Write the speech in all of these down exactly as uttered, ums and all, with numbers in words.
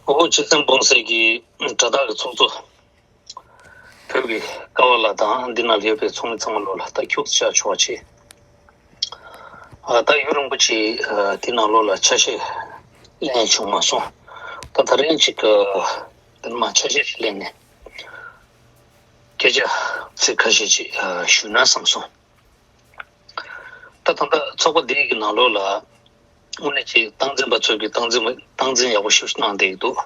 ཨོ་སྤྱི་བསམ་འབུམ་གསལ་གྱི་དྲ་བདག་གི་ཚོགས་གཙོ། བོད་ཀྱི་ཀ་བ་ལགས་དང་འདི་ན་ཡོད་པའི་ཚོགས་མི་ཚང་མ་ལོ་ལ་ད་ཁྱུག་ཙམ་བཅར་ཆོག་པ་བྱེད། ཨ་ད་ཡུན་རིང་པོ་ཅིག་ཨ་འདི་ནང་ལོགས་ལ་ཆ་ཤས་ལེན་བྱུང་མ་སོང་། ད་ད་རིང་ཅིག་ཨ་འདི་མ་ཆ་ཤས་ཤིག་ལེན་ནས་སྐད་ཆ་ཚིག་ཁ་ཤས་ཅིག་ཨ་ཞུས་ན་བསམ་སོང་། ད་ད་ལྟ་ཚོགས་པ་འདི་གི་ནང་ལོགས་ལ་དངོས་གནས་ཅིག་སྟངས་འཛིན་པ་ཚོས་ཀྱི་སྟངས་འཛིན་སྟངས་འཛིན་ཡག་པོ་ཞིག་གནང་བསྡད་ཀྱི་འདུག་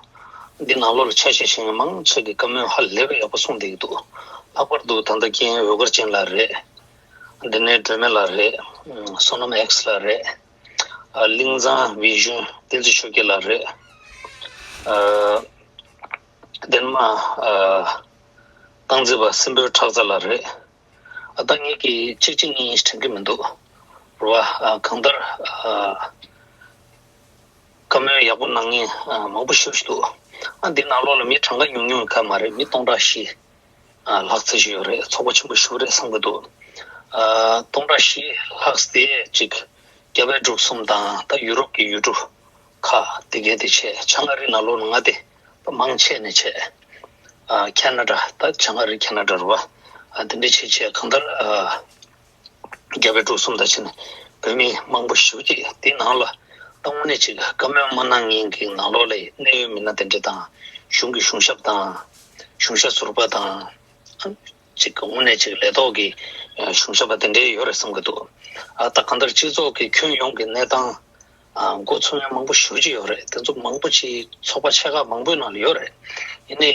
འདི་ནང་ལོགས་ལ་ཆ་ཤས་ཤིག་མང་ཆེ་གི་བཀའ་མོལ་ཧ་ལས་པའི་ཡག་པོ་གསུངས་བསྡད་ཀྱི་འདུག་ལྷག་པར་དུ་ད་ལྟ་རྒན་འོད་དཀར་ཅན་ལགས་རེད། འདི་ནས་སྒྲོལ་མ་ལགས་རེད། བསོད་ནམས་ཨེགས་ལགས་རེད། ཨ་གླིང་ཚང་བི་ཞུན་བསྟན་འཛིན་ཆོས་རྒྱལ་ལགས་རེད། ཨ་ལྡན་མ་ཨ་སྟངས་འཛིན་པ་སྲིན་པོའི་ཁྲག་རྩ་ལགས་རེད། ཨ་ད་ངེད་ཀྱིས་གཅིག་གཅིག་གཉིས་གཉིས་དྲན་གྱི་མི་འདུག་རེད་བ། ཨ་གང་ལྟར་ཨ་བཀའ་མོལ་ཡག་པོ་གནང་མཁན་ཨ་མང་པོ་ཞེ་པོ་ཞིག་འདུག་ཨ་འདི་ནང་ལོགས་ལ་མི་གྲངས་ཀ་ཉུང་ཉུང་ག་མ་རེད། མི་སྟོང་ཕྲག་བཞི་ཨ་ལྷག་ཙམ་ཞིག་ཡོད་རེད། ཚོགས་པ་ཆེན་པོ་ཞེ་པོ་རེད་བསམ་གྱི་འདུག་ཨ་སྟོང་ཕྲག་བཞི་ལྷག་དེ་ཅིག་རྒྱ་བལ་འབྲུག་གསུམ་དང་ད་ཡུ་རོབ་ཀྱི་ཡུལ་གྲུ་ཁག་དེ་གའི་དེ་བྱས། བྱང་ཨ་རི་ནང་ལོགས་ལ་ལྔ་སྡེ་མང་ཆེ་ནས་བྱས། ཨ་ཁེ་ན་ཌ། ད་བྱང་ཨ་རི་ཁེ་ན་ཌ་རེད་བ། ཨ་དེ་འདྲ་བྱས་བྱས་གང་ལྟར་ཨ་རྒྱ་བལ་འབྲུག་གསུམ་དང་བྱས་ནས་བོད་མི་མང་པོ་ཞེ་པོ་ཅིག་དེ་ནང་ལ་ད་དངོས་གནས་ཅིག་བཀའ་མོལ་མ་གནང་མཁན་གྱི་ནང་ལོགས་ལ་གནད་ཡོད་མི་སྣ་དེ་འདྲ་དང་། གཞུང་གི་གཞུང་ཞབས་དང་། གཞུང་ཞབས་ཟུར་པ་དང་། ཅིག་དངོས་གནས་ཅིག་ལས་ཐོག་གི་གཞུང་ཞབས་པ་དེ་འདྲའི་ཡོད་རེད་བསམ་གྱི་འདུག་ཨ་ད་གང་ལྟར་སྤྱི་ཚོགས་ཀྱི་ཁྱོན་ཡོངས་ཀྱི་གནས་སྟངས་ཨ་མགོ་ཚོས་མཁན་མང་པོ་ཞེ་པོ་ཅིག་ཡོད་རེད། དེ་ཚོ་མང་པོ་ཅིག་ཚོགས་པ་ཆེ་ཁག་མང་པོའི་ནང་ལ་ཡོད་རེད། ཡིན་ནའི་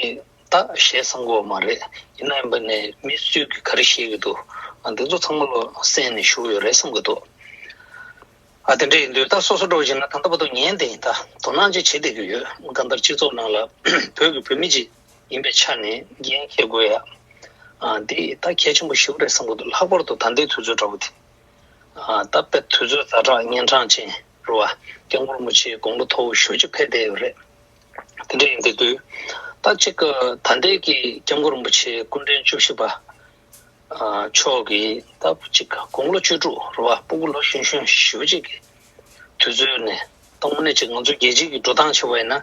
ད་ཞེ་ས་གོ་མ་རེད། ཡིན་ན་ཡིན་པ་ནས་མི་སུས་ཀྱིས་ག་རེ་བཤད་ཀྱི་འདུག་ཨ་འདི་ཚོ་ཚང་མ་ལོ་གསན་ནས་བཞུགས་ཡོད་རེད་བསམ་གྱི་འདུག་ཨ་དེ་འདྲ་ཡིན་དུས་ད་སོ་སོ་འདྲ་བོ་བྱས་ན་ད་ལྟ་བར་དུ་ཉན་བསྡད་ཡིན། ད་དོ་སྣང་ཅིག་བྱེད་བསྡད་ཀྱི་ཡོད། གང་ལྟར་སྤྱི་ཚོགས་ནང་ལ་བོད་ཀྱི་བུད་མེད་ཅིག་ཡིན་པའི་ཆ་ནས་འགན་འཁྱེར་དགོས་ཡ་ཨ་འདི་ད་གལ་ཆེན་པོ་ཞེ་པོ་རེད་བསམ་གྱི་འདུག་ལྷག་པར་དུ་ད་ལྟའི་དུས་ཚོད་འདྲ་བོ་དེ། ཨ་ད་དཔེ་དུས་ཚོད་ཛ་དྲག་གཉན་འཕྲང་ཅན་རེད་བ། སྐྱབས་མགོན་རིན་པོ་ཆེའི་དགུང་ལོ་མཐོ་བོ་ཞེ་པོ་ཅིག་ཕེབས་བསྡད་ཡོད་རེད། དེ་འདྲ་ཡིན་དུས་ད་ཅིག་ད་ལྟའི་གི་སྐྱབས་མགོན་རིན་པོ་ཆེ་སྐུ་ཕྲེང་བཅུ་བཞི་པ་ཨ་མཆོག་གིས་ད་ཅིག་དགུང་ལོ་བཅུ་དྲུག་རེད་བ། སྤུ་གུ་ལོ་གཞོན་གཞོན་ཞེ་པོ་ཅིག་གི་དུས་ཚོད་ནས་ད་དངོས་གནས་ཅིག་ང་ཚོ་རྒྱལ་སྤྱི་གི་འགྲོ་སྟངས་བྱས་པ་ཡིན་ན་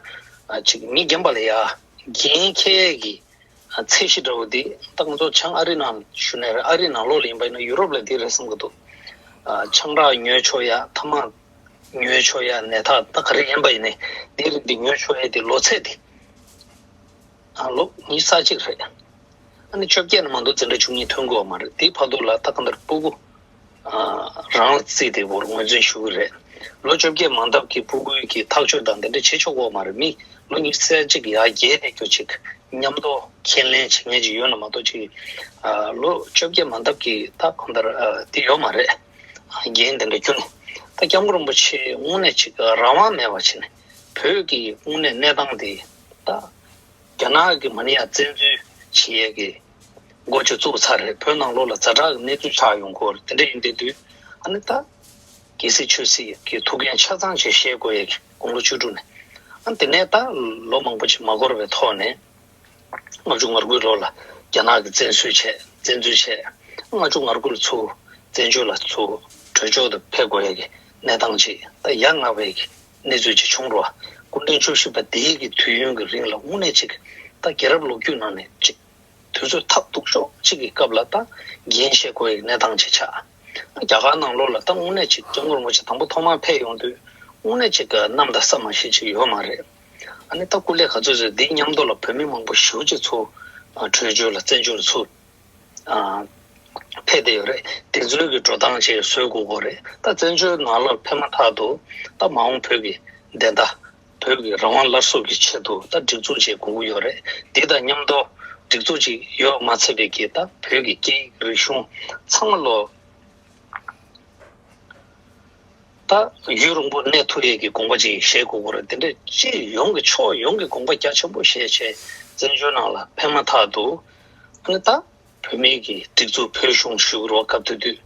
ཨ་ཅིག་མི་རྒན་པ་ལ་ཡ་འགན་འཁྱེར་གི་ཚད་གཞི་འདྲ་བོ་འདི་ད་ང་ཚོ་བྱང་ཨ་རི་ནང་ཞུ་ནས་རེད། ཨ་རི་ནང་ལོགས་ལ་ཡིན་པ་ཡིན་ན་ཡུ་རོབ་ལ་འདི་རེད་བསམ་གྱི་འདུག་ཨ་ཆང་རག་ཉོས་ཆོག་ཡ། ཐ་མག་ཉོས་ཆོག་ཡ། ནད་རྟགས་ད་ག་རེ་ཡིན་པ་ཡིན་ནའི་འདི་རིགས་འདི་ཉོས་ཆོག་ཡ་དེ་ལོ་ཚད་དེ་ཨ་ལོ་ཉི་ཤུ་རྩ་གཅིག་རེད། ཨ་ནི་བཅོ་བརྒྱད་ནས་མ་གཏོགས་འཛིན་གྲྭ་བཅུ་གཉིས་ཐོན་དགོས་པ་མ་རེད། དེའི་བར་དུ་ལ་ད་ག་འདིར་སྤུ་གུ་ཨ་རང་ལ་བརྩིས་ཏེ་བོར་ངོས་འཛིན་ཞུ་གི་རེད། ལོ་བཅོ་བརྒྱད་མ་འདབ་ཀྱི་སྤུ་གུའི་གི་ཐག་གཅོད་དང་དེ་འདྲ་བྱེད་ཆོག་གི་ཡོད་མ་རེད། མི་ལོ་ཉི་ཤུ་རྩ་གཅིག་ཡར་རྒྱས་བསྡད་རྒྱུ་ཅིག་མཉམ་དུ་ཁས་ལེན་བྱེད་མཁན་ཅིག་ཡོད་ན་མ་གཏོགས་ཅིག་ཨ་ལོ་བཅོ་བརྒྱད་མ་འདབ་ཀྱི་ད་གང་ལྟར་ཨ་དེ་ཡོད་མ་རེད། ཨ་འགན་དེ་འདྲ་ཁྱོན་ནས་ད་སྐྱབས་མགོན་རིན་པོ་ཆེ་དངོས་གནས་ཅིག་རང་དབང་མེད་པ་བྱས་ནས་བོད་ཀྱི་དངོས་གནས་གནས་སྟངས་དེ་ད་རྒྱ་ནག་གི་མ་ཎི་ཡ་བཙན་འཛུལ་བྱེད་ཡས་ཀྱི་འགོ་ཅིག་བཙུགས་ཚར་རེད། བོད་ནང་ལོགས་ལ་ཛ་དྲག་གི་གནས་ཚུལ་ཆགས་ཡོང་གི་ཡོད་རེད། དེ་འདྲ་ཡིན་དུས་དུས་ཨ་ནི་ད་རྒྱལ་སྲིད་ཆོས་སྲིད་ཀྱི་ཐུགས་འགན་ཆ་ཚང་ཅིག་བཞེས་དགོས་ཡས་ཀྱི་དགུང་ལོ་བཅུ་དྲུག་ནས། ཨ་དེ་ནས་ད་ལོ་མང་པོ་ཅིག་མ་འགོར་བའི་ཐོག་ནས་ལྔ་བཅུ་ང་དགུའི་ལོ་ལ་རྒྱ་ནག་གིས་བཙན་བཟུང་བྱས། བཙན་འཛུལ་བྱས། ལྔ་བཅུ་ང་དགུ་ལ་ཚུར་བཙན་བྱོལ་ལ་ཚུར་བྲོས་བྱོལ་དུ་ཕེབས་དགོས་ཡས་ཀྱི་གནས་སྟངས་ཅིག་ད་ཡ་ང་བའི་གི་གནས་ཚུལ་ཅིག་བྱུང་རོགས། སྐུ་ཕྲེང་བཅུ་བཞི་པ་དེའི་གི་དུས་ཡུན་གྱི་རིང་ལ་དངོས་གནས་ཅིག་ད་རྒྱལ་རབས་ལོ་རྒྱུས་ནང་ནས་ཅིག་དུས་ཚོད་ཐབས་སྡུག་ཤོས་ཅིག་གི་སྐབས་ལ་ད་འགན་བཞེས་དགོས་ཡས་གནས་སྟངས་ཅིག་ཆགས། རྒྱ་གར་ནང་ལོགས་ལ་ད་དངོས་གནས་ཅིག་སྐྱབས་མགོན་རིན་པོ་ཆེ་དང་པོ་ཐོག་མར་ཕེབས་ཡོང་དུས་དངོས་གནས་ཅིག་གནམ་དང་ས་མ་གཞི་ཅིག་ཡོད་མ་རེད། ཨ་ནི་ད་སྐུ་ལས་ག་ཚོད་ཚོད་འདི་མཉམ་དུ་ལ་བོད་མི་མང་པོ་ཞེ་པོ་ཅིག་ཚུར་ཨ་བྲོས་བྱོལ་ལ་བཙན་བྱོལ་ལ་ཚུར་ཨ་ཕེབས་བསྡད་ཡོད་རེད། དེ་ཚོའི་གི་འགྲོ་སྟངས་ཅིག་བཟོ་དགོས་ཀྱི་རེད། ད་བཙན་བྱོལ་ནང་ལ་ཕེབས་མ་ཐག་ཏུ་ད་མ་འོངས་བོད་ཀྱི་བདེན་མཐའ། བོད་ཀྱི་རང་དབང་སླར་གསོ་གི་ཆེད་དུ་ད་སྒྲིག་འཛུགས་ཅིག་དགོས་ཀྱི་ཡོད་རེད། འདི་དང་མཉམ་དུ་སྒྲིག་འཛུགས་ཅིག་ཡོད་མ་ཚད་པའི་གི་ད་བོད་ཀྱི་སྐད་ཡིག་རིག་གཞུང་ཚང་མ་ལོ་ད་ཡུན་རིང་པོ་གནས་ཐུབ་ཡས་ཀྱི་དགོངས་པ་ཅིག་བཞེས་དགོས་ཀྱི་རེད། དེ་འདྲའི་སྤྱི་ཡོངས་ཀྱི་ཕྱོགས་ཡོངས་ཀྱི་དགོངས་པ་རྒྱ་ཆེན་པོ་བཞེས་བྱས་བཙན་བྱོལ་ནང་ལ་ཕེབས་མ་ཐག་ཏུ་ཨ་ནི་ད་བོད་མིའི་གི་སྒྲིག་འཛུགས་བོད་གཞུང་ཞུ་གི་རེད་བ། སྐབས་དེ་དུས་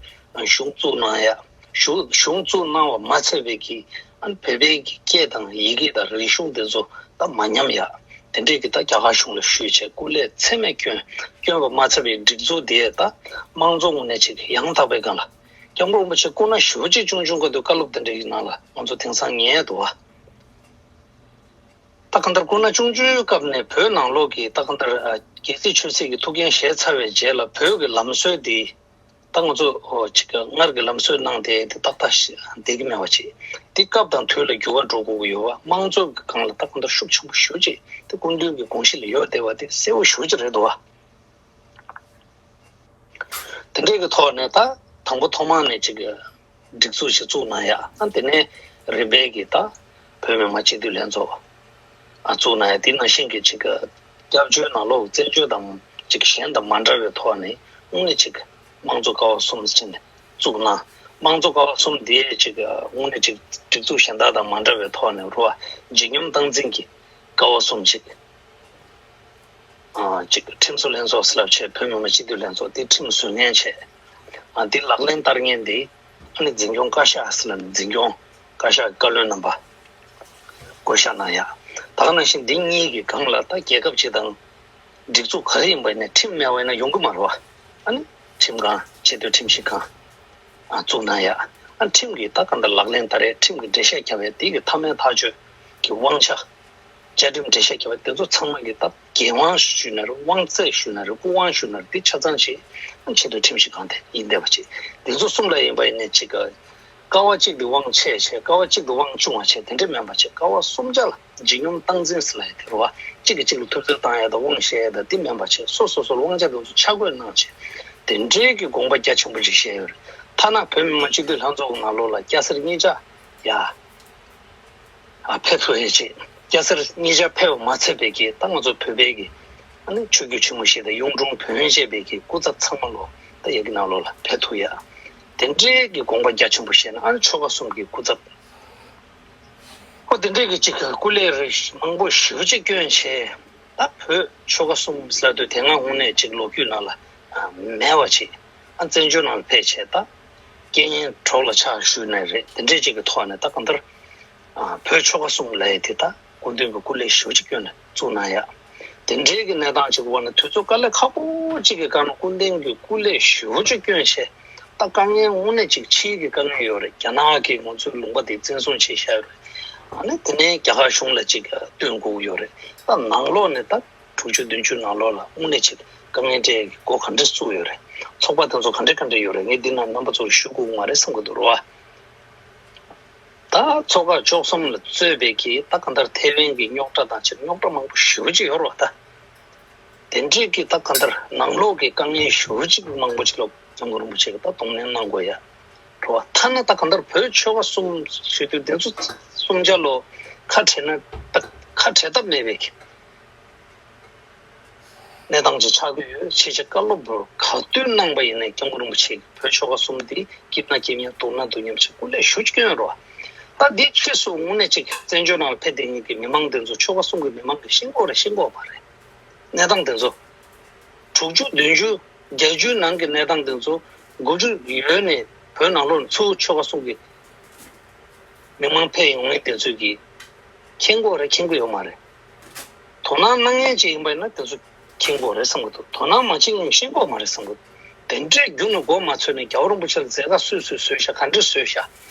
གཞུང་བཙུགས་གནང་ཡ། གཞུང་གཞུང་བཙུགས་གནང་བ་མ་ཚད་པའི་གི་ཨ་ནི་བོད་པའི་གི་སྐད་དང་ཡི་གེ་དང་རིག་གཞུང་དེ་ཚོ་ད་མ་ཉམས་ཡ། དེ་འདྲའི་གི་ད་རྒྱ་གར་གཞུང་ལ་ཞུས་བྱས་སྐུ་ལས་ཚད་མེད་བསྐྱོན། བསྐྱོན་པ་མ་ཚད་པའི་སྒྲིག་འཛུགས་དེ་ད་དམངས་གཙོ་ངོས་ནས་ཅིག་ཡང་དག་པའི་སྒང་ལ་སྐྱབས་མགོན་རིན་པོ་ཆེ་སྐུ་ན་ཞེ་པོ་ཅིག་བྱུང་བྱུང་གི་འདུག་བཀའ་སློབ་དེ་འདྲའི་གི་ནང་ལ་ང་ཚོ་དེང་སང་ཉན་འདུག་བ། ད་གང་ལྟར་སྐུ་ན་ཆུང་ཆུང་སྐབས་ནས་བོད་ནང་ལོགས་ཀྱི་ད་གང་ལྟར་ཨ་རྒྱལ་སྲིད་ཆོས་སྲིད་ཀྱི་ཐུགས་འགན་བཞེས་ཚར་བའི་རྗེས་ལ་བོད་ཀྱི་ལམ་སྲོལ་འདི་ད་ང་ཚོ་ཨོ་ཅིག་སྔར་གྱི་ལམ་སྲོལ་གནང་དེ་དེ་ཏག་ཏག་བསྡད་ཀྱི་མེད་པ་ཅིག་དེ་སྐབས་དང་དུས་ལ་འགྱུར་བ་འགྲོ་དགོས་ཀྱི་ཡོད་པ། དམངས་གཙོ་གི་སྒང་ལ་ད་གང་ལྟར་ཤུགས་ཆེན་པོ་ཞེ་པོ་ཅིག་དེ་སྐུ་མདུན་གྱི་དགོངས་གཞི་ལ་ཡོད་བསྡད་པ་དེ་གསལ་པོ་ཞེ་པོ་ཅིག་རེད་འདུག་བ། དེ་འདྲའི་གི་ཐོག་ནས་ད་དང་པོ་ཐོག་མ་ནས་ཅིག་སྒྲིག་འཛུགས་ཤིག་བཙུགས་གནང་ཡ། ཨ་དེ་ནས་རིམ་པས་ཀྱི་ད་བོད་མི་མང་སྤྱི་འཐུས་ལྷན་ཚོགས་ཨ་བཙུགས་གནང་ཡ། དེ་ནང་བཞིན་གྱི་ཅིག་སྐྱབས་བཅོལ་ནང་ལོགས་བཙན་བྱོལ་དང་ཅིག་གཞན་དང་མ་འདྲ་བའི་ཐོག་ནས་དངོས་གནས་ཅིག་དམངས་གཙོ་ཀ་བ་གསུམ་ཟེར་ནས་བཙུགས་གནང་། དམངས་གཙོ་ཀ་བ་གསུམ་དེ་ཅིག་དངོས་གནས་ཅིག་སྒྲིག་འཛུགས་གཞན་དག་དང་མ་འདྲ་བའི་ཐོག་ནས་རུ་བ་ལྗིད་སྙོམས་སྟངས་འཛིན་གྱི་ཀ་བ་གསུམ་ཅིག་ཨ་ཅིག་ཁྲིམས་བཟོ་ལྷན་ཚོགས་ཟེར་ལབ་བྱས། བོད་མི་མང་སྤྱི་འཐུས་ལྷན་ཚོགས་དེ་ཁྲིམས་བཟོ་མཁན་བྱས། ཨ་དེ་ལག་ལེན་བསྟར་མཁན་དེ་ཨ་ནི་འཛིན་སྐྱོང་བཀའ་ཤག་ཟེར་ལབ་ནས་འཛིན་སྐྱོང་བཀའ་ཤག་བཀའ་བློན་རྣམ་པ་བསྐོ་བཞག་གནང་ཡ། ད་ག་ནང་བཞིན་འདི་གཉིས་ཀྱི་སྒང་ལ་ད་རྒྱལ་ཁབ་ཅིག་དང་སྒྲིག་འཛུགས་ག་རེ་ཡིན་པ་ཡིན་ནའི་ཁྲིམས་མེད་པ་ཡིན་ན་ཡོང་གི་མ་རེད་བ། ཨ་ནི་ཁྲིམས་ཁང་ཆེས་མཐོའི་ཁྲིམས་ཞིབ་ཁང་ཨ་བཙུགས་གནང་ཡ། ཨ་ཁྲིམས་ཀྱི་ད་ག་འདྲ་ལག་ལེན་བསྟར་ཡ། ཁྲིམས་ཀྱི་འགྲེལ་བཤད་རྒྱབ་ཡ། དེ་གི་མཐའ་མའི་ཐག་གཅོད་ཀྱི་དབང་ཆ། བཅའ་ཁྲིམས་འགྲེལ་བཤད་རྒྱབ་པ་དེ་ཚོ་ཚང་མ་གི་ད་འགན་དབང་ཞུས་ན་རེད། དབང་ཚད་ཞུས་ན་རེད། སྐུ་དབང་ཞུས་ན་རེད། དེ་ཆ་ཚང་ཞིག་ཆེས་མཐོའི་ཁྲིམས་ཞིབ་ཁང་དེ་ཡིན་བསྡད་པ་ཅིག་དེ་ཚོ་གསུམ་ལ་ཡིན་པ་ཡིན་ནའི་ཅིག་ཀ་བ་གཅིག་དེ་དབང་ཆེ་ཆེ། ཀ་བ་གཅིག་དེ་དབང་ཆུང་བ་ཆེ། དེ་འདྲ་མིན་པ་ཅིག་ཀ་བ་གསུམ་ཆ་ལ་ལྗིད་སྙོམས་སྟངས་འཛིན་ཟེར་ལབ་ཡ་དེ་རེད་བ། གཅིག་གིས་གཅིག་ལ་ཐུབ་ཚོད་བཏང་ཡ་དང་དབང་བཤད་ཡ་དང་དེ་མིན་པ་ཅིག་སོ་སོ་སོ་ལ་དབང་ཆ་དེ་ཚོ་ཆ་བགོས་གནང་བྱས། དེ་འདྲའི་གི་དགོངས་པ་རྒྱ་ཆེན་པོ་ཅིག་བཞེས་ཡོད་རེད། ཐ་ན་བོད་མི་མང་སྤྱི་འཐུས་ལྷན་ཚོགས་ཀྱི་ནང་ལོགས་ལ་སྐྱ་སེར་གཉིས་ཆ་ཡ། ཨ་ཕེབས་ཐུབ་ཡས་ཅིག་སྐྱ་སེར་གཉིས་ཆར་ཕེབས་པ་མ་ཚད་པའི་གི་ད་ང་ཚོ་བོད་པའི་གི་ཨ་ནི་ཆོས་བརྒྱུད་ཆེན་མོ་བཞི་དང་གཡུང་དྲུང་བོན་བཅས་པའི་གི་སྐུ་ཚབ་ཚང་མ་ལོ་ད་ཡ་གི་ནང་ལོགས་ལ་ཕེབས་ཐུབ་ཡ། དེ་འདྲའི་གི་དགོངས་པ་རྒྱ་ཆེན་པོ་བཞེས་ན། ཨ་ནི་ཆོལ་ཁ་གསུམ་གི་སྐུ་ཚབ་ཁོ་དེ་འདྲའི་གི་ཅིག་སྐུ་ལས་རིགས་མང་པོ་ཞེ་པོ་ཅིག་བསྐྱོན་བྱས། ད་བོད་ཆོལ་ཁ་གསུམ་ཟེར་དུས་དེ་སྔ་དངོས་གནས་ཅིག་ལོ་རྒྱུས་ནང་ལ་མེད་པ་ཅིག་ཨ་བཙན་བྱོལ་ནང་ལ་ཕེབས་བྱས་ད་རྐྱེན་ངན་གྲོགས་ལ་ཆགས་ཞུས་ནའི་རེད། དེ་འདྲའི་ཅིག་གི་ཐོག་ནས་ད་གང་ལྟར་ཨ་བོད་ཆོལ་ཁ་གསུམ་ལབ་ཡས་དེ་ད་སྐུ་མདུན་གྱི་སྐུ་ལས་ཞེ་པོ་ཅིག་བསྐྱོན་ནས་བཙུགས་གནང་ཡ། དེ་འདྲའི་གི་གནས་སྟངས་ཅིག་འོག་ནས་དུས་ཚོད་དཀའ་ལས་ཁག་པོ་ཅིག་གི་སྒང་ནས་སྐུ་མདུན་གྱི་སྐུ་ལས་ཞེ་པོ་ཅིག་བསྐྱོན་བྱས། ད་དཀའ་ངལ་དངོས་གནས་ཅིག་ཕྱིའི་གི་དཀའ་ངལ་ཡོད་རེད། རྒྱ་ནག་གིས་ང་ཚོའི་ལུང་པ་དེ་བཙན་བཟུང་བྱས་བཞག་ཡོད་རེད། ཨ་ནི་དེ་ནས་རྒྱ་གར་གཞུང་ལ་ཅིག་བསྟུན་དགོས་ཀྱི་ཡོད་རེད། ད་ནང་ལོགས་ནས་ད་དྲུག་ཅུ་བདུན་ཅུ་ནང་ལོགས་ལ་དངོས་གནས་ཅིག་དཀའ་ངལ་འཕྲད་ཡས་ཀྱི་སྒོ་ག་འདྲས་བཙུགས་ཡོད་རེད། ཚོགས་པ་དེ་ཚོ་ག་འདྲས་ག་འདྲས་ཡོད་རེད། ངས་འདི་ན་རྣམ་པ་ཚོར་ཞུ་དགོས་ཀྱི་མ་རེད་བསམ་གྱི་འདུག་རེད་བ། ད་ཚོགས་ཁག་བཅུ་གསུམ་ལ་གཙོས་པའི་གི་ད་གང་ལྟར་ཐེ་ཝན་གྱི་རྙོག་དྲ་དང་ཅིག་རྙོག་དྲ་མང་པོ་ཞེ་པོ་ཅིག་ཡོད་རེད་བ། ད་དེ་འདྲས་ཀྱི་ད་གང་ལྟར་ནང་ལོགས་ཀྱི་དཀའ་ངལ་ཞེ་པོ་ཅིག་མང་པོ་ཅིག་ལ་སྐྱབས་མགོན་རིན་པོ་ཆེ་གིས་ད་གདོང་ལེན་གནང་དགོས་ཡ་རེད་བ། ཐ་ན་ད་གང་ལྟར་བོད་ཆོལ་ཁ་གསུམ་ཟེར་དུས་དེ་ཚོ་གསུམ་ཆ་ལོ་ཁ་བྲལ་ན་ད་ཁ་བྲལ་ཐབས་མེད་པའི་གི་གནས་སྟངས་ཅིག་ཆགས་ཀྱི་ཡོད། ཕྱི་རྒྱལ་བཀའ་སློབ་པར་ག་དུས་གནང་པ་ཡིན་ནའི་སྐྱབས་མགོན་རིན་པོ་ཆེ་གིས་བོད་ཆོལ་ཁ་གསུམ་འདི་སྐྱིད་ན་སྐྱིད་མཉམ་སྡུག་ན་སྡུག་མཉམ་ཅིག་སྐུ་ལས་ཞེ་པོ་ཅིག་བསྐྱོན་ཡོད་རེད་བ། ད་འདི་ཕྱིས་སུ་དངོས་གནས་ཅིག་བཙན་བྱོལ་ནང་ལ་ཕེབས་བསྡད་མཁན་གྱི་མི་མང་དེ་ཚོ་ཆོལ་ཁ་གསུམ་གྱི་མི་མང་གིས་ཤེས་ཀྱི་ཡོད་རེད། ཤེས་ཀྱི་ཡོད་མ་རེད། གནས་སྟངས་དེ་ཚོ་དྲུག་ཅུ་བདུན་ཅུ་བརྒྱད་ཅུའི་ནང་གི་གནས་སྟངས་དེ་ཚོ་དགུ་བཅུ་ཡོལ་ནས་བོད་ནང་ལོགས་ཚུར་ཆོལ་ཁ་གསུམ་གྱི་མི་མང་ཕེབས་ཡོང་མཁན་དེ་ཚོས་ཀྱིས་མཁྱེན་གྱི་ཡོད་རེད། མཁྱེན་གྱི་ཡོད་མ་རེད། དོ་སྣང་གནང་མཁན་ཅིག་ཡིན་པ་ཡིན་ན་དེ་ཚོ་མཁྱེན་གྱི་ཡོད་རེད་བསམ་གྱི་འདུག་དོ་སྣང་མ་བྱེད་མཁན་ཤེས་ཀྱི་ཡོད་མ་རེད་བསམ་གྱི་འདུག་དེ་འདྲས་རྒྱུ་ནས་མགོ་མ་ཚོས་ནས་རྒྱལ་བ་རིན་པོ་ཆེ་ལ་མཛད་དཀའ་སུས་སུས་བཟོས་ཤག་ག་འདྲས་བཟོས་ཤག་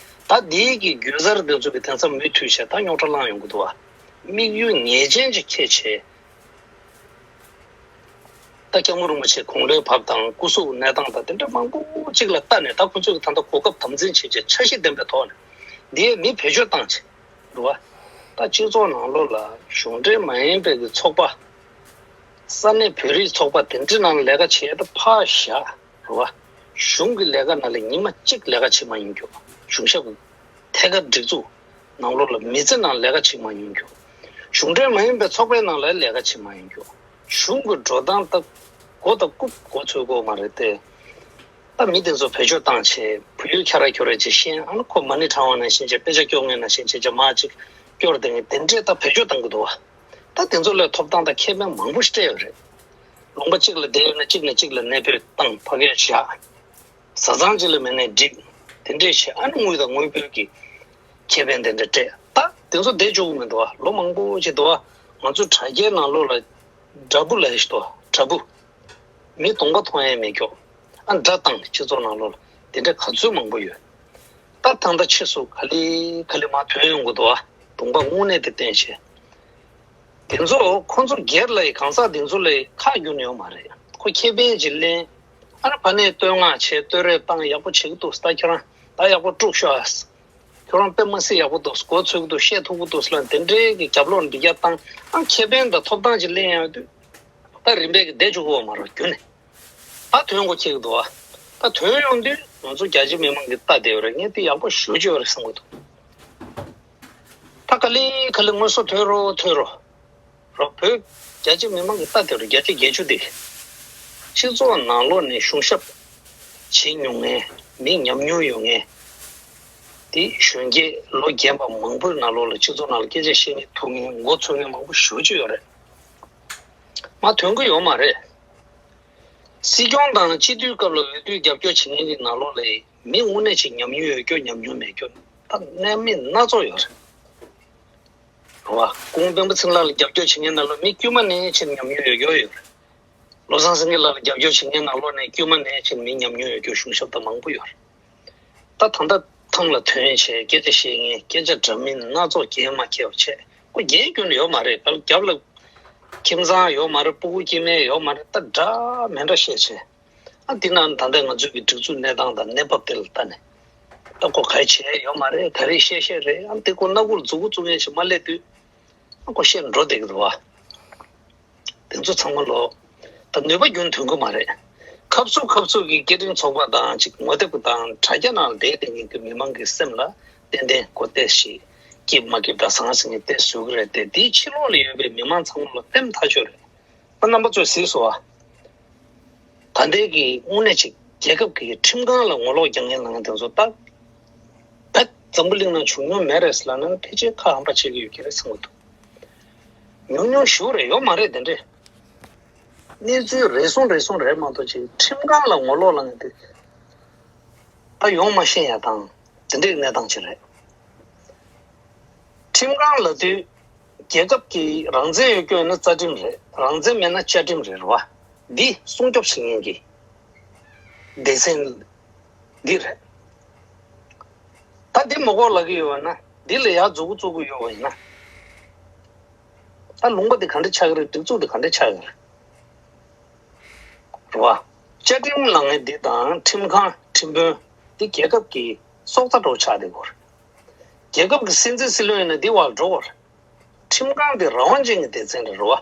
ད་འདིའི་གི་རྒྱུ་གསར་དེ་ཚོ་གི་དེང་སང་མུ་མཐུད་བྱས་ད་རྙོག་དྲ་བསླངས་ཡོང་གི་འདུག་བ། དམིགས་ཡུལ་ངེས་ཅན་ཅིག་འཁྱེར་བྱས། ད་སྐྱབས་མགོན་རིན་པོ་ཆེ་དགུང་ལོའི་བབ་དང་སྐུ་གཟུགས་གནས་སྟངས་དང་དེ་འདྲ་མང་པོ་ཅིག་ལ་ལྟ་ནས་ད་ཁོ་ཚོས་ད་ལྟ་གོ་སྐབས་དམ་འཛིན་བྱེད་ཆེད་འཆར་གཞི་ལྡན་པའི་ཐོག་ནས་འདིའི་མི་བེད་སྤྱོད་བཏང་བྱས་འདུག་བ། ད་སྤྱི་ཚོགས་ནང་ལོགས་ལ་གཞུང་འབྲེལ་མ་ཡིན་པའི་གི་ཚོགས་པ། ས་གནས་བོད་རིགས་ཚོགས་པ་དེ་འདྲའི་ནང་ལས་ཀ་བྱེད་ཡ་ད་ཕར་བཞག་རེད་བ། གཞུང་གི་ལས་ཀ་ནང་ལ་ཉི་མ་གཅིག་ལས་ཀ་བྱེད་མ་མྱོང་རྒྱུ། གཞུང་ཞབས་ཀྱི་ཐད་ཀར་སྒྲིག་འཛུགས་ནང་ལོགས་ལ་མི་ཚེ་ནང་ལས་ཀ་བྱེད་མ་མྱོང་རྒྱུ། གཞུང་འབྲེལ་མ་ཡིན་པའི་ཚོགས་པའི་ནང་ལ་ལས་ཀ་བྱེད་མ་མྱོང་རྒྱུ། གཞུང་གི་འགྲོ་སྟངས་ལྟ་མགོ་དང་རྐུབ་མགོ་ཚོས་དགོས་མ་རེད་དེ། ད་མི་དེ་ཚོ་བེད་སྤྱོད་བཏང་བྱས་བུ་ཡུག་ཁྱ་ར་ཁྱོ་ར་ཅིག་ཤེས་ཨ་ནི་ཁོ་མ་ཎི་བགྲང་བ་ནང་བཞིན་བྱས་དཔེ་ཆ་སྐྱོར་མཁན་ནང་བཞིན་བྱས་བྱས་མར་ཅིག་སྐྱོར་བསྡད་མཁན་དེ་འདྲས་ད་བེད་སྤྱོད་བཏང་གི་འདུག་བ། ད་དེ་ཚོ་ལས་ཐོབ་ཐང་དང་ཁེ་ཕན་མང་པོ་ཞིག་སྤྲད་ཡོད་རེད། ལུང་པ་གཅིག་ལ་བསྡད་ཡོད་ན་གཅིག་ནས་གཅིག་ལ་གནས་སྤོས་བཏང་ཕ་གིར་བཞག་བཟའ་ཚང་གཅིག་ལ་མེད་ནས་འགྲིག་དེ་འདྲས་བྱས་ཨ་ནི་དངུལ་དང་དངུལ་ཕོན་གྱི་ཁེ་ཕན་དེ་འདྲ་སྤྲད། ད་དེ་ཚོ་བསྡད་ཆོག་གི་མི་འདུག་བ། ལོ་མང་པོ་ཅིག་འདུག་བ། ང་ཚོ་དྲ་རྒྱའི་ནང་ལོགས་ལ་དྲ་འབུ་ལབ་ཡ་ཞིག་འདུག་བ། དྲ་འབུ། མི་གདོང་པ་མཐོང་ཡས་མེད་ཀྱོག་ཨ་དགྲ་དང་སྤྱི་ཚོགས་ནང་ལོགས་ལ་དེ་འདྲ་ག་ཚོད་མང་པོ་ཡོད། ད་ད་ལྟ་ཕྱིས་སུ་ག་ལེ་ག་ལེ་མར་ཐོན་ཡོང་གི་འདུག་བ། གདོང་པ་དངོས་གནས་དེ་བསྟན་བྱས། དེ་ཚོ་ཁོ་ཚོ་སྒེར་ལ་ཡི་གང་ཟག་དེ་ཚོ་ལ་ཡི་ཁག་རྒྱུན་ཡོད་མ་རེད། ཁོ་ཁེ་ཕན་ཅིག་ལེན། ཨ་ར་ཕ་ནས་བསྟོད་བསྔགས་བྱས། བསྟོད་ར་བཏང་། ཡག་པོ་བྱེད་ཀྱི་འདུག་ད་ཁྱོད་རང་ད་ཡག་པོ་དཀྲུགས་ཤོག་ཨ། ཁྱོད་རང་དཔེ་མི་སྲིད་ཡག་པོ་འདུག་མགོ་ཚོས་ཀྱི་འདུག་བཤད་ཐུབ་ཀྱི་འདུག་ལ་དེ་འདྲའི་གི་རྒྱབ་ལོག་འགྲིག་རྒྱག་བཏང་། ཨ་ཁེ་ཕན་དང་ཐོབ་ཐང་ཅིག་ལེན་ཡོང་དུས་ད་རིམ་པས་གི་བསྡད་བཅུག་གི་ཡོད་མ་རེད་རྒྱུན་ནས། ད་ཐོན་དགོས་ཁེལ་གི་འདུག་ཨ། ད་ཐོན་ཡོང་དུས་ང་ཚོ་རྒྱ་ཆེ་མི་མང་གིས་ལྟ་བསྡད་ཡོད་རེད། ངས་དེ་ཡག་པོ་ཞེ་པོ་ཅིག་ཡོད་རེད་བསམ་གི་འདུག་ད་ག་ལེ་ག་ལེ་དངོས་སུ་ཐོན་རོགས་ཐོན་རོགས། རོགས་བོད་རྒྱ་ཆེ་མི་མང་གིས་ལྟ་བསྡད་རོགས། རྒྱ་ཆེ་རྒྱལ་ཆུ་དེ་སྤྱི་ཚོགས་ནང་ལོགས་ནས་གཞུང་ཞབས་བྱེད་མྱོང་མཁན། མི་ཉམས་མྱོང་ཡོད་མཁན། དེ་གཞོན་སྐྱེས་ལོ་རྒན་པ་མང་པོའི་ནང་ལོགས་ལ་སྤྱི་ཚོགས་ནང་ལ་སྐད་ཆ་བཤད་མཁན་ཐུག་མཁན་མགོ་ཚོས་མཁན་མང་པོ་ཞེ་པོ་ཅིག་ཡོད་རེད། མ་ཐོན་གི་ཡོད་མ་རེད། སྲིད་སྐྱོང་དང་སྤྱི་འཐུས་སྐབས་ལ་འོས་བསྡུའི་རྒྱབ་སྐྱོར་བྱེད་མཁན་གྱི་ནང་ལོགས་ལ་མི་དངོས་གནས་ཅིག་ཉམས་མྱོང་ཡོད་རྒྱུ་ཉམས་མྱོང་མེད་རྒྱུ་ད་གནད་མེད་སྣ་ཚོགས་ཡོད་རེད། རེད་བ། སྐུ་ངོ་སྤེན་པ་ཚེ་རིང་ལགས་ལ་རྒྱབ་སྐྱོར་བྱེད་མཁན་ནང་ལོགས་མི་དཀྱུས་མ་ནས་ཕྱིན་ཉམས་མྱོང་ཡོད་རྒྱུ་ཡོད་རེད། བློ་བཟང་སེང་གེ་ལགས་ལ་རྒྱབ་སྐྱོར་བྱེད་མཁན་ནང་ལོགས་ནས་དཀྱུས་མ་ནས་ཕྱིན་མི་ཉམས་མྱོང་ཡོད་རྒྱུ་གཞུང་ཞབས་དང་མང་པོ་ཡོད་རེད། ད་ད་ལྟ་ཐང་ལ་ཐོན་བྱས་སྐད་ཆ་བཤད་མཁན་སྐད་ཆ་འདྲ་མིན་སྣ་ཚོགས་རྒྱན་མ་འཁྱེར་བ་བྱས། ཁོ་རྒྱན་ཁྱོན་ནས་ཡོད་མ་རེད། ད་རྒྱབ་ལ་ཁྱིམ་ཚང་ཡོད་མ་རེད། སྤུ་གུ་སྐྱེ་དམན་ཡོད་མ་རེད། ད་འདྲ་མི་འདྲ་བཤད་བྱས། ཨ་འདི་ནང་ད་ལྟ་ང་ཚོའི་གི་སྒྲིག་འཛུགས་གནས་སྟངས་དང་གནས་བབ་དེ་ལ་ལྟ་ནས། ད་ཁོ་ག་རེ་བྱས་ཡོད་མ་རེད། ག་རེ་བཤད་བཤད་རེད། ཨ་འདི་ཁོ་སྣ་ཁུག་ལ་མཛུབ་གུ་བཙུགས་མཁན་ཞིག་མ་སླེབས་དུས། ཨ་ཁོ་བཤད་འགྲོ་བསྡད་ཀྱི་འདུག་བ། དེ་ཚོ་ཚང་མ་ལོག་ད་ནུས་པ་རྒྱུན་ཐོན་གི་མ་རེད། ཁབ་སུབ་ཁབ་སུབ་ཀྱི་སྐད་འཕྲིན་ཚོགས་པ་དང་ཅིག་ངོ་དེབ་དང་དྲ་རྒྱ་ནང་ལ་བསྡད་བསྡད་མཁན་གྱི་མི་མང་གི་སེམས་ལ་ཏན་ཏན་གོ་བལྟས་ཤིག་སྐྱིད་མ་སྐྱིད་ད་སང་སང་གི་བལྟས་བཟོ་གི་རེད་དེ། དེའི་ཕྱི་ལོགས་ལ་ཡོད་པའི་མི་མང་ཚང་མ་ལ་ལྟད་མོ་ཐག་ཆོད་རེད། ཨ་རྣམ་པ་ཚོས་གཟིགས་སོང་ཨ། ད་ལྟའི་གི་དངོས་གནས་ཅིག་རྒྱལ་ཁབ་ཀྱི་ཁྲིམས་ཁང་ལ་ངོ་ལོག་རྒྱག་མཁན་ལངས་མཁན་དེ་ཚོ་ད་བད་འཛམ་བུ་གླིང་ནང་བྱུང་མྱོང་མེད་རེད་ཟེར་ལབ་ན་ཕལ་ཆེར་ཁ་ཧམ་པ་བྱེད་ཀྱི་ཡོད་ཀྱི་རེད་བསམ་གྱི་འདུག་ཉུང་ཉུང་ཞིག་རེད། ཡོད་མ་རེད་དེ་འདྲས། གནས་ཚུལ་རེ་ཟུང་རེ་ཟུང་རེད་མ་གཏོགས་ཅིག་ཁྲིམས་ཁང་ལ་ངོ་ལོག་ལངས་མཁན་དེ་ད་ཡོང་མ་ཤེས་ཡ་དང་དེ་འདྲའི་གནས་སྟངས་ཅིག་རེད། ཁྲིམས་ཁང་ལབ་དུས་རྒྱལ་ཁབ་ཀྱི་རང་བཙན་ཡོད་རྒྱུ་ཡིན་ན་རྩ་ཁྲིམས་རེད། རང་བཙན་མེད་ན་བཅའ་ཁྲིམས་རེད། རེད་བ། འདི་སྲུང་སྐྱོབ་བྱེད་མཁན་གྱི་སྡེ་ཚན་འདི་རེད། ད་འདི་མ་དགོས་ལབ་ཀྱི་ཡོད་པ་ན། འདི་ལ་ཡར་མཛུབ་གུ་བཙུགས་ཀྱི་ཡོད་པ་ཡིན་ན། ད་ལུང་པ་འདི་ག་འདྲ་ཆགས་ཀྱི་རེད། སྒྲིག་འཛུགས་འདི་ག་འདྲ་ཆགས་ཀྱི་རེད། རེད་བ། བཅའ་ཁྲིམས་ལངས་མཁན་འདི་དང་ཁྲིམས་ཁང་ཁྲིམས་དཔོན་འདི་རྒྱལ་ཁབ་ཀྱི་སྲོག་རྩ་འདྲ་བོ་ཆགས་བསྡད་ཡོད་རེད། རྒྱལ་ཁབ་ཀྱི་སྲིད་འཛིན་སྲིད་བློན་ཡིན་ན་འདི་བར་འགྲོ་དགོས་རེད། ཁྲིམས་ཁང་དེ་རང་དབང་ཅན་གྱི་སྡེ་ཚན་རེད། རེད་བ།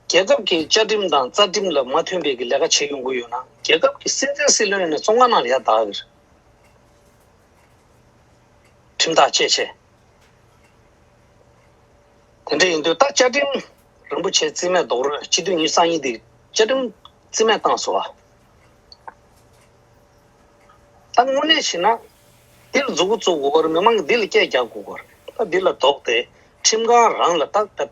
རྒྱལ་ཁབ་ཀྱི་བཅའ་ཁྲིམས་དང་རྩ་ཁྲིམས་ལ་མ་མཐུན་པའི་གི་ལས་ཀ་བྱེད་ཡོང་གི་ཡོད་ན་རྒྱལ་ཁབ་ཀྱི་སྲིད་འཛིན་སྲིད་བློན་ཡིན་ན་བཙོན་ཁང་ནང་ལ་ཡར་བདའ་གི་རེད། ཁྲིམས་ཐག་བཅད་བྱས། དེ་འདྲ་ཡིན་དུས་ད་བཅའ་ཁྲིམས་རིན་པོ་ཆེ་རྩིས་མེད་རྡོག་རོལ་སྤྱི་འཐུས་ཉི་ཤུ་རྩ་གཉིས་དེ་བཅའ་ཁྲིམས་རྩིས་མེད་བཏང་སོང་བ། ད་དངོས་གནས་བྱས་ན་འདིར་མཛུབ་གུ་བཙུགས་དགོས་པར་མི་མང་གིས་འདི་ལ་སྐད་རྒྱག་དགོས་པར། ད་འདི་ལ་དོགས་ཏེ་ཁྲིམས་ཁང་རང་ལ་ཏག་ཏག་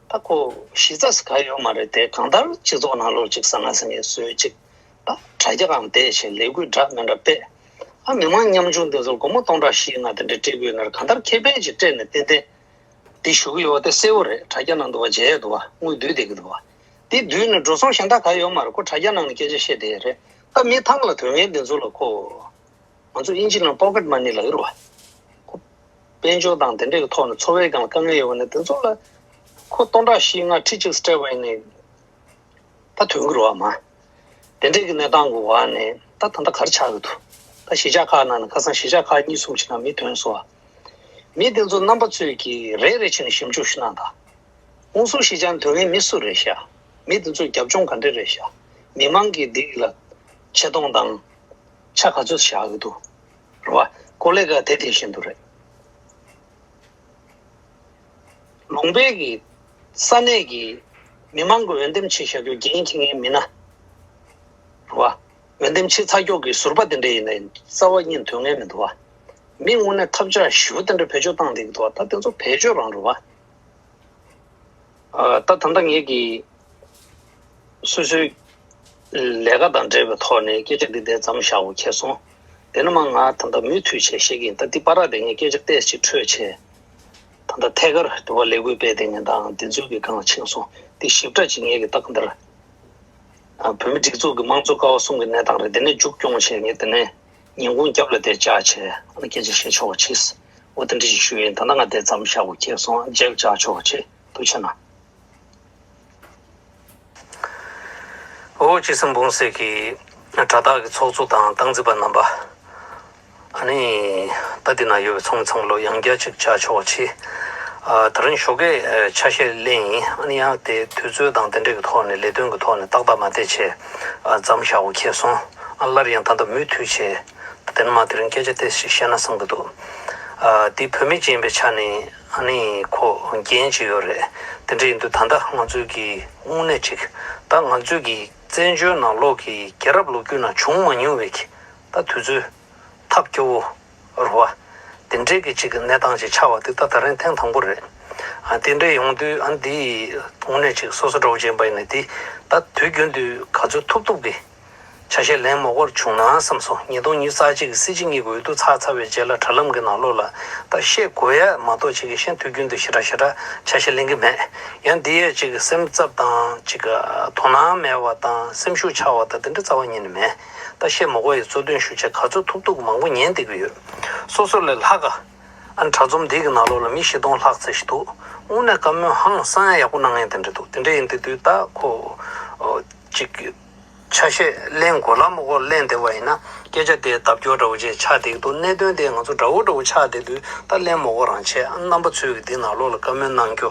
ད་ཁོ་གཞི་རྩ་ཟེར་ག་ཡོད་མ་རེད་དེ། གང་ལྟར་སྤྱི་ཚོགས་ནང་ལོགས་ཅིག་ཟ་ང་ཟ་ངེ་བཟོས་ཅིག་ད་དྲ་རྒྱ་སྒང་བསྡད་བྱས་ལས་འགུལ་འདྲ་མི་འདྲ་སྤེལ། ཨ་མི་མང་ཉམ་ཆུང་དེ་ཚོར་སྒོར་མོ་སྟོང་ཕྲག་བཞི་ལྔ་དེ་འདྲ་སྤྲད་དགོས་ན་ར་གང་ལྟར་ཁེ་ཕན་ཅིག་སྤྲད་ནས་ཏན་ཏན་འདི་ཞུ་གི་ཡོད་པ་དེ་གསལ་བོ་རེད། དྲ་རྒྱ་ནང་འདུག་བ། མཇལ་ཡས་འདུག་བ། དངུལ་བསྡུས་བསྡད་ཀྱི་འདུག་བ། དེ་བསྡུས་ནས་འགྲོ་སོང་གཞན་དག་ག་ཡོད་མ་རེད། ཁོ་དྲ་རྒྱ་ནང་ནས་སྐད་ཆ་བཤད་བསྡད་ཡས་རེད། ད་མི་ཐང་ལ་དོན་ངན་དེ་ཚོ་ལ་ཁོ། ང་ཚོ་དབྱིན་ཇི་ནང་པོ་ཀེཊ་མ་ནི་ལབ་ཀྱི་རེད་བ། ཁོ་དཔལ་འབྱོར་དང་དེ་འདྲའི་གི་ཐོག་ནས་འཚོ་བའི་སྒང་ལ་དཀའ་ངལ་ཡོད་པ་ནི་དེ་ཚོ་ལ་ཁོ་སྟོང་ཕྲག་བཞི་ལྔ་ཁྲི་གཅིག་སྤྲད་པ་ཡིན་ནའི་ད་དོན་གྱི་རེད་བ་མ། དེ་འདྲའི་གི་གནས་སྟངས་ཀྱི་འོག་ནས་ད་ད་ལྟ་ག་རེ་ཆགས་ཀྱི་འདུག་ད་གཞིས་ཆགས་ཁག་ནང་ནས་ཁ་སང་གཞིས་ཆགས་ཁག་གཉིས་གསུམ་ཞིག་ནང་མི་ཐོན་སོང་བ། མི་དེ་ཚོ་རྣམ་པ་ཚོས་ཀྱིས་རེ་རེ་བྱས་ནས་ཞིབ་འཇུག་ཞུ་གནང་དང་། ཧུན་སུར་གཞིས་ཆགས་ཐོན་མཁན་མི་སུ་རེད་ཤག་མི་དེ་ཚོས་རྒྱབ་ལྗོངས་ག་འདྲ་རེད་ཤག་མི་མང་གིས་འདི་ལ་ཆེ་མཐོང་དང་ཆ་ག་ཚོད་བཞག་གི་འདུག་རེད་བ། ཀོ་ལེ་ག་དེ་དེ་བཞིན་དུ་རེད། ལུང་པའི་གི་ས་གནས་ཀྱི་མི་མང་གི་འོས་འདེམས་བྱས་བཞག་རྒྱུ་འགན་འཁྱེར་མཁན་མི་སྣ་རེད་བ། འོས་འདེམས་བྱས་ཚར་ཀྱོག་གི་ཟུར་པ་དེ་འདྲ་ཡིན་ན་རྩ་བ་ཉིད་ཐོན་མཁན་མི་འདུག་བ། མི་དངོས་གནས་ཐབས་ཆག་ཞེ་པོ་དེ་འདྲ་བེད་སྤྱོད་བཏང་བསྡད་ཀྱི་འདུག་བ། ད་དེ་ཚོ་བེད་སྤྱོད་རང་རེད་བ། ཨ། ད་ད་ལྟ་ངེད་ཀྱིས་སོ་སོའི་ལས་ཀ་དང་འབྲེལ་བའི་ཐོག་ནས་སྐད་ཆ་འདི་འདྲ་མཚམས་བཞག་པ་ཁེལ་སོང་། དེ་ནས་མར་ང་ད་ལྟ་མུ་མཐུད་བྱས་བཤད་ཀྱི་ཡིན། ད་འདི་བར་དེ་ངས་སྐད་ཆ་ཏོག་ཙམ་འཕྲོས་བྱས། ད་ལྟ་ཐད་ཀར་དུ་བ་ལས་འགུལ་སྤེལ་བསྡད་མཁན་དང་འདི་ཚོའི་གི་སྒང་ཕྱིན་སོང་། འདི་ཞིབ་ཕྲ་ཅིག་ངེད་ཀྱིས་ད་ག་འདིར། ཨ། བོད་མི་སྒྲིག་འཛུགས་ཀྱི་དམངས་གཙོ་ཀ་བ་གསུམ་གྱི་གནས་སྟངས་རེད། དེ་ནས་མཇུག་སྐྱོང་བྱས་ངས་དེ་ནས་ཉིན་གུང་རྒྱབ་ལ་དེ་བཅར་བྱས་ཨ་ནི་སྐད་ཆ་བཤད་ཆོག་པ་བྱས། འོ་དེ་འདྲ་ཞིག་ཞུ་ཡིན། ད་ལྟ་ང་དེ་མཚམས་བཞག་དགོས་ཁེལ་སོང་། མཇལ་བྱ་ཆོག་ཆེ་ཐུགས་ཆེ་གནང་། འོ་ཅི་སེམས་བུང་སེ་གི་དྲ་བདག་གི་ཚོགས་གཙོ་དང་སྟངས་འཛིན་པ་རྣམ་པ། ཨ་ནི་ད་འདི་ན་ཡོད་པའི་ཚང་མ་ཚང་མ་ལོ་ཡང་བསྐྱར་ཅིག་བྱ་ཆོག་ཆེ། ཨ་ད་རིང་ཞོགས་ཀས་ཨ་ཆ་ཤས་ལེན་ཡིན། ཨ་ནི་ཡང་དེ་དུས་ཚོད་དང་དེ་འདྲས་ཀྱི་ཐོག་ནས་ལས་དོན་གྱི་ཐོག་ནས་ཏག་ཏག་མ་བསྡད་བྱས་ཨ་མཚམས་བཞག་དགོས་ཁེལ་སོང་། ཨ་སླར་ཡང་ད་ལྟ་མུ་མཐུད་བྱས། དེ་ནས་མ་དེ་རིང་སྐད་ཆ་ཏོག་ཙམ་བཤད་ན་བསམ་གྱི་འདུག་ཨ་འདི་བོད་མི་ཅིག་ཡིན་པའི་ཆ་ནས་ཨ་ནི་ཁོ་འགན་ཅིག་ཡོད་རེད། དེ་འདྲ་ཡིན་དུས་ད་ལྟ་ང་ཚོའི་གི་དངོས་གནས་ཅིག་ད་ང་ཚོའི་གི་བཙན་བྱོལ་ནང་ལོགས་ཀྱི་རྒྱལ་རབས་ལོ་རྒྱུས་ནང་བྱུང་མ་མྱོང་བའི་གི་ད་དུས་ཚོད་ཐབས་སྐྱོ་བོ་རེད་བ། དེ་འདྲའི་གི་ཅིག་གི་གནས་སྟངས་ཅིག་ཆགས་པ་དེ་ད་ད་རིང་ཐེངས་དང་པོ་རེད། ཨ་དེ་འདྲ་ཡོང་དུས་ཨ་འདི་དངོས་གནས་ཅིག་སོ་སོ་འདྲ་བོ་ཅན་པ་ཡིན་ན་འདི་ད་དུས་རྒྱུན་དུ་ག་ཚོད་ཐུབ་ཐུབ་གི་ཆ་ཤས་ལེན་མ་དགོས་བྱུང་ན་བསམ་སོང་། ཉིས་སྟོང་ཉི་ཤུ་རྩ་གཅིག་གི་སྲིད་སྤྱི་གཉིས་ཀྱི་འོས་བསྡུ་ཚར་ཚར་བའི་རྗེས་ལ་དྲ་ལམ་གྱི་ནང་ལོགས་ལ་ད་བཤད་དགོས་ཡ་མ་གཏོགས་ཅིག་གི་གཞན་དུས་རྒྱུན་དུ་ཞེ་དྲག་ཞེ་དྲག་ཆ་ཤས་ལེན་གྱི་མེད། ཡང་འདི་ཡས་ཅིག་གི་སེམས་འཚབ་དང་ཅིག་གི་དོ་སྣང་མེད་པ་དང་སེམས་ཤུགས་ཆག་པ་དང་དེ་འདྲ་རྩ་བ་ཉིད་ནས་མེད། ད་བཤད་མ་དགོས་ཡ་གཙོ་དོན་ཞུ་བྱ་ག་ཚོད་ཐུབ་ཐུབ་མང་པོ་ཉན་བསྡད་ཀྱི་ཡོད། སོ་སོ་ལས་ལྷག་ག་ཨ་དྲ་འཛོམས་འདི་གི་ནང་ལོགས་ལ་མི་བཞི་སྟོང་ལྷག་ཙམ་ཞིག་འདུག་དངོས་གནས་བཀའ་མོལ་ཧང་སང་ཡག་པོ་གནང་ཡས་དེ་འདྲ་འདུག་དེ་འདྲ་ཡིན་དུས་དུས་ད་ཁོ་ཨོ་ཅིག་ཆ་ཤས་ལེན་དགོས་ལ་མ་དགོས་ལེན་བསྡད་པ་ཡིན་ན་སྐད་ཆ་དེ་ལྡབ་སྐྱོར་འདྲ་བོ་ཅིག་ཆགས་བསྡད་ཀྱི་འདུག་གནད་དོན་དེ་ང་ཚོ་འདྲ་བོ་འདྲ་བོ་ཆགས་བསྡད་དུས་ད་ལེན་མ་དགོས་རང་བྱས། ཨ་རྣམ་པ་ཚོས་ཀྱི་འདི་ནང་ལོགས་ལ་བཀའ་མོལ་གནང་རྒྱུ་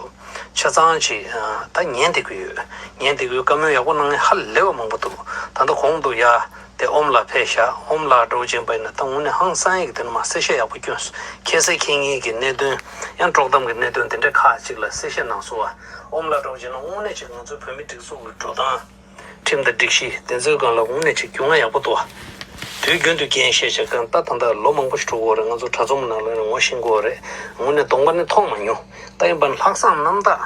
ཆ་ཚང་ཅིག་ཨ་ད་ཉན་བསྡད་ཀྱི་ཡོད། ཉན་བསྡད་ཀྱི་ཡོད། བཀའ་མོལ་ཡག་པོ་གནང་མཁན་ཧ་ལས་པ་མང་པོ་འདུག་ད་ལྟ་གོང་དུ་ཡ་དེ་ཨོམ་ལགས་ཕེབས་ཤག་ཨོམ་ལགས་འདྲ་བོ་ཅན་པ་ཡིན་ན་ད་དངོས་གནས་ཧང་སང་ཡག་གི་དེ་ནས་མ་གསལ་བཤད་ཡག་པོ་བསྐྱོན་སོང་། ཁྱེད་ཚོས་མཁྱེན་མཁན་གྱི་གནད་དོན་ཡང་དཀྲོག་གཏམ་གྱི་གནད་དོན་དེ་འདྲ་ཁག་ཅིག་ལ་གསལ་བཤད་གནང་སོང་བ། ཨོམ་ལགས་འདྲ་བོ་ཅན་ན་དངོས་གནས་ཅིག་ང་ཚོའི་བོད་མི་སྒྲིག་འཛུགས་ཀྱི་འགྲོ་སྟངས། ཁྲིམས་དང་སྒྲིག་གཞི་དེ་ཚོའི་སྒང་ལ་དངོས་གནས་ཅིག་རྒྱུས་མངའ་ཡག་པོ་འདུག་བ། དུས་རྒྱུན་དུ་འགན་བཞེས་བྱས་གང་ལྟར་ད་ལྟ་ལོ་མང་པོ་ཞིག་འགྲོ་གི་ཡོད་རེད། ང་ཚོ་དྲ་ཚོམས་ནང་ལོགས་ནས་ངོ་ཤེས་ཀྱི་ཡོད་རེད། དངོས་གནས་གདོང་པ་ནས་མཐོང་མ་མྱོང་། ད་ཡིན་པ་ལྷག་བསམ་རྣམ་དག་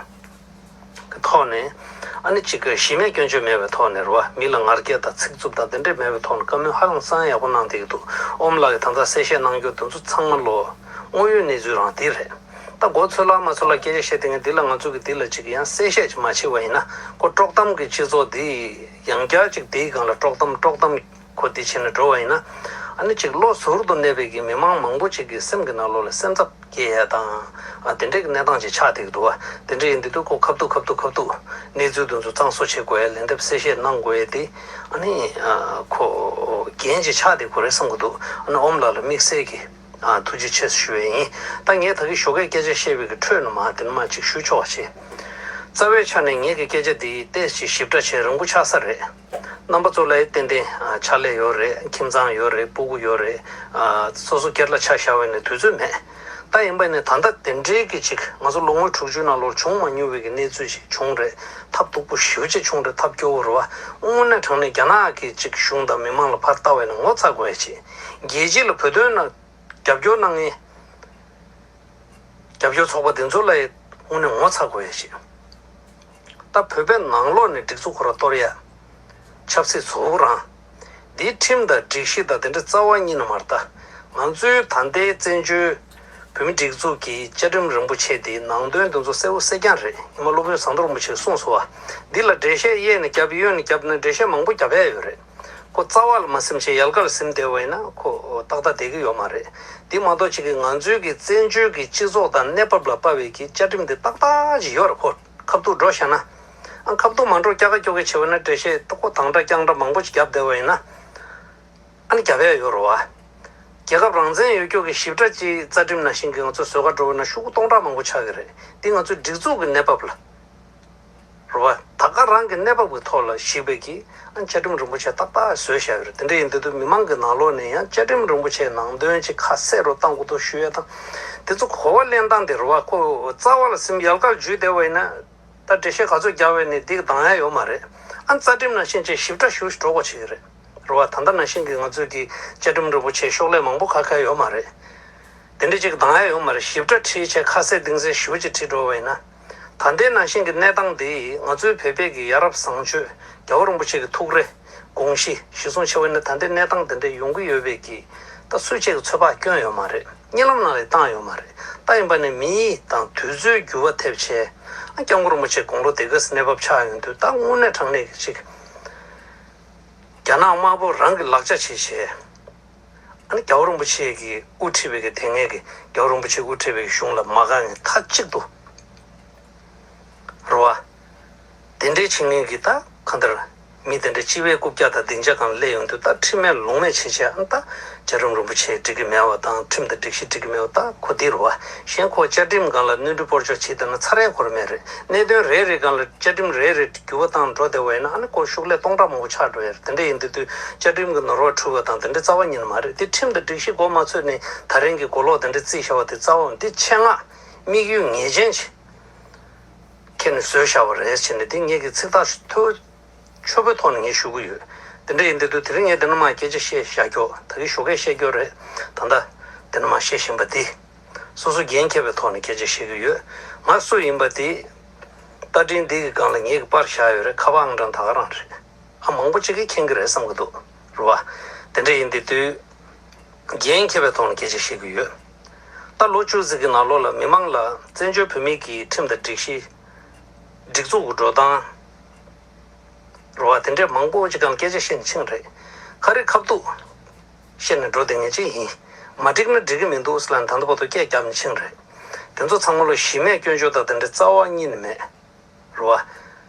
གི་ཐོག་ནས་ཨ་ནི་ཅིག་གི་གཞི་མེད་སྐྱོན་བརྗོད་མེད་པའི་ཐོག་ནས་རེད་བ། མི་ལ་ངར་སྐད་དང་ཚིག་རྩུབ་དང་དེ་འདྲས་མེད་པའི་ཐོག་ནས་བཀའ་མོལ་ཧ་ལམ་གསང་ཡག་པོ་གནང་བསྡད་ཀྱི་འདུག་ཨོམ་ལགས་ཀྱིས་ད་ལྟ་གསལ་བཤད་གནང་རྒྱུ་དེ་ཚོ་ཚང་མ་ལོ་དངོས་ཡོད་གནས་ཚུལ་རང་འདི་རེད། ད་མགོ་ཚོས་ལ་མ་ཚོས་ལ་སྐད་ཆ་བཤད་དེ་ངས་འདི་ལ་ང་ཚོ་གི་འདི་ལ་ཅིག་ཡང་གསལ་བཤད་ཅིག་མ་བྱས་པ་ཡིན་ན་ཁོ་དཀྲོག་གཏམ་གྱི་སྤྱི་ཚོགས་འདི་ཡང་བསྐྱར་ཅིག་འདིའི་སྒང་ལ་དཀྲོག་གཏམ་དཀྲོག་གཏམ་ཁོ་འདི་བྱས་ནས་འགྲོ་བ་ཡིན་ན། ཨ་ནི་ཅིག་བློ་ཟུར་དུ་གནས་པའི་གི་མི་མང་མང་པོ་ཅིག་གི་སེམས་ཀྱི་ནང་ལོགས་ལ་སེམས་འཚབ་སྐྱེ་ཡ་དང་། ཨ་དེ་འདྲའི་གི་གནས་སྟངས་ཅིག་ཆགས་བསྡད་ཀྱི་འདུག་བ། དེ་འདྲ་ཡིན་དུས་དུས་ཁོ་ཁ་ཐུག་ཁ་ཐུག་ཁ་ཐུག་གནས་ཚུལ་དེ་ཚོ་གཙང་བཟོ་བྱེད་དགོས་ཡ། ལན་འདེབས་གསལ་བཤད་གནང་དགོས་ཡ་དེ་ཨ་ནི་ཨ་ཁོ་འགན་ཅིག་ཆགས་བསྡད་ཀྱི་རེད་བསམ་གྱི་འདུག་ཨ་ནི་ཨོམ་ལགས་ལ་དམིགས་བསལ་གྱི་ཨ་ཐུགས་རྗེ་ཆེ་ཞུ་ཡས་ཡིན། ད་ངས་ད་གིན་ཞོགས་ཀས་སྐད་ཆ་བཤད་པའི་གི་ཁྲོད་ནས་མ་དེ་ནས་མ་ཅིག་ཞུ་ཆོག་པ་བྱེད། རྩ་བའི་ཆ་ནས་ངེད་ཀྱི་སྐད་ཆ་འདི་ཏོག་ཙམ་ཞིབ་ཕྲ་བྱས་རིང་པོ་ཆགས་ས་རེད། རྣམ་པ་ཚོ་ལ་ཏན་ཏན་ཕྱག་ལས་ཡོད་རེད། ཁྱིམ་ཚང་ཡོད་རེད། སྤུ་གུ་ཡོད་རེད། སོ་སོ་སྒེར་ལ་ཆ་བཞག་པ་ཡིན་ན་དུས་ཚོད་མེད། ད་ཡིན་པ་ནི་ད་ལྟ་དེ་འདྲའི་གི་ཅིག་ང་ཚོ་ལོ་ངོ་དྲུག་ཅུ་ནང་ལོགས་བྱུང་མ་མྱོང་བའི་གི་གནས་ཚུལ་ཞིག་བྱུང་རེད། ཐབས་སྡུག་པོ་ཞེ་པོ་ཅིག་བྱུང་རེད། ཐབས་སྐྱོ་བོ་རེད་བ། དངོས་གནས་དྲང་གནས་རྒྱ་ནག་གི་ཅིག་གཞུང་དང་མི་མང་ལ་ཕར་ལྟ་བ་ཡིན་ན་ངོ་ཚ་དགོས་ཡ་ཅིག་རྒྱལ་སྤྱི་ལ་བོད་དོན་ནང་རྒྱབ་སྐྱོར་གནང་མཁན་རྒྱབ་སྐྱོར་ཚོགས་པ་དེ་ཚོ་ལ་དངོས་གནས་ངོ་ཚ་དགོས་ཡ་ཞིག་ད་བོད་པའི་ནང་ལོགས་ནས་སྒྲིག་འཛུགས་ཁོ་ར་གཏོར་ཡ། ཆབ་སྲིད་ཚོགས་རང་། འདིའི་ཁྲིམས་དང་སྒྲིག་གཞི་དང་དེ་འདྲ་རྩ་བ་ཉིད་ནས་མ་རེད། ད་ང་ཚོའི་ད་ལྟའི་བཙན་བྱོལ་བོད་མི་སྒྲིག་འཛུགས་ཀྱི་བཅའ་ཁྲིམས་རིན་པོ་ཆེ་དེའི་ནང་དོན་དེ་ཚོ་གསལ་པོ་གསལ་རྐྱང་རེད། ཉི་མ་སློབ་དཔོན་ཟམ་གདོང་རིན་པོ་ཆེས་གསུངས་སོང་བ། འདི་ལ་འགྲེལ་བཤད་གཡས་ནས་བརྒྱབ་གཡོན་ནས་བརྒྱབ་ན་འགྲེལ་བཤད་མང་པོ་བརྒྱབ་ཡ་ཡོད་རེད། ཁོ་རྩ་བ་ལ་མ་ཟིན་བྱས་ཡལ་ག་ལ་ཟིན་བསྡད་པ་ཡིན་ན་ཁོ་ཏག་ཏག་བསྡད་ཀྱི་ཡོད་མ་རེད། དེ་མ་གཏོགས་ཅིག་གིས་ང་ཚོའི་གི་བཙན་བྱོལ་གྱི་སྤྱི་ཚོགས་དང་གནས་བབ་ལ་དཔག་པའི་གི་བཅའ་ཁྲིམས་དེ་ཏག་ཏག་ཅིག་ཡོད་རེད། ཁོ་ཁ་ཐུག་འགྲོ་བཞག་ན། ཨ་ཁ་ཐུག་མ་འགྲོ་སྐྱག་ཀ་སྐྱོག་ཀ་བྱས་པ་ན་འགྲེལ་བཤད་ཏག་ཏག་དང་སྒྲ་རྐྱང་སྒྲ་མང་པོ་ཅིག་བརྒྱབ་བསྡད་པ་ཡིན་ན། ཨ་ནི་རྒྱབ་ཡ་ཡོད་རེད་བ། རྒྱལ་ཁབ་རང་བཙན་ཡོད་རྒྱུ་གི་ཞིབ་ཕྲ་ཅིག་རྩ་ཁྲིམས་ནང་བཞིན་གྱི་ང་ཚོ་བཟོ་ག་འགྲོ་བ་ན་ཤོག་གུ་སྟོང་ཕྲག་མང་པོ་ཆགས་ཀྱི་རེད། འདི་ང་ཚོའི་སྒྲིག་འཛུགས་ཀྱི་གནས་བབ་ལ། རེད་བ། ད་ག་རང་གི་གནས་བབ་ཀྱི་ཐོག་ལ་གཞིགས་པའི་གི་ཨ་བཅའ་ཁྲིམས་རིན་པོ་ཆེ་ཏག་ཏག་བཟོས་བཞག་ཡོད་རེད། དེ་འདྲ་ཡིན་དུས་མི་མང་གི་ནང་ལོགས་ནས་ཡང་བཅའ་ཁྲིམས་རིན་པོ་ཆེའི་ནང་དོན་ཅིག་ཁ་གསལ་རུ་གཏང་དགོས་འདུག་ཞུ་ཡ་དང་། དེ་ཚོ་གོ་བ་ལེན་སྟངས་དེ་རེད་བ། ཁོ་རྩ་བ་ལ་སེམས་ཡལ་གར་འཇུས་བསྡད་པ་ཡིན་ན། ད་འགྲེལ་བཤད་ག་ཚོད་རྒྱག་པ་ཡིན་ནའི་འདི་གདང་ཡ་ཡོད་མ་རེད། ཨ་རྩ་ཁྲིམས་ནང་བཞིན་ཅིག་ཞིབ་ཕྲ་ཞིབ་ཞིབ་འགྲོ་དགོས་ཆགས་ཀྱི་རེད། རེད་བ། ད་ལྟ་ནང་བཞིན་གྱི་ང་ཚོས་ཀྱི་བཅའ་ཁྲིམས་རིན་པོ་ཆེ་ཤོག་ལྷེ་མང་པོ་ཁ་ཁ་ཡོད་མ་རེད། དེ་འདྲ་ཅིག་གདང་ཡ་ཡོད་མ་རེད། ཞིབ་ཕྲ་བྲིས་བྱས་ཁ་གསལ་གཏིང་གསལ་ཞིབ་ཅིག་བྲིས་འགྲོ་བ་ཡིན་ན། ད་ལྟའི་ནང་བཞིན་གྱི་གནས་སྟངས་འདི་ང་ཚོའི་བོད་པའི་གི་ཡ་རབས་བཟང་སྤྱོད་རྒྱལ་བ་རིན་པོ་ཆེ་གི་ཐུགས་རེ་དགོངས་གཞི་གཞི་བཟུང་བྱས་པ་ཡིན་ན་ད་ལྟའི་གནས་སྟངས་འདི་འདྲ་ཡོང་གི་ཡོད་པའི་གི་ད་སུ་གཅིག་གི་ཚོད་དཔག་སྐྱོན་ཡོད་མ་རེད། གཉིད་ལམ་ནང་ལ་བཏང་ཡོད་མ་རེད། ད་ཡིན་པ་ནི་མི་ཡིས་དང་དུས་ཚོད་འགྱུར་བ་ཐེབས་བྱས་ཨ་སྐྱབས་མགོན་རིན་པོ་ཆེ་དགུང་ལོ་དེ་ག་ཙམ་གནས་བབ་ཆགས་ཡོང་དུས་ད་དངོས་གནས་དྲང་གནས་ཀྱི་ཅིག་རྒྱ་ནག་དམར་པོ་རང་གི་ལག་ཆ་བྱེད་བྱས། ཨ་ནི་རྒྱལ་བ་རིན་པོ་ཆེ་གིས་དབུ་ཁྲིད་པའི་གི་དེ་སྔའི་གི་རྒྱལ་བ་རིན་པོ་ཆེས་དབུ་ཁྲིད་པའི་གི་གཞུང་ལ་མ་དགའ་མཁན་མཐའ་གཅིག་ཏུ། རེད་བ། དེ་འདྲའི་བྱེད་མཁན་གྱི་ད་གང་ལྟར་མི་དེ་འདྲ་སྤྱི་བའི་རྐུབ་བཀྱག་དང་སྡིངས་ཆ་སྒང་སླེབས་ཡོང་དུས། ད་ཁྲིམས་མེད་ལུགས་མེད་བྱས་བྱས། ཨ་ནི་ད་བཅའ་ཁྲིམས་རིན་པོ་ཆེ་འགྲིག་གི་མེད་པ་དང་། ཁྲིམས་དང་སྒྲིག་གཞི་འགྲིག་གི་མེད་པ། ད་ཁོ་འདི་རེད་བ། གཞན་ཁོ་བཅའ་ཁྲིམས་སྒང་ལ་སྣོན་འཕྲི་སྤོར་གཅོག་བྱེད་བསྡད་ན་ཚར་ཡ་ཁོ་རང་མེད་རེད། གནད་དོན་རེ་རེ་སྒང་ལ་བཅའ་ཁྲིམས་རེ་རེ་འགྱུར་བ་བཏང་འགྲོ་བསྡད་པ་ཡིན་ན། ཨ་ནི་ཁོ་ཤུགས་ལས་སྟོང་ཕྲག་མང་པོ་ཆགས་འགྲོ་ཡ་རེད། དེ་འདྲ་ཡིན་དུས་དུས་བཅའ་ཁྲིམས་ཀྱི་ནོར་བ་འཁྲུལ་བ་དང་དེ་འདྲ་རྩ་བ་ཉིད་ནས་མ་རེད། དེ་ཁྲིམས་དང་སྒྲིག་གཞི་མགོ་མ་ཚོས་ནས་ད་རིང་གི་གོ་ལོག་དེ་འདྲ་རྩིས་བཞག་པ་དེ་རྩ་བ་འདི་ཆེད་མངགས་དམིགས་ཡུལ་ངེས་ཅན་ཅིག་ཁྱེད་ནས་བཟོས་བཞག་པ་རེད་ཟེར་ནས། དེ་ངེད་ཀྱི་ཚིག་ཐག་ཐོ་ཆོད་པོའི་ཐོག་ནས་ངས་ཞུ་གི་ཡོད། དེ་འདྲ་ཡིན་དུས་དུས་དེ་རིང་ངས་དེ་ནས་མར་སྐད་ཆ་བཤད་བཞག་རྒྱུ། ད་གིན་ཞོགས་ཀས་བཤད་རྒྱུ་རེད། ད་ལྟ་དེ་ནས་མར་བཤད་བཞིན་པ་འདི་སོ་སོ་འགན་འཁྱེར་བའི་ཐོག་ནས་སྐད་ཆ་བཤད་ཀྱི་ཡོད། ང་སུ་ཡིན་པ་དེ་རྟ་མགྲིན་འདི་གི་སྒང་ལ་ངེད་ཀྱིས་པར་བཞག་ཡོད་རེད། ཁ་པར་ཨང་གྲངས་ད་ག་རང་རེད། ཨ། མང་པོ་ཅིག་གིས་མཁྱེན་གྱི་རེད་བསམ་གྱི་འདུག་རེད་བ། དེ་འདྲ་ཡིན་དུས་དུས་འགན་འཁྱེར་བའི་ཐོག་ནས་སྐད་ཆ་བཤད་ཀྱི་ཡོད། ད་ལོ་བཅུ་ཙམ་གྱི་ནང་ལོགས་ལ་མི་མང་ལ་བཙན་བྱོལ་བོད་མིའི་གི་ཁྲིམས་དང་སྒྲིག་གཞི། སྒྲིག་འཛུགས་ཀྱི་འགྲོ་སྟངས། རེད་བ། དེ་འདྲས་མང་པོ་ཅིག་སྒང་སྐད་ཆ་བཤད་ནས་ཕྱིན་རེད། ག་རེ་ཁ་ཐུག་བཤད་ནས་འགྲོ་བསྡད་མཁན་ཅིག་ཡིན། མ་འགྲིག་ན་འགྲིག་གི་མི་འདུག་ཟེར་ལབ་ནས་ད་ལྟ་བར་དུ་སྐད་བརྒྱབ་ནས་ཕྱིན་རེད། དེ་ཚོ་ཚང་མ་ལོ་གཞི་མེད་སྐྱོན་བརྗོད་དང་དེ་འདྲ་རྩ་བ་ཉིད་ནས་མེད། རེད་བ།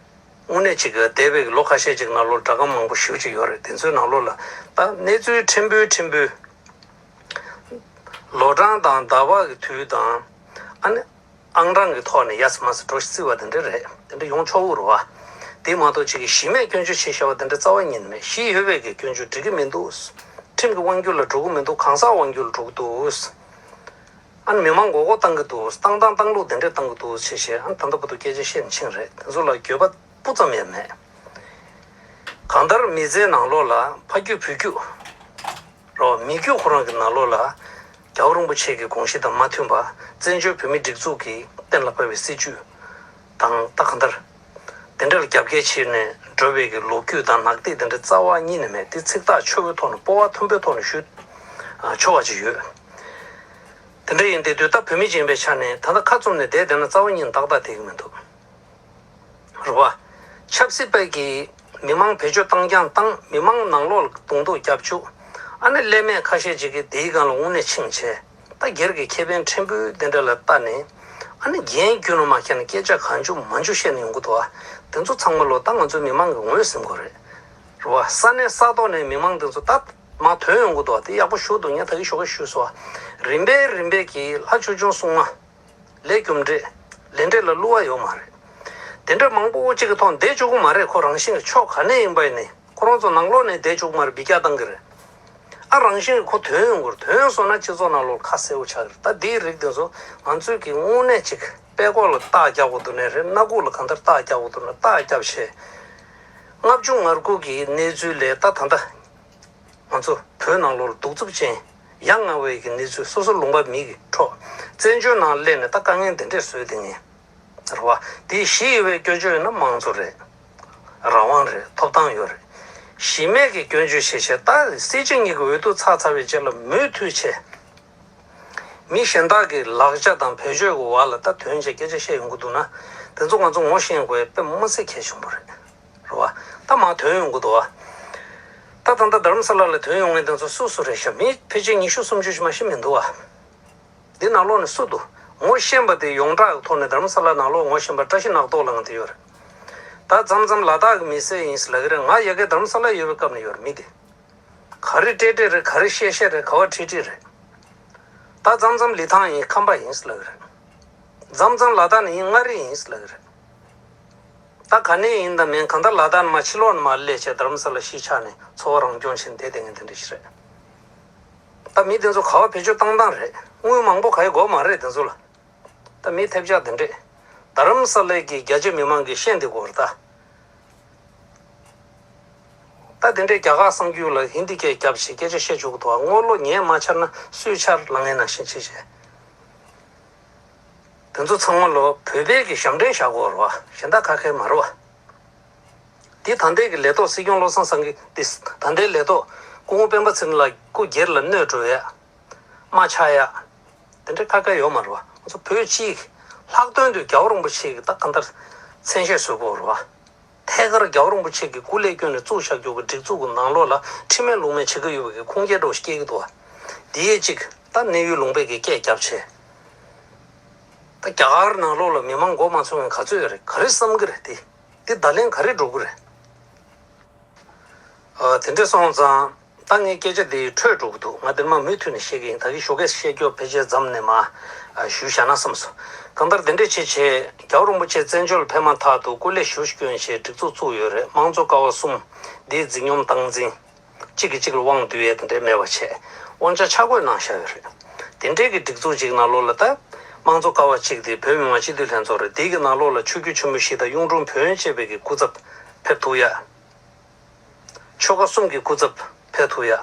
དངོས་གནས་ཅིག་གི་འདས་པའི་ལོ་ཁ་ཤས་ཅིག་ནང་ལོགས་སྒྲ་སྒམ་མང་པོ་ཞེ་པོ་ཅིག་ཡོད་རེད། དེ་ཚོའི་ནང་ལོགས་ལ་ད་གནས་ཚུལ་ཕྲན་བུ་ཕྲན་བུ། ལོ་གྲངས་དང་ཟླ་བ་གི་དུས་དང་། ཨ་ནི་ཨང་གྲངས་ཀྱི་ཐོག་ནས་ཡར་ཚུར་མར་ཚུར་འགྲོ་བརྩི་བ་དེ་འདྲ་རེད། དེ་འདྲ་ཡོང་ཆོག་གི་རེད་བ། དེ་མ་གཏོགས་ཅིག་གི་གཞི་མེད་སྐྱོན་བརྗོད་བྱེད་བཞག་པ་དེ་འདྲ་རྩ་བ་ཉིད་ནས་མེད། གཞི་ཡོད་པའི་གི་སྐྱོན་བརྗོད་འགྲིག་གི་མི་འདུག་ཁྲིམས་ཀྱི་དབང་སྒྱུར་ལ་འགྲོ་གི་མི་འདུག་གང་ཟག་དབང་སྒྱུར་ལ་འགྲོ་གི་འདུག་ཨ་ནི་མི་མང་མགོ་སྐོར་བཏང་གི་འདུག་བཏང་སྟངས་བཏང་ལུགས་དེ་འདྲས་བཏང་གི་འདུག་ཅེས་བཤད། ཨ་ནི་ད་ལྟ་བར་དུ་སྐད་ཆ་བཤད་ནས་ཕྱིན་རེད། དེ་ཚོ་ལ་འགྱོད་པ་སྤུ་ཙམ་ཡང་མེད། གང་ལྟར་མི་ཚེའི་ནང་ལོགས་ལ་ཕ་རྒྱུད་བུ་རྒྱུད། རོ། མི་རྒྱུད་ཁོ་རང་གི་ནང་ལོགས་ལ་རྒྱལ་བ་རིན་པོ་ཆེ་གི་དགོངས་གཞི་དང་མ་མཐུན་པ། བཙན་བྱོལ་བོད་མིའི་སྒྲིག་འཛུགས་ཀྱིས་གཏན་ལ་ཕབ་པའི་སྲིད་བྱུས་དང་། ད་གང་ལྟར་དེ་འདྲ་ལ་རྒྱབ་འགལ་བྱས་ནས་འགྲོ་བའི་གི་ལོ་རྒྱུས་དང་ནག་ཐིག་དེ་འདྲ་རྩ་བ་ཉིད་ནས་མེད། དེ་ཚིག་ཐག་ཆོད་པོའི་ཐོག་ནས་སྤོབས་པ་མཐོན་པོའི་ཐོག་ནས་ཞུ་ཆོག་པ་ཅིག་ཡོད། དེ་འདྲ་ཡིན་དུས་དུས་ད་བོད་མི་ཅིག་ཡིན་པའི་ཆ་ནས་ད་ལྟ་ཁ་བཙུམ་ནས་བསྡད་བསྡད་ན་རྩ་བ་ཉིད་ནས་ཏག་ཏག་བསྡད་ཀྱི་མི་འདུག་རེད་བ། ཆབ་སྲིད་པ་གིས་མི་མང་བེད་སྤྱོད་བཏང་རྐྱང་བཏང་། མི་མང་ནང་ལོགས་ལ་གདོང་ཐུག་རྒྱབ་བཅུག་ཨ་ནི་ཀླད་མེད་ཁ་ཤས་ཅིག་གིས་དེའི་སྒང་ལ་དངོས་གནས་ཕྱིན་བྱས། ད་སྒེར་གྱི་ཁེ་ཕན་ཕྲན་བུ་དེ་འདྲ་ལ་ལྟ་ནས། ཨ་ནི་འགན་རྒྱུ་ནོར་མ་འཁྱེར་ནས་སྐད་ཆ་གང་བྱུང་མང་བྱུང་བཤད་ནས་ཡོང་གི་འདུག་བ། དེ་ཚོ་ཚང་མ་ལོ་ད་ང་ཚོའི་མི་མང་གི་ངོས་ཟིན་དགོས་རེད། རེད་བ། ས་གནས་ས་ཐོག་ནས་མི་མང་དེ་ཚོ་ད་མར་ཐོན་ཡོང་གི་འདུག་བ། དེ་ཡག་པོ་ཞུ་འདུག་ངས་ད་གིན་ཞོགས་ཀས་ཞུས་སོང་བ། རིམ་པས་རིམ་པས་ཀྱིས་ལྷ་ཆོས་སྐྱོང་སྲུང་མ། ལས་རྒྱུ་འབྲས། ལས་འབྲས་ལ་བསླུ་བ་ཡོད་མ་རེད། དེ་འདྲ་མང་པོ་གཅིག་གི་ཐོག་བསྡད་བཅུག་གི་མ་རེད། ཁོ་རང་བཞིན་གྱི་ཕྱོགས་ག་ནས་ཡིན་པ་ཡིན་ནའི་ཁོ་རང་ཚོ་ནང་ལོགས་ནས་བསྡད་བཅུག་གི་མ་རེད། འབུད་རྒྱག་བཏང་གི་རེད། ཨ། རང་བཞིན་གྱི་ཁོ་ཐོན་ཡོང་གི་རེད། ཐོན་སོང་ན་སྤྱི་ཚོགས་ནང་ལོགས་ཁ་གསལ་པོ་ཆགས་ཀྱི་རེད། ད་འདིའི་རིགས་དེ་ཚོ་ང་ཚོས་ཀྱི་དངོས་གནས་ཅིག་དཔྲལ་ཀོག་ལ་རྟགས་རྒྱག་དགོས་འདུག་ནའི་རེད། སྣ་ཁུག་ལ་གང་ལྟར་རྟགས་རྒྱག་དགོས་འདུག་ན་རྟགས་རྒྱབ་བྱས། ལྔ་བཅུ་ང་དགུ་གི་གནས་ཚུལ་ལས་ད་ད་ལྟ། ང་ཚོ་བོད་ནང་ལོགས་ལ་གདུག་རྩུབ་ཅན་ཡ་ང་བའི་གི་གནས་ཚུལ། སོ་སོ་ལུང་པ་མི་གི་འཕྲོག་བཙན་བྱོལ་ནང་སླེབས་ནས་ད་དཀའ་ངལ་འདི་འདྲས་བཟོས་བསྡད་མཁན་རེད་བ། དེ་གཞི་ཡོད་པའི་སྐྱོན་བརྗོད་ཡིན་ན་དམངས་གཙོ་རེད། རང་དབང་རེད། ཐོབ་ཐང་ཡོད་རེད། གཞི་མེད་ཀྱི་སྐྱོན་བརྗོད་བྱས་བྱས། ད་སྲིད་སྤྱི་གཉིས་ཀྱི་འོས་བསྡུ་ཚར་ཚར་བའི་རྗེས་ལ་མུ་མཐུད་བྱས། མི་གཞན་དག་གི་ལག་ཆ་དང་བེད་སྤྱོད་ཀྱི་འོག་ལ་ད་ཐོན་བྱས་སྐད་ཆ་བཤད་ཡོང་གི་འདུག་ན། དེ་ཚོ་ང་ཚོ་ངོ་ཤེས་དགོས་དཔེ་མི་སྲིད་གལ་ཆེན་པོ་རེད། རེད་བ། ད་མར་ཐོན་ཡོང་གི་འདུག་བ། ད་ད་ལྟ་རྡ་རམ་ས་ལ་ལ་ཐོན་ཡོང་མཁན་དེ་ཚོ་སུ་སུ་རེད་ཤག་མི་ཕལ་ཆེར་ཉི་ཤུ་སུམ་ཅུ་ཞིག་མ་ཤི་མི་འདུག་བ། འདི་ནང་ལོགས་ནས་སུ་འདུག་ངོ་ཤེས་པ་དེ་ཡོངས་གྲགས་ཀྱི་ཐོག་ནས་རྡ་རམ་ས་ལ་ནང་ལོགས་ངོ་ཤེས་པ་བཀྲ་ཤིས་ནག་ཐོག་ལབ་མཁན་དེ་ཡོད་རེད། ད་མཚམས་མཚམས་ལ་དྭགས་ཀྱི་མི་སེར་ཡིན་ཟེར་ལབ་ཀྱི་རེད། ང་ཡ་གི་རྡ་རམ་ས་ལ་ཡོད་པའི་སྐབས་ནས་ཡོད་རེད། མི་དེ་ག་རེ་སྤྲད་སྤྲད་རེད། ག་རེ་བཤད་བཤད་རེད། ག་བ་ཁྲིད་ཁྲིད་རེད། ད་མཚམས་མཚམས་ལི་ཐང་ཡིན། ཁམས་པ་ཡིན་ཟེར་ལབ་ཀྱི་རེད། མཚམས་མཚམས་ལ་དྭགས་ནས་ཡིན། མངའ་རིས་ཡིན་ཟེར་ལབ་ཀྱི་རེད། ད་ག་ནས་ཡིན་དང་མིན། གང་ལྟར་ལ་དྭགས་ནས་མར་ཕྱི་ལོགས་ནས་མར་སླེབས་བྱས་རྡ་རམ་ས་ལ་གཞིས་ཆགས་ནས་འཚོ་བ་རང་སྐྱོང་བྱས་ནས་བསྡད་བསྡད་མཁན་དེ་འདྲ་ཞིག་རེད། ད་མི་དེ་ཚོ་ག་བ་བེད་སྤྱོད་བཏང་སྟངས་རེད། དངུལ་མང་པོ་ག་ཡེ་དགོས་མ་རེད་དེ་ཚོ་ལ། ད་མི་ཐེབས་ཆག་དེ་འདྲས། རྡ་རམ་ས་ལའི་གི་རྒྱ་ཆེ་མི་མང་གིས་ཤེས་འདི་དགོས་རེད་ད། ད་དེ་འདྲའི་རྒྱ་གར་གསར་འགྱུར་ལ་ཧིན་དི་སྐད་རྒྱབ་བྱས་སྐད་ཆ་བཤད་བཅུག་གི་འདུག་བ། དངོས་ལོ་ངས་མ་འཆར་ན་སུས་འཆར་ལབ་མཁན་ནང་བཞིན་བྱས་བྱས། དེ་ཚོ་ཚང་མ་ལོ་བོད་པའི་གི་ཞབས་འདྲེན་བཞག་དགོས་རེད་བ། གཞན་དག་ཁ་ཁའི་མ་རེད་བ། འདི་ད་ལྟའི་གི་ལས་ཐོག་སྲིད་སྐྱོང་བློ་བཟང་སེང་གེ་འདི། ད་ལྟའི་ལས་ཐོག་སྐུ་ངོ་སྤེན་པ་ཚེ་རིང་ལགས་སྐུ་སྒེར་ལ་གནོད་འགྲོ་ཡ། དམག་ཆགས་ཡ། དེ་འདྲའི་ཁ་ཁ་ཡོད་མ་རེད་བ། ང་ཚོ་བོད་སྤྱིའི་ལྷག་དོན་དུ་རྒྱལ་བ་རིན་པོ་ཆེ་གི་ད་གང་ལྟར་མཚན་ཤས་བཟོ་དགོས་རེད་བ། ཐད་ཀར་རྒྱལ་བ་རིན་པོ་ཆེ་གི་སྐུ་ལས་བསྐྱོན་ནས་བཙུགས་བཞག་རྒྱུ་གི་སྒྲིག་འཛུགས་ཀྱི་ནང་ལོགས་ལ་ཁྲིམས་མེད་ལུགས་མེད་བྱེད་ཀྱི་ཡོད་པའི་གི་ཁུངས་སྐྱེལ་འདྲ་བོ་ཞིག་སྐྱེལ་གྱི་འདུག་བ། དེའི་གཅིག་ད་གནས་ཡུལ་ལུང་པའི་གི་སྐད་རྒྱབ་བྱས། ད་རྒྱ་གར་ནང་ལོགས་ལ་མི་མང་མགོ་མ་ཚོས་མཁན་ག་ཚོད་ཡོད་རེད། ག་རེ་བསམ་གི་རེད་དེ། དེ་བརྡ་ལན་ག་རེ་འགྲོ་གི་རེད། ཨ། དེ་འདྲ་སོང་ཙང་ད་ངས་སྐད་ཆ་དེ་འཕྲོས་འགྲོ་གི་འདུག་ང་དེ་མ་མུ་མཐུད་ནས་བཤད་ཀྱི་ཡིན། ད་གི་ཞོགས་ཀས་བཤད་རྒྱུ་ཕལ་ཆེར་མཚམས་ནས་མ་ཞུས་བཞག་ན་བསམ་སོང་། གང་ལྟར་དེ་འདྲ་བྱས་བྱས་རྒྱལ་བ་རིན་པོ་ཆེ་བཙན་བྱོལ་ཕེབས་མ་ཐག་ཏུ་སྐུ་ལས་ཞུ་བསྐྱོན་བྱས་སྒྲིག་འཛུགས་བཙུགས་ཡོད་རེད། དམངས་གཙོ་ཀ་བ་གསུམ་འདིའི་འཛིན་སྐྱོང་སྟངས་འཛིན། གཅིག་གིས་གཅིག་ལ་དབང་བསྡུ་ཡས་དེ་འདྲའི་མེད་པ་བྱས། དབང་ཆ་ཆ་བགོས་གནང་བཞག་ཡོད་རེད། དེ་འདྲའི་གི་སྒྲིག་འཛུགས་ཅིག་ནང་ལོགས་ལ་ད་དམངས་གཙོ་ཀ་བ་གཅིག་དེ་བོད་མི་མང་སྤྱི་འཐུས་ལྷན་ཚོགས་རེད། དེའི་གི་ནང་ལོགས་ལ་ཆོས་བརྒྱུད་ཆེན་པོ་བཞི་དང་གཡུང་དྲུང་བོན་བཅས་པའི་གི་སྐུ་ཚབ་ཕེབས་ཐུབ་ཡ། ཆོལ་ཁ་གསུམ་གྱི་སྐུ་ཚབ་ཕེབས་ཐུབ་ཡ།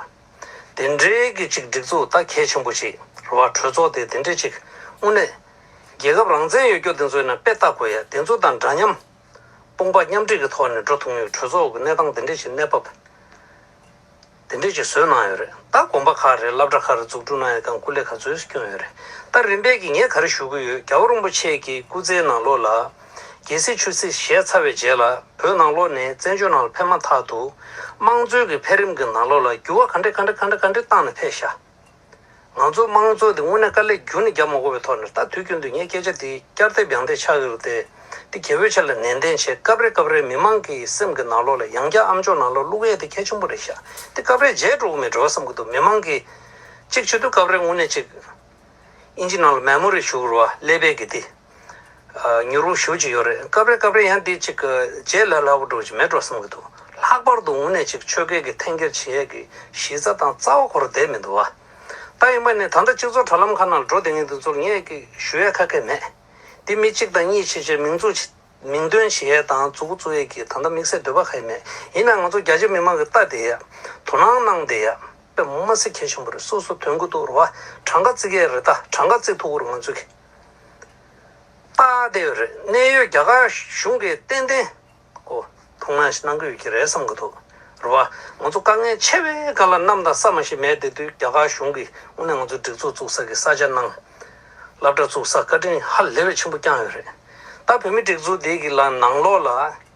དེ་འདྲའི་གི་ཅིག་སྒྲིག་འཛུགས་ད་གལ་ཆེན་པོ་ཅིག་རེད་བ། གྲོས་ཚོགས་དེ་དེ་འདྲའི་ཅིག་དངོས་གནས་རྒྱལ་ཁབ་རང་བཙན་ཡོད་རྒྱུ་དེ་ཚོའི་ནང་དཔེ་ལྟ་དགོས་ཡ། དེ་ཚོ་དང་འདྲ་མཉམ་དཔུང་པ་མཉམ་འབྲེལ་གྱི་ཐོག་ནས་འགྲོ་ཐུབ་ཡོད། གྲོས་ཚོགས་ཀྱི་གནས་སྟངས་དེ་འདྲའི་ཅིག་གནས་བབ་དེ་འདྲའི་ཅིག་བཟོས་གནང་ཡོད་རེད། ད་དགོན་པ་ཁག་རེད། སློབ་གྲྭ་ཁག་རེད། འཛུགས་སྐྲུན་གནང་ཡ་གང་སྐུ་ལས་ག་ཚོད་སྐྱོན་ཡོད་རེད། ད་རིམ་པས་ཀྱི་ངས་ག་རེ་ཞུ་གི་ཡོད། རྒྱལ་བ་རིན་པོ་ཆེ་གི་སྐུ་ཚེའི་ནང་ལོགས་ལ་རྒྱལ་སྲིད་ཆོས་སྲིད་བཞེས་ཚར་བའི་རྗེས་ལ་བོད་ནང་ལོགས་ནས་བཙན་བྱོལ་ནང་ལ་ཕེབས་མ་ཐག་ཏུ་དམངས་གཙོའི་གི་འཕེལ་རིམ་གི་ནང་ལོགས་ལ་འགྱུར་བ་ག་འདྲ་ག་འདྲ་ག་འདྲ་ག་འདྲ་བཏང་ནས་ཕེབས་ཤག་ང་ཚོ་དམངས་གཙོ་དེ་དངོས་གནས་དཀའ་ལས་ཁྱོན་ནས་རྒྱབ་མ་དགོས་པའི་ཐོག་ནས། ད་དུས་རྒྱུན་དུ་ངས་སྐད་ཆ་དེ་བསྐྱར་ཟློས་བསྐྱར་ཟློས་ཆགས་ཀྱི་རེད་དེ། དེ་རྒྱལ་པོའི་ཆ་ལ་ནན་ཏན་བྱས། སྐབས་རེ་སྐབས་རེ་མི་མང་གི་སེམས་ཀྱི་ནང་ལོགས་ལ་ཡང་བསྐྱར་ཨ་མཆོག་ནང་ལོགས་བླུག་ཡས་དེ་གལ་ཆེན་པོ་རེད་ཤག་དེ་སྐབས་རེ་བརྗེད་འགྲོ་གི་མེད་འགྲོ་བསམ་གྱི་འདུག་མི་མང་གིས་གཅིག་བྱེད་དུས་སྐབས་རེ་དངོས་གནས་གཅིག་ཨིན་ཇི་ནང་ལ་མེ་མོ་རི་ཞུ་གི་རེད་བ། ཀླད་པའི་གི་དེ། ཨ། མྱུར་བ་ཞུ་གི་ཡོད་རེད། སྐབས་རེ་སྐབས་རེ་ཡང་དེ་གཅིག་གི་བརྗེད་ལ་སླ་པོ་འགྲོ་གི་མེད་འགྲོ་བསམ་གྱི་འདུག་ལྷག་པར་དུ་དངོས་གནས་གཅིག་ཆོལ་ཁའི་གི་འཐེན་འཁྱེར་བྱེད་ཡས་ཀྱི་གཞི་རྩ་དང་རྩ་བ་ཁོ་རང་བསྡད་མི་འདུག་བ། ད་ཡིན་པ་ནི་ད་ལྟ་སྤྱི་ཚོགས་དྲ་ལམ་ཁག་ནང་ལ་འགྲོ་བསྡད་མཁན་དེ་ཚོར་ངས་ཀྱི་ཞུ་ཡ་ཁ་སྐད་མེད། འདི་མི་གཅིག་དང་གཉིས་བྱས་བྱས་མིང་འཛུགས་བྱས། མིང་འདོན་བྱེད་ཡ་དང་མཛུབ་གུ་བཙུགས་ཡ་གི་ད་ལྟ་དམིགས་བསལ་འདོད་པ་གང་ཡང་མེད། ཡིན་ནའང་ང་ཚོ་རྒྱ་ཆེ་མི་མང་གི་ལྟ་བསྡད་ཡ། དོ་སྣང་གནང་བསྡད་ཡ་དཔེ་མ་སྲིད་གལ་ཆེན་པོ་རེད། སོ་སོ་དོན་གྱི་འདུག་རེད་བ། གྲངས་ཀ་བརྩི་གི་རེད། ད་གྲངས་ཀ་བརྩི་ཐུབ་ཀྱི་རེད། ང་ཚོ་གི་ལྟ་བསྡད་ཡོད་རེད། གནད་ཡོད་རྒྱ་གར་གཞུང་གིས་ཏན་ཏན་ཁོ་ཐུགས་སྣང་ཞིག་གནང་གི་ཡོད་ཀྱི་རེད་བསམ་གྱི་འདུག་རེད་བ། ང་ཚོ་དཀའ་ངལ་ཆེ་བའི་སྒང་ལ་གནམ་དང་ས་མ་ཞིག་མེད་བསྡད་དུས་རྒྱ་གར་གཞུང་གིས་དངོས་གནས་ང་ཚོ་སྒྲིག་འཛུགས་བཙུགས་ས་གི་ས་ཆ་གནང་། སློབ་གྲྭ་བཙུགས་ས་བཀའ་དྲིན་ཧ་ལས་པའི་ཆེན་པོ་བསྐྱངས་ཡོད་རེད། ད་བོད་མི་སྒྲིག་འཛུགས་འདི་གི་ལ་ནང་ལོགས་ལ་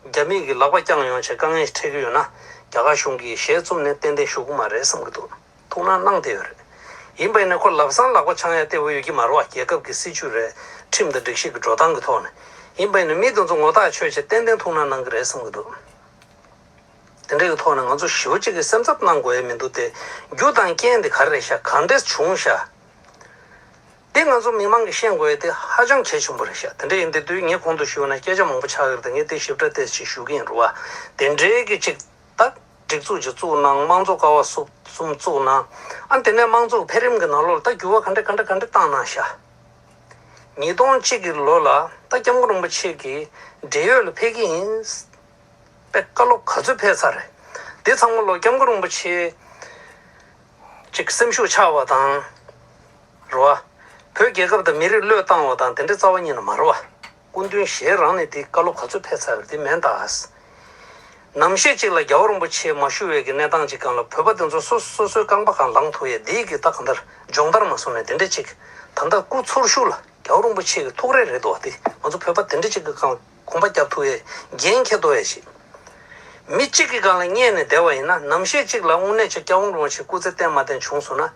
རྒྱ་མི་གི་ལག་པ་བརྐྱངས་ཡོང་བྱས་དཀའ་ངལ་ཞིག་འཕྲད་ཀྱི་ཡོད་ན། རྒྱ་གར་གཞུང་གིས་ཞལ་བཙུམ་ནས་ཏན་ཏན་བཞུགས་ཀྱི་མ་རེད་བསམ་གྱི་འདུག་ཐུགས་སྣང་གནང་བསྡད་ཡོད་རེད། ཡིན་པ་ཡིན་ན་ཁོ་ལམ་སང་ལག་པ་འཆང་ཡ་ལྟ་བུ་ཡོད་ཀྱི་མ་རེད་བ། རྒྱལ་ཁབ་ཀྱི་སྲིད་བྱུས་རེད། ཁྲིམས་དང་སྒྲིག་གཞི་གི་འགྲོ་སྟངས་ཀྱི་ཐོག་ནས། ཡིན་པ་ཡིན་ན་མི་དེ་ཚོ་ངོ་ཐག་ཆོད་བྱས་ཏན་ཏན་ཐུགས་སྣང་གནང་གི་རེད་བསམ་གྱི་འདུག་དེ་འདྲ་གི་ཐོག་ནས་ང་ཚོ་ཞེ་པོ་ཅིག་གི་སེམས་འཚབ་གནང་དགོས་ཡ་མི་འདུག་སྟེ། རྒྱུ་དང་རྐྱེན་དེ་ག་རེ་རེད་ཤག་གང་འདྲས་བྱུང་ཤག་དེ་ང་ཚོ་མི་མང་གིས་ཤེས་དགོས་ཡ་དེ་ཧ་ཅང་གལ་ཆེན་པོ་རེད་ཤག་དེ་འདྲ་ཡིན་དེ་དུས་ངས་གོང་དུ་ཞུས་ན་སྐད་ཆ་མང་པོ་ཆགས་ཀྱི་རེད་དེ། ངས་དེ་ཞིབ་ཕྲ་ཏོག་ཙམ་ཞུ་གི་ཡིན་རེད་བ། དེ་འདྲའི་གི་ཅིག་ད་སྒྲིག་འཛུགས་ཅིག་བཙུགས་གནང་། དམངས་གཙོ་ཀ་བ་སུ་གསུམ་བཙུགས་གནང་། ཨ། དེ་ནས་དམངས་གཙོ་འཕེལ་རིམ་གྱི་ནང་ལོགས་ལ་ད་འགྱུར་བ་ག་འདྲ་ག་འདྲ་ག་འདྲ་བཏང་གནང་ཤག་ཉིས་སྟོང་གཅིག་གི་ལོ་ལ་ད་སྐྱབས་མགོན་རིན་པོ་ཆེ་གིས་བགྲེས་ཡོལ་ལ་ཕེབས་ཀྱི་ཡིན། དཔེ་བཀའ་སློབ་ག་ཚོད་ཕེབས་ཚར་རེད། དེ་ཚང་མ་ལོ་སྐྱབས་མགོན་རིན་པོ་ཆེ་ཅིག་སེམས་ཤུགས་ཆག་པ་དང་། རེད་བ། བོད་རྒྱལ་ཁབ་དང་མི་རིགས་བློས་བཏང་བ་དང་དེ་འདྲའི་རྩ་བ་ཉིད་ནས་མ་རེད་བ། སྐུ་མདུན་ཞལ་རང་ནས་དེ་བཀའ་སློབ་ག་ཚོད་ཕེབས་ཚར་རེད། དེ་མེད་ད། ནམ་ཞིག་ཅིག་ལ་རྒྱལ་བ་རིན་པོ་ཆེ་མ་བཞུགས་པའི་གི་གནས་སྟངས་ཅིག་སྒང་ལ་བོད་པ་དེ་ཚོ་སོ་སོ་སོ་སོའི་རྐང་པ་སྒང་ལངས་ཐུབ་ཡས་དེའི་གི་ད་གང་ལྟར་སྦྱོང་བརྡར་མ་སོང་ནས་དེ་འདྲ་ཅིག་ད་ལྟ་སྐུ་འཚོ་བཞུགས་ལ། རྒྱལ་བ་རིན་པོ་ཆེ་གི་ཐུགས་རེ་རེད་འདུག་བ། དེ་ང་ཚོ་བོད་པ་དེ་འདྲ་ཅིག་གི་སྒང་གོམ་པ་རྒྱབ་ཐུབ་ཡས་འགན་འཁྱེར་ཐུབ་ཡས་ཤིག་མི་གཅིག་གི་སྒང་ལ་བསྙད་ནས་བསྡད་པ་ཡིན་ན། ནམ་ཞིག་ཅིག་ལ་དངོས་གནས་ཅིག་སྐྱབས་མགོན་རིན་པོ་ཆེ་སྐུ་ཚེ་བརྟན་མ་བརྟན་བྱུང་སོང་ན།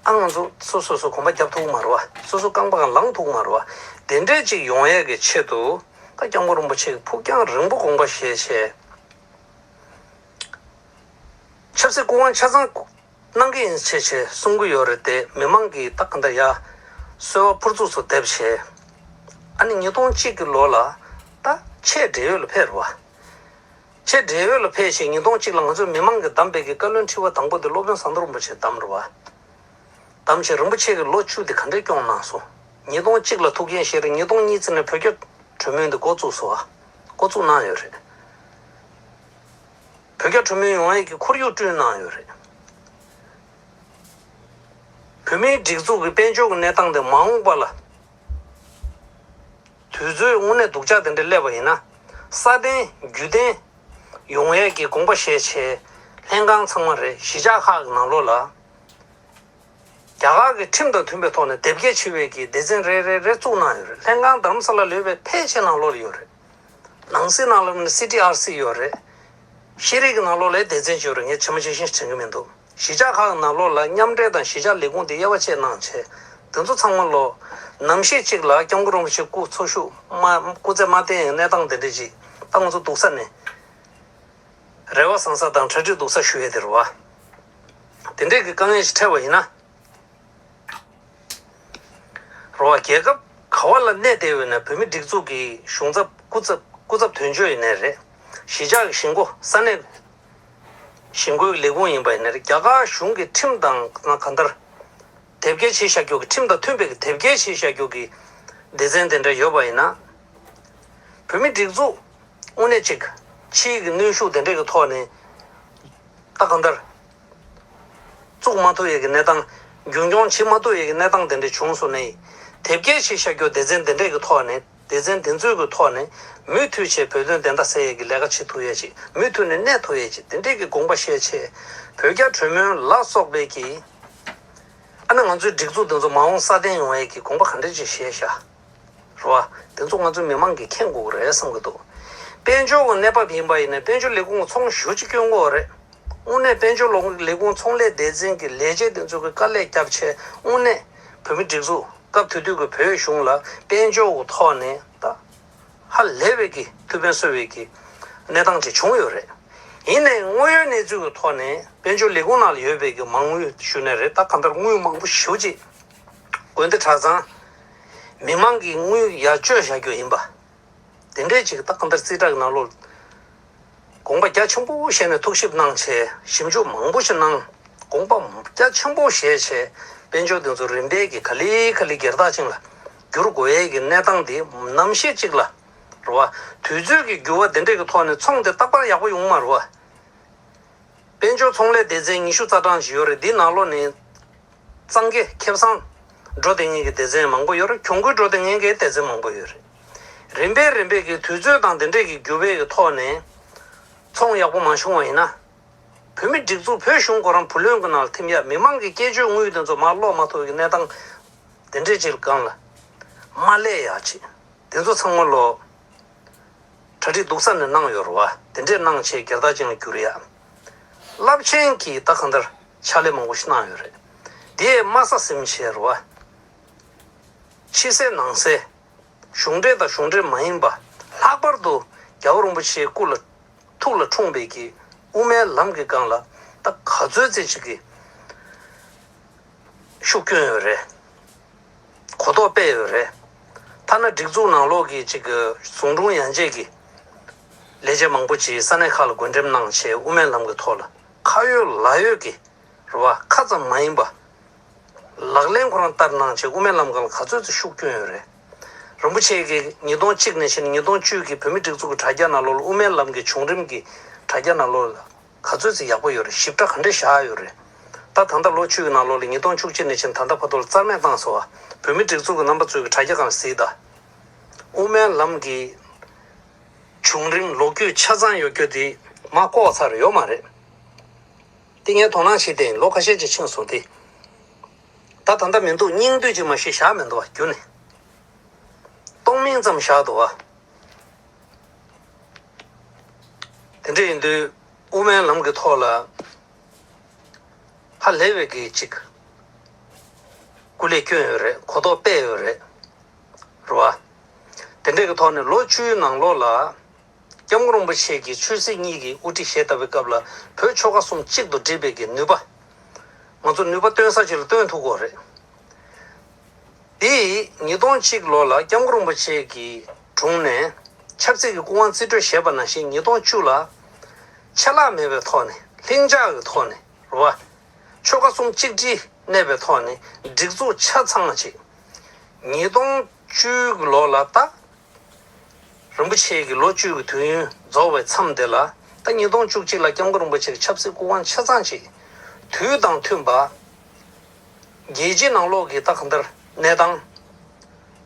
ཨ། ང་ཚོ་སོ་སོ་སོ་གོམ་པ་རྒྱབ་ཐུབ་ཀྱི་མ་རེད་བ། སོ་སོ་རྐང་པ་སྒང་ལངས་ཐུབ་ཀྱི་མ་རེད་བ། དེ་འདྲས་ཅིག་ཡོང་ཡས་ཀྱི་ཆེད་དུ་ད་སྐྱབས་མགོན་རིན་པོ་ཆེ་གི་ཕུགས་རྒྱང་རིང་པོ་དགོངས་པ་བཞེས་བྱས། ཆབ་སྲིད་སྐུ་དབང་ཆ་ཚང་གནང་གི་ཡིན་ཞེས་བྱས་གསུང་གི་ཡོད་རེད་དེ། མི་མང་གིས་ད་ག་འདྲ་ཡ་གསོལ་བ་ཕུར་ཚུགས་སུ་འདེབས་བྱས། ཨ་ནི་ཉིས་སྟོང་གཅིག་གི་ལོ་ལ་ད་ཆེས་བགྲེས་ཡོལ་ལ་ཕེབས་རེད་བ། ཆེས་བགྲེས་ཡོལ་ལ་ཕེབས་བྱས་ཉིས་སྟོང་གཅིག་ལ་ང་ཚོས་མི་མང་གིས་བདམས་པའི་གི་བཀའ་བློན་ཁྲི་པ་དང་པོ་དེ་སློབ་དཔོན་ཟམ་གདོང་རིན་པོ་ཆེས་བདམས་རེད་བ། བདམས་བྱས་རིན་པོ་ཆེ་གིས་ལོ་བཅུ་དེ་ག་འདྲས་སྐྱོང་གནང་སོང་། ཉིས་སྟོང་གཅིག་ལ་ཐུག་རྐྱེན་བཞེས་རེད། ཉིས་སྟོང་གཉིས་ཙམ་ནས་བོད་རྒྱ་གྲོས་མོལ་འདི་འགོ་བཙུགས་སོང་བ། འགོ་བཙུགས་གནང་ཡོད་རེད། བོད་རྒྱ་གྲོས་མོལ་ཡོང་ཡས་ཀྱི་ཁོར་ཡུག་བསྐྲུན་གནང་ཡོད་རེད། བོད་མིའི་སྒྲིག་འཛུགས་ཀྱི་དཔལ་འབྱོར་གྱི་གནས་སྟངས་དེ་མ་འོངས་པ་ལ་དུས་ཚོད་དངོས་གནས་སྡུག་ཅག་དེ་འདྲ་སླེབས་པ་ཡིན་ན། སྲ་བརྟན་རྒྱུན་བརྟན་ཡོང་ཡས་ཀྱི་དགོངས་པ་བཞེས་བྱས། ལྷན་ཁང་ཚང་མ་རེད། གཞིས་ཆགས་ཁག་གི་ནང་ལོགས་ལ་རྒྱ་གར་གྱི་ཁྲིམས་དང་མཐུན་པའི་ཐོག་ནས་དེབ་སྐྱེལ་བྱེད་པའི་གི་སྡེ་ཚན་རེ་རེ་རེ་བཙུགས་གནང་ཡོད་རེད། ལྷན་ཁང་རྡ་རམ་ས་ལ་ལོས་པའི་ཕལ་ཆེར་ནང་ལོགས་ལ་ཡོད་རེད། ནང་སྲིད་ནང་ལ་ནི་སི་ཊི་ཨར་སི་ཡོད་རེད། ཤེས་རིག་གི་ནང་ལོགས་ལ་སྡེ་ཚན་ཅིག་ཡོད་རེད། ངས་ཇི་མ་ཇི་བཞིན་དྲན་གྱི་མི་འདུག་གཞིས་ཆགས་ཁག་ནང་ལོགས་ལ་མཉམ་འབྲེལ་དང་གཞིས་ཆགས་ལས་ཁུངས་དེ་དབྱེ་བ་ཕྱེ་གནང་བྱས། དེ་ཚོ་ཚང་མ་ལོ་ནམ་ཞིག་ཅིག་ལ་སྐྱབས་མགོན་རིན་པོ་ཆེ་སྐུ་འཚོ་བཞུགས་མ་སྐུ་ཚེ་མ་བརྟན་ཡང་གནས་སྟངས་དེ་འདྲ་ཅིག་ད་ང་ཚོ་འདུག་ས་ནས་རེ་བ་བཟང་ས་དང་གྲ་སྒྲིག་འདུག་ས་ཞུ་ཡས་དེ་རེད་བ། དེ་འདྲས་ཀྱི་དཀའ་ངལ་ཞིག་འཕྲད་པ་ཡིན་ན། རེད་བ། རྒྱལ་ཁབ་ག་བ་ལ་གནས་བསྡད་ཡོད་ན་བོད་མི་སྒྲིག་འཛུགས་ཀྱི་གཞུང་ཚབ་སྐུ་ཚབ་སྐུ་ཚབ་དོན་གཅོད་ཡིན་ནའི་རེད། གཞིས་ཆགས་ཀྱི་གཞིས་འགོ་ས་གནས་གཞིས་འགོའི་ལས་ཁུངས་ཡིན་པ་ཡིན་ནའི་རེད། རྒྱ་གར་གཞུང་གི་ཁྲིམས་དང་གང་ལྟར་དེབ་སྐྱེལ་བྱས་བཞག་རྒྱུ་གི་ཁྲིམས་དང་མཐུན་པའི་གི་དེབ་སྐྱེལ་བྱས་བཞག་རྒྱུ་གི་སྡེ་ཚན་དེ་འདྲ་ཡོད་པ་ཡིན་ན། བོད་མི་སྒྲིག་འཛུགས་དངོས་གནས་ཅིག་ཕྱིའི་གི་གནོན་ཤུགས་དེ་འདྲས་ཀྱི་ཐོག་ནས་ད་གང་ལྟར་བཙུགས་མ་ཐུབ་ཡས་ཀྱི་གནས་སྟངས་རྒྱུན་འཁྱོངས་བྱེད་མ་ཐུབ་ཡས་ཀྱི་གནས་སྟངས་དེ་འདྲས་བྱུང་སོང་ནའི། དེབ་སྐྱེལ་བྱས་བཞག་རྒྱུ་སྡེ་ཚན་དེ་འདྲས་ཀྱི་ཐོག་ནས་སྡེ་ཚན་དེ་ཚོའི་གི་ཐོག་ནས་མུ་མཐུད་བྱས་བོད་དོན་བདེན་མཐའ་གསལ་ཡས་ཀྱི་ལས་ཀ་བྱེད་ཐུབ་ཡས་ཅིག་མུ་མཐུད་ནས་གནས་ཐུབ་ཡས་ཅིག་དེ་འདྲས་ཀྱི་དགོངས་པ་བཞེས་བྱས་བོད་རྒྱ་གྲོས་མོལ་ལ་སོགས་པའི་གི་ཨ་ནི་ང་ཚོའི་སྒྲིག་འཛུགས་དེ་ཚོ་མ་འོངས་སྲ་བརྟན་ཡོང་ཡས་ཀྱི་དགོངས་པ་ག་འདྲས་ཅིག་བཞེས་བཞག་རེད་བ། དེ་ཚོ་ང་ཚོའི་མི་མང་གིས་མཁྱེན་དགོས་ཀྱི་རེད་བསམ་གྱི་འདུག་དཔལ་འབྱོར་གྱི་གནས་བབ་ཡིན་པ་ཡིན་ན་དཔལ་འབྱོར་ལས་ཁུངས་ཚོང་ཞེ་པོ་ཅིག་སྐྱོན་གྱི་ཡོད་རེད། དངོས་གནས་དཔལ་འབྱོར་ལས་ཁུངས་ཚོང་ལས་སྡེ་ཚན་གྱི་ལས་བྱེད་དེ་ཚོ་གི་དཀའ་ལས་བརྒྱབ་བྱས་དངོས་གནས་བོད་མི་སྒྲིག་འཛུགས་སྐབས་དེ་དུས་ཀྱི་བོད་གཞུང་ལ་དཔལ་འབྱོར་གྱི་ཐོག་ནས་ད་ཧ་ལས་པའི་གི་ཐུགས་ཕན་གསོས་པའི་གི་གནས་སྟངས་ཅིག་བྱུང་ཡོད་རེད། ཡིན་ནའི་དངོས་ཡོད་གནས་ཚུལ་གྱི་ཐོག་ནས་དཔལ་འབྱོར་ལས་ཁུངས་ནང་ལ་ཡོད་པའི་གི་མ་དངུལ་ཞུ་ནའི་རེད། ད་གང་ལྟར་དངུལ་མང་པོ་ཞེ་པོ་ཅིག་དགོན་སྡེ་གྲྭ་ཚང་མི་མང་གི་དངུལ་ཡར་བཅོལ་བཞག་རྒྱུ་ཡིན་པ། དེ་འདྲས་ཅིག་ད་གང་ལྟར་རྩིས་ཁྲ་གི་ནང་ལོགས་དགོངས་པ་རྒྱ་ཆེན་པོ་བཞེས་ནས་ཐུགས་ཞིབ་གནང་བྱས་ཞིབ་འཇུག་མང་པོ་ཞིག་གནང་། དགོངས་པ་རྒྱ་ཆེན་པོ་བཞེས་བྱས་དཔལ་འབྱོར་དེ་ཚོ་རིམ་པས་ཀྱི་ག་ལེ་ག་ལེ་སྒེར་བདག་ཅིག་ལ་བསྒྱུར་དགོས་ཡས་ཀྱི་གནས་སྟངས་དེ་ནམ་ཞིག་ཅིག་ལ་རེད་བ། དུས་ཚོད་ཀྱི་འགྱུར་བ་དེ་འདྲས་ཀྱི་ཐོག་ནས་ཚོང་དེ་རྟག་པར་ཡག་པོ་ཡོང་མ་རེད་བ། དཔལ་འབྱོར་ཚོང་ལས་སྡེ་ཚན་ཉི་ཤུ་རྩ་གྲངས་ཤིག་ཡོད་རེད། འདིའི་ནང་ལོགས་ནས་གཙང་གི་ཁེ་བཟང་འགྲོ་བསྡད་མཁན་གྱི་སྡེ་ཚན་མང་པོ་ཡོད་རེད། གྱོང་གུན་འགྲོ་བསྡད་མཁན་གྱི་སྡེ་ཚན་མང་པོ་ཡོད་རེད། རིམ་པས་རིམ་པས་ཀྱི་དུས་ཚོད་དང་དེ་འདྲས་ཀྱི་འགྱུར་བའི་གི་ཐོག་ནས་ཚོང་ཡག་པོ་མ་བྱུང་བ་ཡིན་ན། བོད་མི་སྒྲིག་འཛུགས་བོད་གཞུང་ཁོ་རང་བུ་ལོན་གྱི་ནང་ལ་ཐིམ་ཡ། མི་མང་གི་སྐྱེད་སྤྱོད་དངུལ་དེ་ཚོ་མར་སློག་མ་ཐུབ་ཀྱི་གནས་སྟངས་དེ་འདྲས་ཅིག་སྒང་ལ་མ་སླེབས་ཡ་ཅིག་དེ་ཚོ་ཚང་མ་ལོ་གྲ་སྒྲིག་སྡུག་ས་ནས་གནང་ཡོད་རེད་བ། དེ་འདྲས་གནང་བྱས་སྒེར་བདག་ཅིག་ལ་གྱུར་ཡ། རླབས་ཆེན་གྱི་ད་གང་ལྟར་ཕྱག་ལས་མང་པོ་ཞིག་གནང་ཡོད་རེད། དེས་དམའ་ས་ཟིན་བྱས་རེད་བ། ཕྱི་གསལ་ནང་གསལ། གཞུང་འབྲེལ་དང་གཞུང་འབྲེལ་མ་ཡིན་པ། ལྷག་པར་དུ་རྒྱལ་བ་རིན་པོ་ཆེའི་སྐུ་ལ་ཐུགས་ལ་འཁྲུངས་པའི་གི་དབུ་མའི་ལམ་གྱི་སྒང་ལ་ད་ག་ཚོད་ཙམ་ཞིག་གི་ཤུགས་བསྐྱོན་ཡོད་རེད། གོ་རྟོགས་སྤེལ་ཡོད་རེད། ཐ་ན་སྒྲིག་འཛུགས་ནང་ལོགས་ཀྱི་ཅིག་གི་ཟུང་དྲུང་ཡན་ཆད་ཀྱི་ལས་བྱེད་མང་པོ་ཅིག་ས་གནས་ཁག་ལ་བགོ་འགྲེམས་གནང་བྱས་དབུ་མའི་ལམ་གྱི་ཐོག་ལ་ཁ་ཡོད་ལག་ཡོད་ཀྱི་རེད་བ། ཁ་ཙམ་མ་ཡིན་པ། ལག་ལེན་ཁོ་རང་བསྟར་གནང་བྱས་དབུ་མའི་ལམ་སྒང་ལ་ག་ཚོད་ཙམ་ཤུགས་བསྐྱོན་ཡོད་རེད། རིན་པོ་ཆེ་གིས་ཉིས་སྟོང་གཅིག་ནས་བྱས་ནས་ཉིས་སྟོང་བཅུ་གི་བོད་མི་སྒྲིག་འཛུགས་ཀྱི་དྲ་རྒྱ་ནང་ལོགས་ལ་དབུ་མའི་ལམ་གྱི་བྱུང་རིམ་གྱི་དྲ་རྒྱ་ནང་ལོགས་ལ་ག་ཚོད་ཙམ་ཡག་པོ་ཡོད་རེད། ཞིབ་ཕྲ་ག་འདྲས་བཞག་ཡོད་རེད། ད་ད་ལྟ་ལོ་བཅུ་གི་ནང་ལོགས་ལ་ཉིས་སྟོང་བཅུ་གཅིག་ནས་བྱས་ནས་ད་ལྟ་བར་དུ་ལ་རྩ་མེད་བཏང་སོང་བ། བོད་མི་སྒྲིག་འཛུགས་ཀྱི་རྣམ་པ་ཚོའི་གི་དྲ་རྒྱ་སྒང་ལ་གཟིགས་དང་། དབུ་མའི་ལམ་གྱི་བྱུང་རིམ་ལོ་རྒྱུས་ཆ་ཚང་ཡོད་རྒྱུ་དེ་མར་བཀོག་ཚར་ཡོད་མ་རེད། དེ་ངས་དོ་སྣང་བྱས་ཏེ་ལོ་ཁ་ཤས་ཅིག་ཕྱིན་སོང་སྟེ། ད་ད་ལྟ་མི་འདུག་སྙིང་བསྡུས་ཅིག་མ་གཞི་བཞག་མི་འདུག་བ། རྒྱུ་ནི་སྟོང་མིན་ཙམ་བཞག་འདུག་བ། དེ་འདྲ་ཡིན་དུས་དབུ་མའི་ལམ་གྱི་ཐོག་ལ་ཧ་ལས་པའི་གི་ཅིག་སྐུ་ལས་བསྐྱོན་ཡོད་རེད། གོ་རྟོགས་སྤེལ་ཡོད་རེད། རེད་བ། དེ་འདྲའི་གི་ཐོག་ནས་ལོ་བཅུའི་ནང་ལོགས་ལ་སྐྱབས་མགོན་རིན་པོ་ཆེ་གིས་ཆོས་སྲིད་གཉིས་ཀྱི་དབུ་ཁྲིད་བཞེས་བཏབ་པའི་སྐབས་ལ་བོད་ཆོལ་ཁ་གསུམ་གཅིག་ཏུ་སྒྲིལ་བའི་གི་ནུས་པ། ང་ཚོ་ནུས་པ་སྟོན་ས་ཅིག་ལ་སྟོན་ཐུབ་ཀྱི་ཡོད་རེད། དེ་ཉིས་སྟོང་གཅིག་ལོ་ལ་སྐྱབས་མགོན་རིན་པོ་ཆེ་གི་དྲུང་ནས་ཆབ་སྲིད་ཀྱི་སྐུ་དབང་རྩིས་སྤྲོད་བྱས་པ་ནང་བཞིན་ཉིས་སྟོང་བཅུ་ལ་ཆད་ལྷག་མེད་པའི་ཐོག་ནས་ལྷིང་འཇགས་ཀྱི་ཐོག་ནས་རེད་བ། ཆོལ་ཁ་གསུམ་གཅིག་སྒྲིལ་གནས་པའི་ཐོག་ནས་སྒྲིག་འཛུགས་ཆ་ཚང་ཅིག་ཉིས་སྟོང་བཅུ་གི་ལོ་ལ་ད། རིན་པོ་ཆེ་གི་ལོ་བཅུ་གི་དུས་ཡུན་རྫོགས་པའི་མཚམས་དེ་ལ་ད་ཉིས་སྟོང་བཅུ་གཅིག་ལ་སྐྱབས་མགོན་རིན་པོ་ཆེ་གི་ཆབ་སྲིད་སྐུ་དབང་ཆ་ཚང་ཅིག་དུས་དང་མཐུན་པ། རྒྱལ་སྤྱིའི་ནང་ལོགས་ཀྱི་ད་གང་ལྟར་གནས་སྟངས།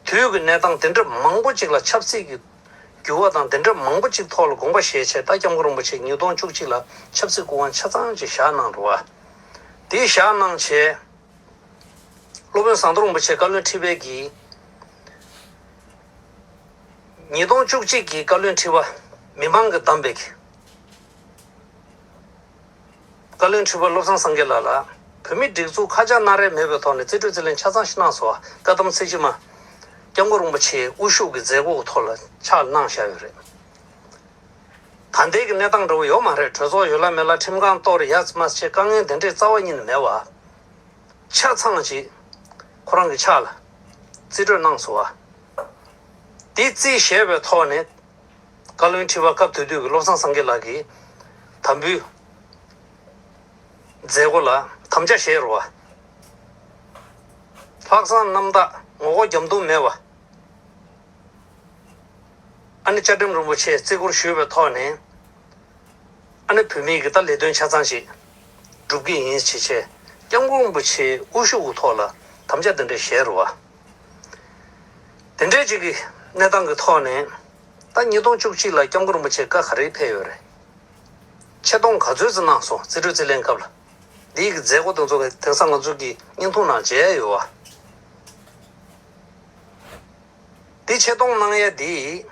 དུས་ཀྱི་གནས་སྟངས་དེ་འདྲ་མང་པོ་ཅིག་ལ་ཆབ་སྲིད་ཀྱི་འགྱུར་བ་དང་དེ་འདྲ་མང་པོ་ཅིག་ཐོག་ལ་དགོངས་པ་བཞེས་བྱས་ད་སྐྱབས་མགོན་རིན་པོ་ཆེ་ཉིས་སྟོང་བཅུ་གཅིག་ལ་ཆབ་སྲིད་སྐུ་དབང་ཆ་ཚང་ཅིག་བཞག་གནང་འགྲོ་བ། དེ་བཞག་གནང་བྱས། སློབ་དཔོན་ཟམ་གདོང་རིན་པོ་ཆེ་བཀའ་བློན་ཁྲི་པའི་གི་ཉིས་སྟོང་བཅུ་གཅིག་གི་བཀའ་བློན་ཁྲི་པ་མི་མང་གིས་བདམས་པའི་གི་ད་ བཀའ་བློན་ཁྲི་པ་བློ་བཟང་སངས་རྒྱས་ལགས་ལ་བོད་མིའི་སྒྲིག་འཛུགས་ཁ་ཆག་སྣ་རལ་མེད་པའི་ཐོག་ནས་རྩིས་སྤྲོད་རྩིས་ལེན་ཆ་ཚང་ཞིག་གནང་སོང་བ། བཀའ་གདམས་ཚིག་བཞི་མ། སྐྱབས་མགོན་རིན་པོ་ཆེའི་དབུ་བཞུགས་ཀྱི་མཛད་སྒོ་གི་ཐོག་ལ་ཕྱག་གནང་བཞག་ཡོད་རེད། ད་ལྟའི་གི་གནས་སྟངས་འདྲ་བོ་ཡོད་མ་རེད། གྲོས་ཚོགས་ཡོད་ལ་མེད་ལ་ཁྲིམས་ཁང་གཏོར་ཡ་ཙི་མ་ཟེར་དཀའ་ངལ་དེ་འདྲས་རྩ་བ་ཉིད་ནས་མེད་བ། ཆ་ཚང་ཅིག་ཁོ་རང་གི་ཕྱག་ལ་རྩིས་སྤྲོད་གནང་སོང་བ། དེ་རྩིས་ཞེས་པའི་ཐོག་ནས་བཀའ་བློན་ཁྲི་པ་སྐབས་དེ་དུས་ཀྱི་བློ་བཟང་སངས་རྒྱས་ལགས་ཀྱིས་དམ་འབུལ་མཛད་སྒོ་ལ་དམ་བཅའ་བཞེས་རོགས། ལྷག་བསམ་རྣམ་དག་ངོ་རྒོལ་རྒྱབ་མདུན་མེད་པ། ཨ་ནི་བཅའ་ཁྲིམས་རིན་པོ་ཆེ་བརྩི་བཀུར་ཞུས་པའི་ཐོག་ནས། ཨ་ནི་བོད་མིའི་གི་ད་ལས་དོན་ཆ་ཚང་ཞིག་སྒྲུབ་ཀྱི་ཡིན་ཞེས་བྱས་སྐྱབས་མགོན་རིན་པོ་ཆེའི་དབུ་བཞུགས་ཀྱི་ཐོག་ལ་དམ་བཅའ་དེ་འདྲ་བཞེས་རོགས། དེ་འདྲའི་ཅིག་གི་གནས་སྟངས་ཀྱི་ཐོག་ནས་ད་ཉིས་སྟོང་བཅུ་གཅིག་ལ་སྐྱབས་མགོན་རིན་པོ་ཆེ་བཀའ་ག་རེ་ཕེབས་ཡོད་རེད། ཆེ་མཐོང་ག་ཚོད་ཙམ་གནང་སོང་། རྩིས་སྤྲོད་རྩིས་ལེན་སྐབས་ལ། འདིའི་གི་མཛད་སྒོ་དེ་ཚོ་གི་དེང་སང་ང་ཚོ་གི་བརྙན་ཐུང་ནང་མཇལ་ཡོད་བ། འདི་ཆེ་མཐོང་གནང་ཡ་འདི།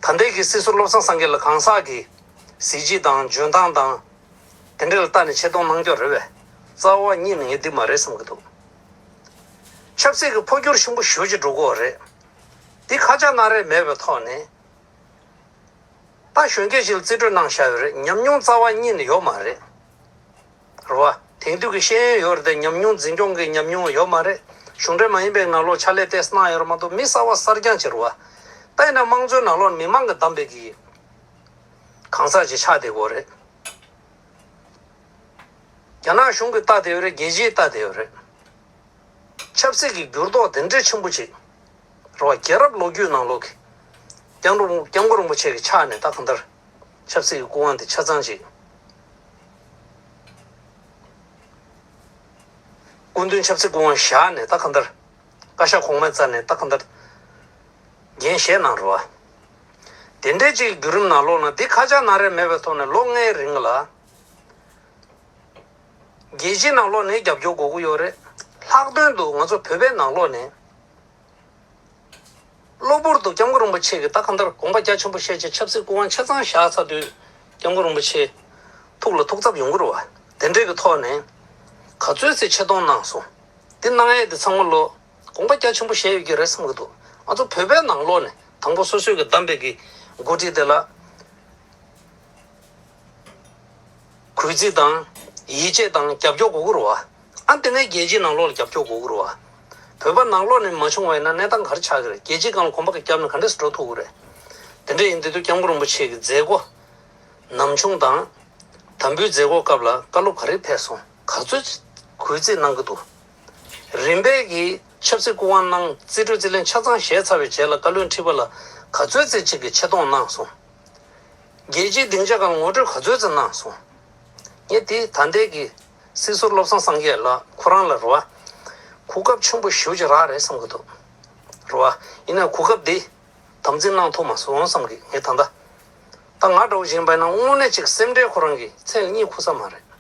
ད་ལྟའི་གི་སྲིད་ཟུར་བློ་བཟང་སངས་རྒྱས་ལ་གང་ཟག་གི་གཟི་བརྗིད་དང་འཇོན་ཐང་དང་། དེ་འདྲ་ལ་ལྟ་ནས་ཆེ་མཐོང་གནང་རྒྱུ་རེད་བས། རྩ་བ་ཉིད་ནས་ངས་འདི་མ་རེད་བསམ་གི་འདུག། ཆབ་སྲིད་ཀྱི་འཕོ་འགྱུར་ཆེན་པོ་ཞེ་པོ་ཅིག་འགྲོ་གི་ཡོད་རེད། འདི་ཁ་ཆག་སྣ་རལ་མེད་པའི་ཐོག་ནས། ད་གཞོན་སྐྱེས་ཤིག་ལ་རྩིས་སྤྲོད་གནང་བཞག་ཡོད་རེད། ཉམས་མྱོང་རྩ་བ་ཉིད་ནས་ཡོད་མ་རེད། རེད་བ། དེང་དུས་ཀྱི་ཤེས་ཡོན་ཡོད་རེད་དེ་ཉམས་མྱོང་འཛིན་སྐྱོང་གི་ཉམས་མྱོང་ཡོད་མ་རེད། གཞུང་འབྲེལ་མ་ཡིན་པའི་ནང་ལོགས་ཕྱག་ལས་ཏོག་ཙམ་གནང་ཡོད་རེད་མ་གཏོགས་མི་གསར་བ་གསར་རྐྱང་ཅིག་རེད་བ། ད་ཡིན་ན་དམངས་གཙོའི་ནང་ལོགས་མི་མང་གིས་བདམས་པའི་གི་གང་ཟག་ཅིག་ཆགས་བསྡད་ཀྱི་ཡོད་རེད། རྒྱ་ནག་གཞུང་གིས་ལྟ་བསྡད་ཡོད་རེད། རྒྱལ་སྤྱིས་ལྟ་བསྡད་ཡོད་རེད། ཆབ་སྲིད་ཀྱི་འགྱུར་ལྡོག་དེ་འདྲའི་ཆེན་པོ་ཅིག་རེད་བ། རྒྱལ་རབས་ལོ་རྒྱུས་ནང་ལོགས་ཀྱི་སྐྱབས་མགོན་སྐྱབས་མགོན་རིན་པོ་ཆེ་གི་ཕྱག་ནས་ད་གང་ལྟར་ཆབ་སྲིད་ཀྱི་སྐུ་དབང་དེ་ཆ་ཚང་ཅིག་སྐུ་མདུན་ཆབ་སྲིད་སྐུ་དབང་བཞག་ནས་ད་གང་ལྟར་བཀའ་ཤག་གོང་མའི་རྩ་ནས་ད་གང་ལྟར་འགན་བཞེས་གནང་རེད་བ། དེ་འདྲའི་ཅིག་བརྒྱུད་རིམ་ནང་ལོགས་ན་འདི་ཁ་ཆག་སྣ་རལ་མེད་པའི་ཐོག་ནས་ལོ་ལྔའི་རིང་ལ། རྒྱལ་སྤྱིའི་ནང་ལོགས་ནས་རྒྱབ་སྐྱོར་དགོས་ཀྱི་ཡོད་རེད། ལྷག་དོན་དུ་ང་ཚོ་བོད་པའི་ནང་ལོགས་ནས། གློ་བུར་དུ་སྐྱབས་མགོན་རིན་པོ་ཆེ་གིས་ད་གང་ལྟར་དགོངས་པ་རྒྱ་ཆེན་པོ་བཞེས་བྱས་ཆབ་སྲིད་སྐུ་དབང་ཆ་ཚང་བཞག་ཚར་དུས་སྐྱབས་མགོན་རིན་པོ་ཆེ་ཐུགས་ལ་ཐུགས་འཚབ་ཡོང་གི་རེད་བ། དེ་འདྲའི་གི་ཐོག་ནས་ག་ཚོད་ཅིག་ཆེ་མཐོང་གནང་སོང་། འདི་གནང་ཡས་དེ་ཚང་མ་ལོ་དགོངས་པ་རྒྱ་ཆེན་པོ་བཞེས་ཡོད་ཀྱི་རེད་བསམ་གྱི་འདུག། ང་ཚོ་བོད་པའི་ནང་ལོགས་ནས་དང་པོ་སོ་སོས་གི་བདམས་པའི་གི་འགོ་ཁྲིད་དེ་ལ། གུས་བརྩི་དང་། ཡིད་ཆེས་དང་རྒྱབ་སྐྱོར་དགོས་ཀྱི་རེད་བ། ཨ་དེ་ནས་རྒྱལ་སྤྱིའི་ནང་ལོགས་ལ་རྒྱབ་སྐྱོར་དགོས་ཀྱི་རེད་བ། བོད་པ་ནང་ལོགས་ནས་མ་བྱུང་བ་ཡིན་ན་གནས་སྟངས་ག་རེ་ཆགས་ཀྱི་རེད། རྒྱལ་སྤྱིའི་སྒང་ལ་གོམ་པ་ག་བརྒྱབ་ན་ག་འདྲས་སེ་འགྲོ་ཐུབ་ཀྱི་རེད། དེ་འདྲ་ཡིན་དུས་དུས་སྐྱབས་མགོན་རིན་པོ་ཆེ་གི་མཛད་སྒོ་ནམ་བྱུང་དང་། དམ་འབུལ་མཛད་སྒོ་སྐབས་ལ་བཀའ་སློབ་ག་རེ་ཕེབས་སོང་། ག་ཚོད་གུས་བརྩི་གནང་གི་འདུག། རིམ་པས་ཀྱི་ཆབ་སྲིད་སྐུ་དབང་གནང་རྩིས་སྤྲོད་རྩིས་ལེན་ཆ་ཚང་བཞེས་ཚར་བའི་རྗེས་ལ་བཀའ་བློན་ཁྲི་པ་ལ་ག་ཚོད་ཙམ་ཅིག་གི་ཆེ་མཐོང་གནང་སོང་། རྒྱལ་སྤྱིའི་སྡིངས་ཆ་སྒང་ངོ་སྤྲོད་ག་ཚོད་ཙམ་གནང་སོང་། ངས་དེ་ད་ལྟའི་གི་སྲིད་ཟུར་བློ་བཟང་སངས་རྒྱས་ལགས་ཁོ་རང་ལ་རེད་བ། གོ་སྐབས་ཆེན་པོ་ཞེ་པོ་ཅིག་རག་རེད་བསམ་གི་འདུག། རེད་བ། ཡིན་ན་གོ་སྐབས་འདི་དམ་འཛིན་གནང་ཐུབ་མ་སོང་བསམ་གི། ངས་ད་ལྟ་ད་ང་འདྲ་བོ་ཞིག་ཡིན་པ་ཡིན་ན་དངོས་གནས་ཅིག་སེམས་ཁྲལ་ཁོ་རང་གི་མཚན་ལ་གཉིད་ཁུག་ས་མ་རེད།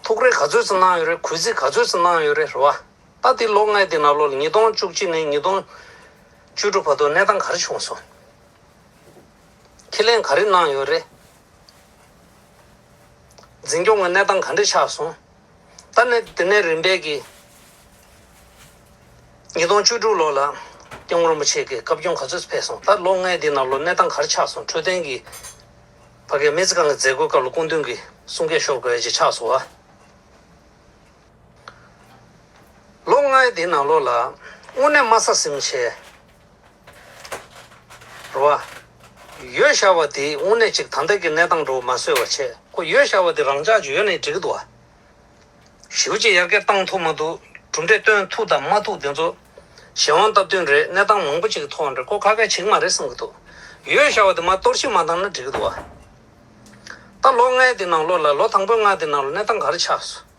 ཐུགས་རེ་ག་ཚོད་ཙམ་གནང་ཡོད་རེད། གུས་བརྩི་ག་ཚོད་ཙམ་གནང་ཡོད་རེད། རེད་བ། ད་དེ་ལོ་ལྔའི་དེ་ནང་ལོགས་ལ་ཉིས་སྟོང་བཅུ་གཅིག་ནས་ཉིས་སྟོང་བཅུ་དྲུག་བར་དུ་གནས་སྟངས་ག་རེ་བྱུང་སོང་། ཁས་ལེན་ག་རེ་གནང་ཡོད་རེད། འཛིན་སྐྱོང་གི་གནས་སྟངས་ག་འདྲ་ཆགས་སོང་། ད་ནས་དེ་ནས་རིམ་པས་ཀྱི། ཉིས་སྟོང་བཅུ་དྲུག་ལོ་ལ་སྐྱབས་མགོན་རིན་པོ་ཆེ་གི་བཀའ་བཀྱོན་ག་ཚོད་ཕེབས་སོང་། ད་ལོ་ལྔའི་འདི་ནང་ལོ་གནས་སྟངས་ག་རེ་ཆགས་སོང་། འཕྲོད་བསྟེན་གྱི་ཕ་གིའི་སྨན་རྩིས་ཁང་གི་མཛད་སྒོའི་སྐབས་ལ་སྐུ་མདུན་གྱིས་གསུང་སྐད་ཤོར་དགོས་ཡ་ཅིག་ཆགས་སོང་བ། ལོ་ལྔའི་འདི་ནང་ལོ་ལ་དངོས་གནས་དམའ་ས་ཟིན་བྱས། རེད་བ། ཡོད་བཞག་པ་དེ་དངོས་གནས་ཅིག་ད་ལྟ་གི་གནས་སྟངས་འགྲོ་མ་བཟོད་པ་བྱས། ཁོ་ཡོད་བཞག་པ་དེ་རང་འཇགས་ཅིག་ཡོད་ནས་འགྲིག་གི་འདུག་བ། ཞེ་པོ་ཅིག་ཡར་རྒྱས་བཏང་ཐུབ་མ་ཐུབ། གྲུབ་འབྲས་སྟོན་ཐུབ་དང་མ་ཐུབ་དེ་ཚོ་གཞན་དབང་སྟབས་བསྟུན་རེད། གནས་སྟངས་མང་པོ་ཅིག་གི་ཐོག་ནས་ཁོ་ཁ་སྐད་བྱེད་ཀྱི་མ་རེད་བསམ་གྱི་འདུག། ཡོད་བཞག་པ་དེ་མར་གཏོར་བཤིག་མ་བཏང་ན་འགྲིག་གི་འདུག་བ། ད་ལོ་ལྔའི་དེ་ནང་ལོ་ལ་ལོ་དང་པོའི་ལྔ་དེ་ནང་ལོ་གནས་སྟངས་ག་རེ་ཆགས་སོང་།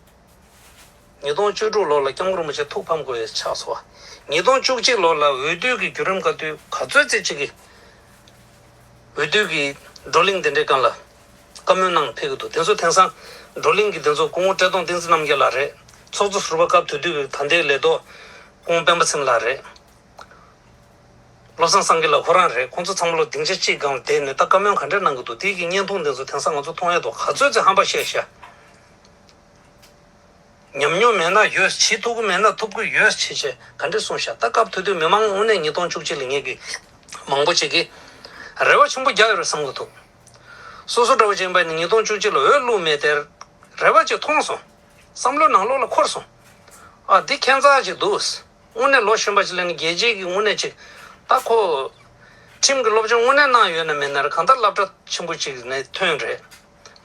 ཉིས་སྟོང་བཅུ་དྲུག་ལོ་ལ་སྐྱབས་མགོན་རིན་པོ་ཆེ་ཐུགས་ཕམ་དགོས་ཡས་ཆགས་སོང་བ། ཉིས་སྟོང་བཅུ་གཅིག་ལོ་ལ་འོས་བསྡུ་གི་བརྒྱུད་རིམ་སྐབས་དུས་ག་ཚོད་ཙམ་ཅིག་གིས་འོས་བསྡུ་གི་བགྲོ་གླེང་དེ་འདྲའི་སྒང་ལ་བཀའ་མོལ་གནང་ཕེབས་ཀྱི་འདུག། དེ་ཚོ་དེང་སང་བགྲོ་གླེང་གི་དེ་ཚོ་སྐུ་ངོ་བཀྲས་མཐོང་བསྟན་འཛིན་རྣམ་རྒྱལ་ལགས་རེད། ཚོགས་གཙོ་ཟུར་པ་སྐབས་དེ་དུས་ཀྱི་ད་ལྟའི་ལས་ཐོག་སྐུ་ངོ་སྤེན་པ་ཚེ་རིང་ལགས་རེད། བློ་བཟང་སངས་རྒྱས་ལགས་ཁོ་རང་རེད། ཁོང་ཚོ་ཚང་མ་ལོ་སྡིངས་ཆ་གཅིག་སྒང་ལ་བསྡད་ནས་ད་བཀའ་མོལ་ག་འདྲས་གནང་གི་འདུག་དེ་གི་བརྙན་ཐུང་དེ་ཚོ་དེང་སང་ང་ཚོ་མཐོང་ཡ་འདུག་ག་ཚོད་ཙམ་ཧམ་པ་བཤད་ཤག་ཉམས་མྱོང་མེད་ན་ཡོད། བྱེད་ཐུབ་ཀྱི་མེད་ན་ཐུབ་ཀྱི་ཡོད་བྱས་བྱས་ག་འདྲས་གསུངས་ཤག་ད་སྐབས་དེ་དུས་མི་མང་དངོས་གནས་ཉིས་སྟོང་བཅུ་གཅིག་ལ་ངེད་ཀྱི་མང་པོ་ཅིག་གིས་རེ་བ་ཆེན་པོ་རྒྱག་ཡོད་རེད་བསམ་གྱི་འདུག་སོ་སོ་འདྲ་བོ་ཅིག་ཡིན་པ་ནི་ཉིས་སྟོང་བཅུ་གཅིག་ལ་འོས་བླུགས་མེད་དེར་རེ་བ་ཅིག་མཐོང་སོང་། བསམ་བློའི་ནང་ལོགས་ལ་འཁོར་སོང་། ཨ་འདི་ཁྱད་མཚར་ཅིག་འདུག་དངོས་གནས་ལོ་གཞོན་པ་ཅིག་ལ་ནི་རྒྱལ་སྤྱིའི་གི་དངོས་གནས་ཅིག་ད་ཁོ་ཁྲིམས་ཀྱི་སློབ་སྦྱོང་དངོས་གནས་གནང་ཡོད་ན་མེད་ན་རེད། གང་ལྟར་སློབ་གྲྭ་ཆེན་པོ་ཅིག་ནས་ཐོན་རེད།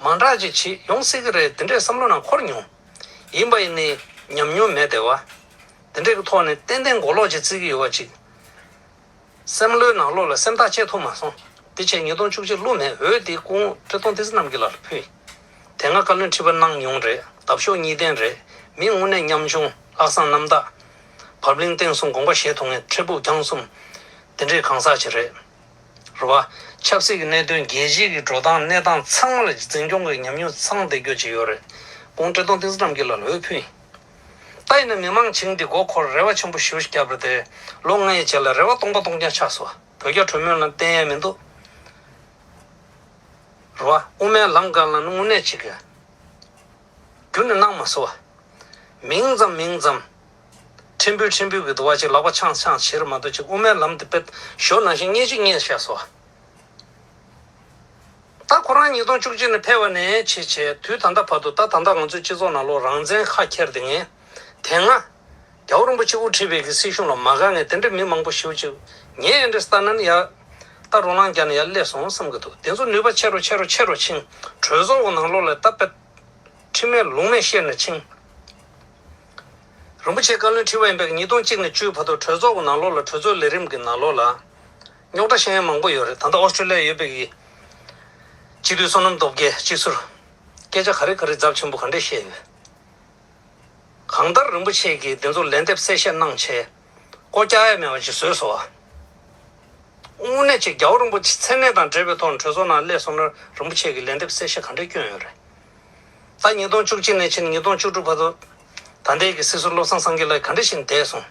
མང་དྲགས་ཅིག་བྱེད་ཡོང་སྲིད་ཀྱི་རེད། དེ་འདྲས་བསམ་བློ་ནང་འཁོར་མྱོང་། ཡིན་པ་ཡིན་ནའི་ཉམས་མྱོང་མེད་བསྡད་པ། དེ་འདྲས་ཀྱི་ཐོག་ནས་ཏན་ཏན་མགོ་ལོག་ཅིག་བརྩི་གི་ཡོད་པ་ཅིག་བསམ་བློའི་ནང་ལོགས་ལ་སེམས་ཐག་བཅད་ཐུབ་མ་སོང་། དེ་བྱས་ཉིས་སྟོང་བཅུ་གཅིག་བླུགས་མེད། འོས་དེ་སྐུ་ངོ་ཁྲི་སྟོང་བདེ་སྲིད་རྣམ་རྒྱལ་ལགས་ལ་ཕུལ། དེ་སྔ་བཀའ་བློན་ཁྲི་པ་གནང་མྱོང་རེད། འདབ་གཤོག་གཉིས་ལྡན་རེད། མི་དངོས་གནས་ཉམ་ཆུང་། ལྷག་བསམ་རྣམ་དག་བབ་བརླིང་བསྟན་སྲུང་དགོངས་པ་བཞེས་ཐུབ་མཁན། འཕྲལ་ཕུགས་རྒྱང་གསུམ། དེ་འདྲའི་གང་ཟག་ཅིག་རེད། རེད་བ། ཆབ་སྲིད་ཀྱི་གནད་དོན། རྒྱལ་སྤྱིའི་གི་འགྲོ་སྟངས་གནས་སྟངས་ཚང་མ་ལ་འཛིན་སྐྱོང་གི་ཉམས་མྱོང་ཚང་བསྡད་རྒྱུ་ཅིག་ཡོད་རེད། སྐུ་ངོ་ཁྲི་སྟོང་བདེ་སྲིད་རྣམ་རྒྱལ་ལགས་ལ་འོས་ཕུལ་ཡིན། ད་ཡིན་ན་མི་མང་བྱིངས་འདི་མགོ་འཁོར་རེ་བ་ཆེན་པོ་ཞེ་པོ་ཞིག་བརྒྱབ་རེད་དེ། ལོ་ལྔའི་རྗེས་ལ་རེ་བ་སྟོང་པ་སྟོང་རྐྱང་ཆགས་སོང་། བོད་རྒྱ་གྲོས་མོལ་ལ་བསྟན་ཡས་མི་འདུག་རེད་བ། དབུ་མའི་ལམ་སྒང་ལ་ནི་དངོས་གནས་ཅིག་གི་རྒྱུན་ནས་གནང་མ་སོང་བ། མིང་ཙམ་མིང་ཙམ། ཕྲན་བུ་ཕྲན་བུ་གི་འདུ་བ་ཅིག་ལག་པ་འཆང་འཆང་བྱེད་རེད་མ་གཏོགས་ཅིག་དབུ་མའི་ལམ་དེ་དཔེ་ཞོ་ནང་བཞིན་རྙེད་ཅིག་རྙེད་བཞག་སོང་བ། ད་ཁོ་རང་ཉིས་སྟོང་བཅུ་གཅིག་ནས་ཕེབས་པ་ནས་བྱས་བྱས་དུས་ད་ལྟ་བར་དུ། ད་ད་ལྟ་ང་ཚོའི་སྤྱི་ཚོགས་ནང་ལོགས་རང་བཙན་ཁ་འཁྱེར་དེ་ངས་དེ་སྔ་རྒྱལ་བ་རིན་པོ་ཆེ་དབུ་ཁྲིད་པའི་གི་སྲིད་གཞུང་ལ་མ་དགའ་མཁན་དེ་འདྲ་མི་མང་པོ་ཞེ་པོ་ཅིག་ངས་འདྲ་ལྟ་ན་ནི་ཡ། ད་རོ་ལངས་རྒྱག་ནས་ཡར་སླེབས་སོང་བསམ་གི་འདུག་དེ་ཚོ་ནུས་པ་ཆེ་རུ་ཆེ་རུ་ཆེ་རུ་ཕྱིན། གྲོས་ཚོགས་ནང་ལོགས་ལ་ད་དཔེ་ཁྲིམས་མེད་ལུགས་མེད་བཤད་ནས་ཕྱིན། རིན་པོ་ཆེ་བཀའ་བློན་ཁྲི་པ་ཡིན་པའི་ཉིས་སྟོང་གཅིག་ནས་བཅུའི་བར་དུ་གྲོས་ཚོགས་ཀྱི་ནང་ལོགས་ལ། གྲོས་ཚོགས་ལས་རིམ་གྱི་ནང་ལོགས་ལ་རྙོག་དྲ་བཤད་མཁན་མང་པོ་ཡོད་རེད། ད་ལྟ་ཨོ་སི་ཀྲི་ལི་ཡ་ཡོད་པའི་གི་སྤྱི་འཐུས་བསོད་ནམས་སྟོབས་རྒྱལ་སྤྱི་ཟུར། སྐད་ཆ་ག་རེ་ག་རེ་ཚབས་ཆེན་པོ་ག་འདྲས་བཤད་ཡོད། གང་ལྟར་རིན་པོ་ཆེ་གིས་དེ་ཚོ་ལན་འདེབས་གསལ་བཤད་གནང་བྱས། སྒོ་རྒྱག་ཡ་མེད་པ་ཅིག་བཟོས་སོང་བ། དངོས་གནས་ཅིག་རྒྱལ་བ་རིན་པོ་ཆེ་མཚན་གནས་དང་འབྲེལ་བའི་ཐོག་ནས་གྲོས་ཚོགས་ནང་སླེབས་སོང་ན་རིན་པོ་ཆེ་གིས་ལན་འདེབས་གསལ་བཤད་ག་འདྲས་སྐྱོན་ཡོད་རེད། ད་ཉིས་སྟོང་བཅུ་གཅིག་ནས་ཕྱིན་ཉིས་སྟོང་བཅུ་དྲུག་བར་དུ། ད་ལྟའི་གི་སྲིད་ཟུར་བློ་བཟང་སངས་རྒྱས་ལགས་ག་འདྲས་ཤིག་བསྡད་སོང་།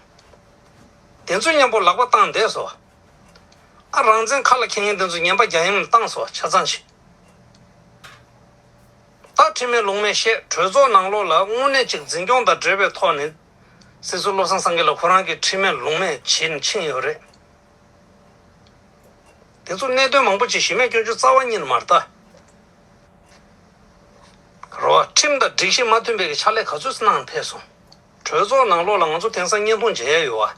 དེ་ཚོ་མཉམ་པོ་ལག་པ་བཏང་བསྡད་སོང་། ཨ་རང་བཙན་ཁ་ལ་འཁྱེར་མཁན་དེ་ཚོ་ངན་པ་རྒྱ་ཡན་ལ་བཏང་སོང་ཆ་ཚང་ཞིག་ད་ཁྲིམས་མེད་ལུགས་མེད་བཤད། གྲོས་ཚོགས་ནང་ལོགས་ལ་དངོས་གནས་ཅིག་འཛིན་སྐྱོང་དང་འབྲེལ་བའི་ཐོག་ནས་སྲིད་ཟུར་བློ་བཟང་སངས་རྒྱས་ལགས་ཁོ་རང་གིས་ཁྲིམས་མེད་ལུགས་མེད་བྱེད་ནས་ཕྱིན་ཡོད་རེད། དེ་ཚོ་གནད་དོན་མང་པོ་ཅིག་གཞི་མེད་སྐྱོན་བརྗོད་རྩ་བ་ཉིད་ནས་མ་རེད་ད། རེད་བ། ཁྲིམས་དང་སྒྲིག་གཞི་མ་མཐུན་པའི་ཕྱག་ལས་ག་ཚོད་གནང་ཕེབས་སོང་། གྲོས་ཚོགས་ནང་ལོགས་ལ་ང་ཚོ་དེང་སང་བརྙན་ཐུང་མཇལ་ཡ་ཡོད་བ།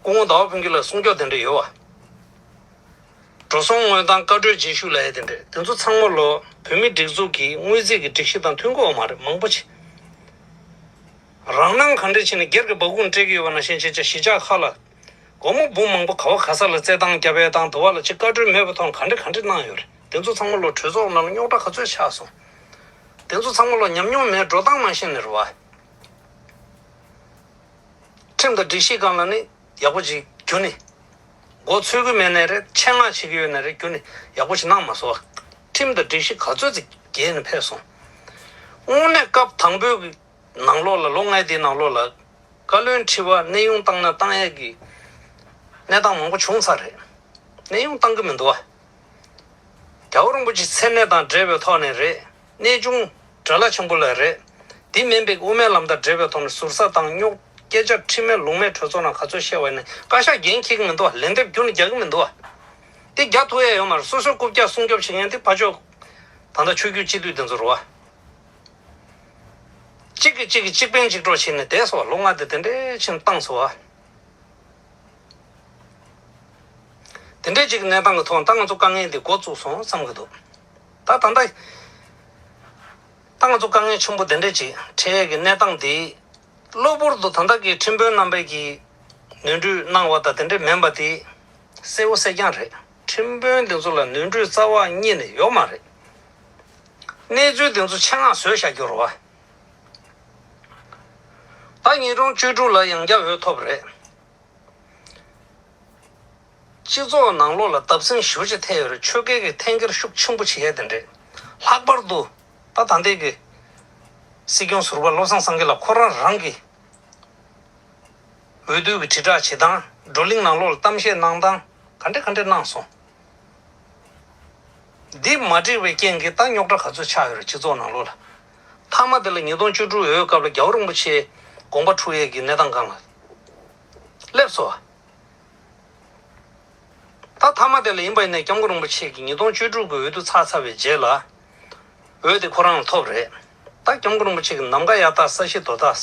སྐུ་ངོ་ཟླ་བ་ཕུན་སྐྱིད་ལགས་གསུང་སྐྱོར་དེ་འདྲ་ཡོད་བ། འགྲོ་སོང་དངོས་དང་བཀའ་འཁྲོལ་རྗེས་ཤུལ་ལབ་ཡ་དེ་འདྲ། དེ་ཚོ་ཚང་མ་ལོ་བོད་མིའི་སྒྲིག་འཛུགས་ཀྱི་དངུལ་རྩིས་ཀྱི་སྒྲིག་གཞི་དང་མཐུན་གྱི་ཡོད་མ་རེད། མང་པོ་ཅིག་རང་སྣང་གང་འདྲ་བྱས་ནས་སྒེར་གྱི་འབག་ཁུངས་སྤྲད་ཀྱི་ཡོད་པ་ནང་བཞིན་བྱས་བྱས་གཞིས་ཆགས་ཁག་ལ། སྒོར་མོ་འབུམ་མང་པོ་ག་བ་ག་ས་ལ་བཙལ་སྟངས་བརྒྱབ་ཡས་དང་། དུ་བ་ལ་ཅིག་བཀའ་འཁྲོལ་མེད་པའི་ཐོག་ག་འདྲ་ག་འདྲ་གནང་ཡོད་རེད། དེ་ཚོ་ཚང་མ་ལོ་གྲོས་ཚོགས་ནང་ལ་རྙོག་དྲ་ག་ཚོད་ཆགས་སོང་། དེ་ཚོ་ཚང་མ་ལོ་ཉམས་མྱོང་མེད་འགྲོ་སྟངས་མ་ཤེས་ནས་རེད་བ། ཁྲིམས་དང་སྒྲིག་གཞི་སྒང་ལ་ནི་ཡག་པོ་ཅིག་རྒྱུན་ནས་མགོ་ཚོད་ཀྱི་མེད་ནའི་རེད། ཆེད་མངགས་བྱེད་ཀྱི་ཡོད་ནའི་རེད། རྒྱུན་ནས་ཡག་པོ་ཅིག་གནང་མ་སོང་བ། ཁྲིམས་དང་སྒྲིག་གཞི་ག་ཚོད་ཅིག་འགལ་ནས་ཕེབས་སོང་། དངོས་གནས་སྐབས་དང་པོའི་གི་ནང་ལོགས་ལ། ལོ་ལྔའི་དེའི་ནང་ལོགས་ལ་བཀའ་བློན་ཁྲི་པ་གནས་དབྱུང་བཏང་ན་བཏང་ཡས་ཀྱི་གནས་སྟངས་མང་པོ་བྱུང་ཚར་རེད། གནས་དབྱུང་བཏང་གི་མི་འདུག་བ། རྒྱལ་བ་རིན་པོ་ཆེ་མཚན་གནས་དང་འབྲེལ་བའི་ཐོག་ནས་རེད། གནས་ཆུང་དགྲ་ལྷ་ཆེན་པོ་ལ་རེད། དེ་མིན་པའི་དབུ་མའི་ལམ་དང་འབྲེལ་བའི་ཐོག་ནས་ཟུར་ཟ་དང་རྙོག། སྐད་ཆ་ཁྲིམས་མེད་ལུགས་མེད་གྲོས་ཚོགས་ནང་ག་ཚོད་བཤད་པ་ཡིན་ནའི་བཀའ་ཤག་འགན་འཁྱེར་གྱི་མི་འདུག་བ། ལན་འདེབས་རྒྱུན་ནས་རྒྱག་གི་མི་འདུག་བ། དེ་རྒྱག་ཐུབ་ཡས་ཡོད་མ་རེད། སོ་སོའི་རྐུབ་བཀྱག་སྲུང་སྐྱོབ་བྱེད་མཁན་དེ་ཕར་ཕྱོགས་ད་ལྟ་ཆོས་བརྒྱུད་སྤྱི་འཐུས་དེ་ཚོ་རེད་བ། གཅིག་གིས་གཅིག་གི་གཅིག་ཕན་གཅིག་གྲོགས་བྱས་ནས་བསྡད་སོང་བ། ལོ་ལྔ་དེ་དེ་འདྲའི་ཕྱིན་བཏང་སོང་བ། དེ་འདྲའི་གཅིག་གི་གནས་སྟངས་ཀྱི་ཐོག་ད་ང་ཚོ་དཀའ་ངལ་འདི་འགོ་བཙུགས་སོང་བསམ་གྱི་འདུག་ད་ད་ལྟ་ད་ང་ཚོ་དཀའ་ངལ་ཆེན་པོ་དེ་འདྲའི་ཅིག་འཕྲད་ཡས་ཀྱི་གནས་སྟངས་འདི། གློ་བུར་དུ་ད་ལྟ་གི་ཁྲིམས་དཔོན་རྣམ་པས་ཀྱིས་ནོར་འཁྲུལ་གནང་བ་དང་དེ་འདྲ་མིན་པ་དེ་གསལ་བོ་གསལ་རྐྱང་རེད། ཁྲིམས་དཔོན་དེ་ཚོ་ལ་ནོར་འཁྲུལ་རྩ་བ་ཉིད་ནས་ཡོད་མ་རེད། གནས་ཚུལ་དེ་ཚོ་ཆེད་མངགས་བཟོས་བཞག་རྒྱུ་རེད་བ། ད་ཉིས་སྟོང་བཅུ་དྲུག་ལ་ཡང་བསྐྱར་འོས་ཐོབ་རེད། སྤྱི་ཚོགས་ནང་ལོགས་ལ་བརྡབ་གསིག་ཞེ་པོ་ཅིག་ཐེབས་ཡོད་རེད། ཆོལ་ཁའི་གི་འཐེན་འཁྱེར་ཤུགས་ཆེན་པོ་བྱེད་ཡས་དེ་འདྲས། ལྷག་པར་དུ་ད་ད་ལྟའི་གི་སྲིད་སྐྱོང་ཟུར་པ་བློ་བཟང་སངས་རྒྱས་ལགས་ཁོ་རང་རང་གི་འོས་བསྡུ་གི་དྲིལ་བསྒྲགས་བྱེད་སྟངས། བགྲོ་གླེང་ནང་ལོགས་ལ་གཏམ་བཤད་གནང་སྟངས། ག་འདྲ་ག་འདྲ་གནང་སོང་། འདི་མ་འགྲིག་པའི་རྐྱེན་གྱིས་ད་རྙོག་དྲ་ག་ཚོད་ཆགས་ཡོད་རེད་སྤྱི་ཚོགས་ནང་ལོགས་ལ། མཐའ་མ་དེ་ལ་ཉིས་སྟོང་བཅུ་དྲུག་འོས་སྐབས་ལ་རྒྱལ་བ་རིན་པོ་ཆེའི་དགོངས་པ་འཁྲུག་ཡས་ཀྱི་གནས་སྟངས་སྒང་ལ་སླེབས་སོང་། ད་མཐའ་མ་དེ་ལ་ཡིན་པ་ཡིན་ནའི་སྐྱབས་མགོན་རིན་པོ་ཆེ་གིས་ཉིས་སྟོང་བཅུ་དྲུག་གི་འོས་བསྡུ་ཚར་ཚར་བའི་རྗེས་ལ། འོས་དེ་ཁོ་རང་ལ་ཐོབ་རེད། ད་སྐྱབས་མགོན་རིན་པོ་ཆེ་གི་ནམ་མཁའ་གཡའ་དག་ས་གཞི་རྡོ་དག་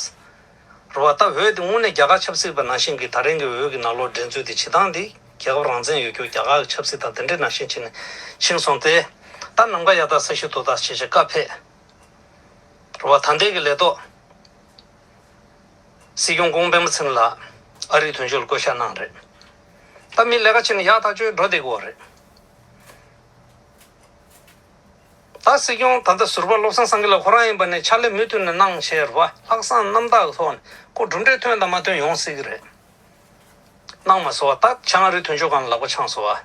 རེད་བ། ད་འོས་དེ་དངོས་གནས་རྒྱ་གར་ཆབ་སྲིད་པ་ནང་བཞིན་གྱི་ད་རིང་གི་འོས་ཀྱི་ནང་ལོགས་འགྲན་རྩོད་དེ་བྱེད་སྟངས་འདི་རྒྱལ་ཁབ་རང་བཙན་ཡོད་རྒྱུ་རྒྱ་གར་གྱི་ཆབ་སྲིད་དང་དེ་འདྲའི་ནང་བཞིན་བྱས་ནས་ཕྱིན་སོང་སྟེ། ད་ནམ་མཁའ་གཡའ་དག་ས་གཞི་རྡོ་དག་བྱས་བྱས་བཀའ་ཕེབས། རེད་བ། ད་ལྟའི་གི་ལས་ཐོག་སྲིད་སྐྱོང་སྐུ་ངོ་སྤེན་པ་ཚེ་རིང་ལགས་ཨ་རིའི་དོན་གཅོད་ལ་བསྐོ་བཞག་གནང་རེད། ད་མི་ལས་ཀ་བྱས་ནས་ཡག་ཐག་ཆོད་འགྲོ་བསྡད་ཀྱི་ཡོད་རེད། ད་སྲིད་སྐྱོང་ད་ལྟ་ཟུར་པ་བློ་བཟང་སེང་གེ་ལགས་ཁོ་རང་ཡིན་པ་ནས་ཕྱག་ལས་མུ་མཐུད་ནས་གནང་བྱས་རེད་བ། ལྷག་བསམ་རྣམ་དག་གི་ཐོག་ནས་ཁོ་གྲུབ་འབྲས་ཐོན་དང་མ་ཐོན་ཡོང་སྲིད་ཀྱི་རེད། གནང་མ་སོང་བ། ད་བྱང་ཨ་རིའི་དོན་གཅོད་ཁང་ལ་ལག་པ་འཆང་སོང་བ།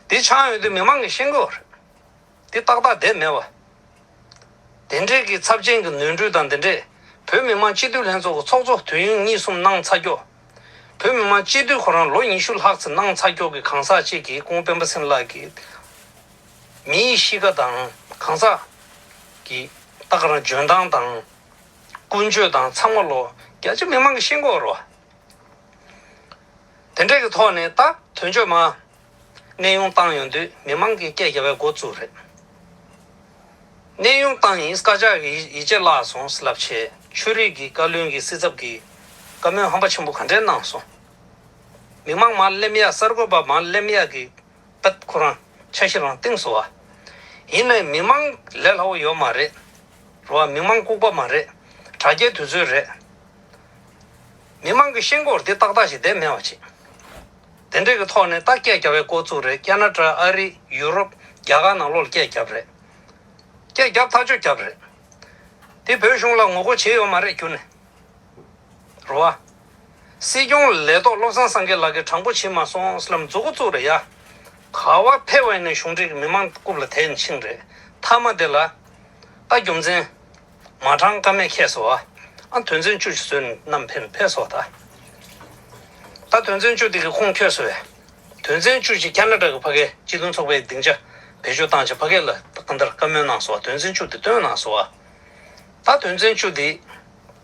དེ་འཆང་ཡོང་དུས་མི་མང་གིས་ཤེས་ཀྱི་ཡོད་རེད། དེ་ཏག་ཏག་བསྡད་མེད་བ། དེ་འདྲའི་གི་ཚབས་ཆེན་གྱི་ནོར་འཁྲུལ་དང་དེ་འདྲས་བོད་མི་མང་སྤྱི་འཐུས་ལྷན་ཚོགས་ཀྱི་ཚོགས་གཙོ་དུས་ཡུན་གཉིས་གསུམ་གནང་ཚར་ཀྱོག་བོད་མི་མང་སྤྱི་འཐུས་ཁོ་རང་ལོ་ཉི་ཤུ་ལྷག་ཙམ་གནང་ཚར་ཀྱོག་གི་གང་ཟག་ཅིག་གིས་སྐུ་ངོ་སྤེན་པ་ཚེ་རིང་ལགས་ཀྱི་མིའི་གཤིས་ཀ་དང་གང་ཟག་གི་ད་ག་རང་འཇོན་ཐང་དང་ཀུན་སྤྱོད་དང་ཚང་མ་ལོ་རྒྱ་ཆེ་མི་མང་གིས་ཤེས་ཀྱི་ཡོད་རེད་བ། དེ་འདྲས་ཀྱི་ཐོག་ནས་ད་དོན་གཅོད་མ་གནས་དབྱུང་བཏང་ཡོང་དུས་མི་མང་གིས་སྐད་རྒྱབ་པའི་འགོ་བཙུགས་རེད། གནས་དབྱུང་བཏང་ཡིན། བཀའ་ཤག་གིས་ཡིད་ཆེས་བརླག་སོང་ལབ་བྱས་ཆོས་རིག་གི་བཀའ་བློན་གྱི་སྲིད་ཚབ་ཀྱི་བཀའ་མོལ་ཧམ་པ་ཆེན་པོ་ག་འདྲས་གནང་སོང་། མི་མང་མར་སླེབས་ཡ་གསར་འགོད་པ་མར་སླེབས་ཡ་གི་པད་ཁོ་རང་འཆར་གཞི་རང་བཏིང་སོང་བ། ཡིན་ནའི་མི་མང་ལས་སླ་བོ་ཡོད་མ་རེད། རེད་བ། མི་མང་ལྐུགས་པ་མ་རེད། དྲ་རྒྱའི་དུས་ཚོད་རེད། མི་མང་གི་ཤེས་སྐོར་འདི་ཏག་ཏག་ཞིག་བསྡད་མེད་པ་ཅིག་དེ་འདྲས་ཀྱི་ཐོག་ནས་ད་སྐད་རྒྱབ་པའི་འགོ་བཙུགས་རེད། ཁ་ན་ཌ། ཨ་རི། ཡུ་རོབ། རྒྱ་གར་ནང་ལོགས་ལ་སྐད་རྒྱབ་རེད། སྐད་རྒྱབ་ཐག་ཆོད་རྒྱབ་རེད། དེ་བོད་གཞུང་ལ་ངོ་རྒོལ་བྱས་ཡོད་མ་རེད་ཁྱོན་ནས། རེད་བ། སྲིད་སྐྱོང་ལས་ཐོག་བློ་བཟང་སེང་གེ་ལགས་ཀྱིས་དྲང་པོ་བྱེད་མ་སོང་ལབ་མཛུབ་གུ་བཙུགས་རེད་ཡ། ག་བ་ཕེབས་པ་ཡིན་ན་གཞུང་འབྲེལ་གྱི་མི་མང་རྐུབ་ལ་དེད་ནས་ཕྱིན་རེད། མཐའ་མ་དེ་ལ་ད་རྒྱུ་མཚན་མ་དྲང་ཀ་མེད་ཁྱེར་སོང་བ། ཨ་དོན་ཚན་བཅུ་ཞིག་བཟོས་ནས་བསྣམས་ཕེབས་ཕེབས་སོང་ད། ད་དོན་ཚན་བཅུ་དེ་གི་ཁུངས་འཁྱོལ་སོང་བས། དོན་ཚན་བཅུ་ཞིག་ཁ་ན་ཌ་གི་ཕ་གིའི་སྤྱི་མཐུན་ཚོགས་པའི་སྡིངས་ཆ་བེད་སྤྱོད་བཏང་བྱས་ཕ་གི་ལ་ད་གང་ལྟར་བཀའ་མོལ་གནང་སོང་བ། དོན་ཚན་བཅུ་དེ་བཏོན་གནང་སོང་བ། ད་དོན་ཚན་བཅུ་དེ་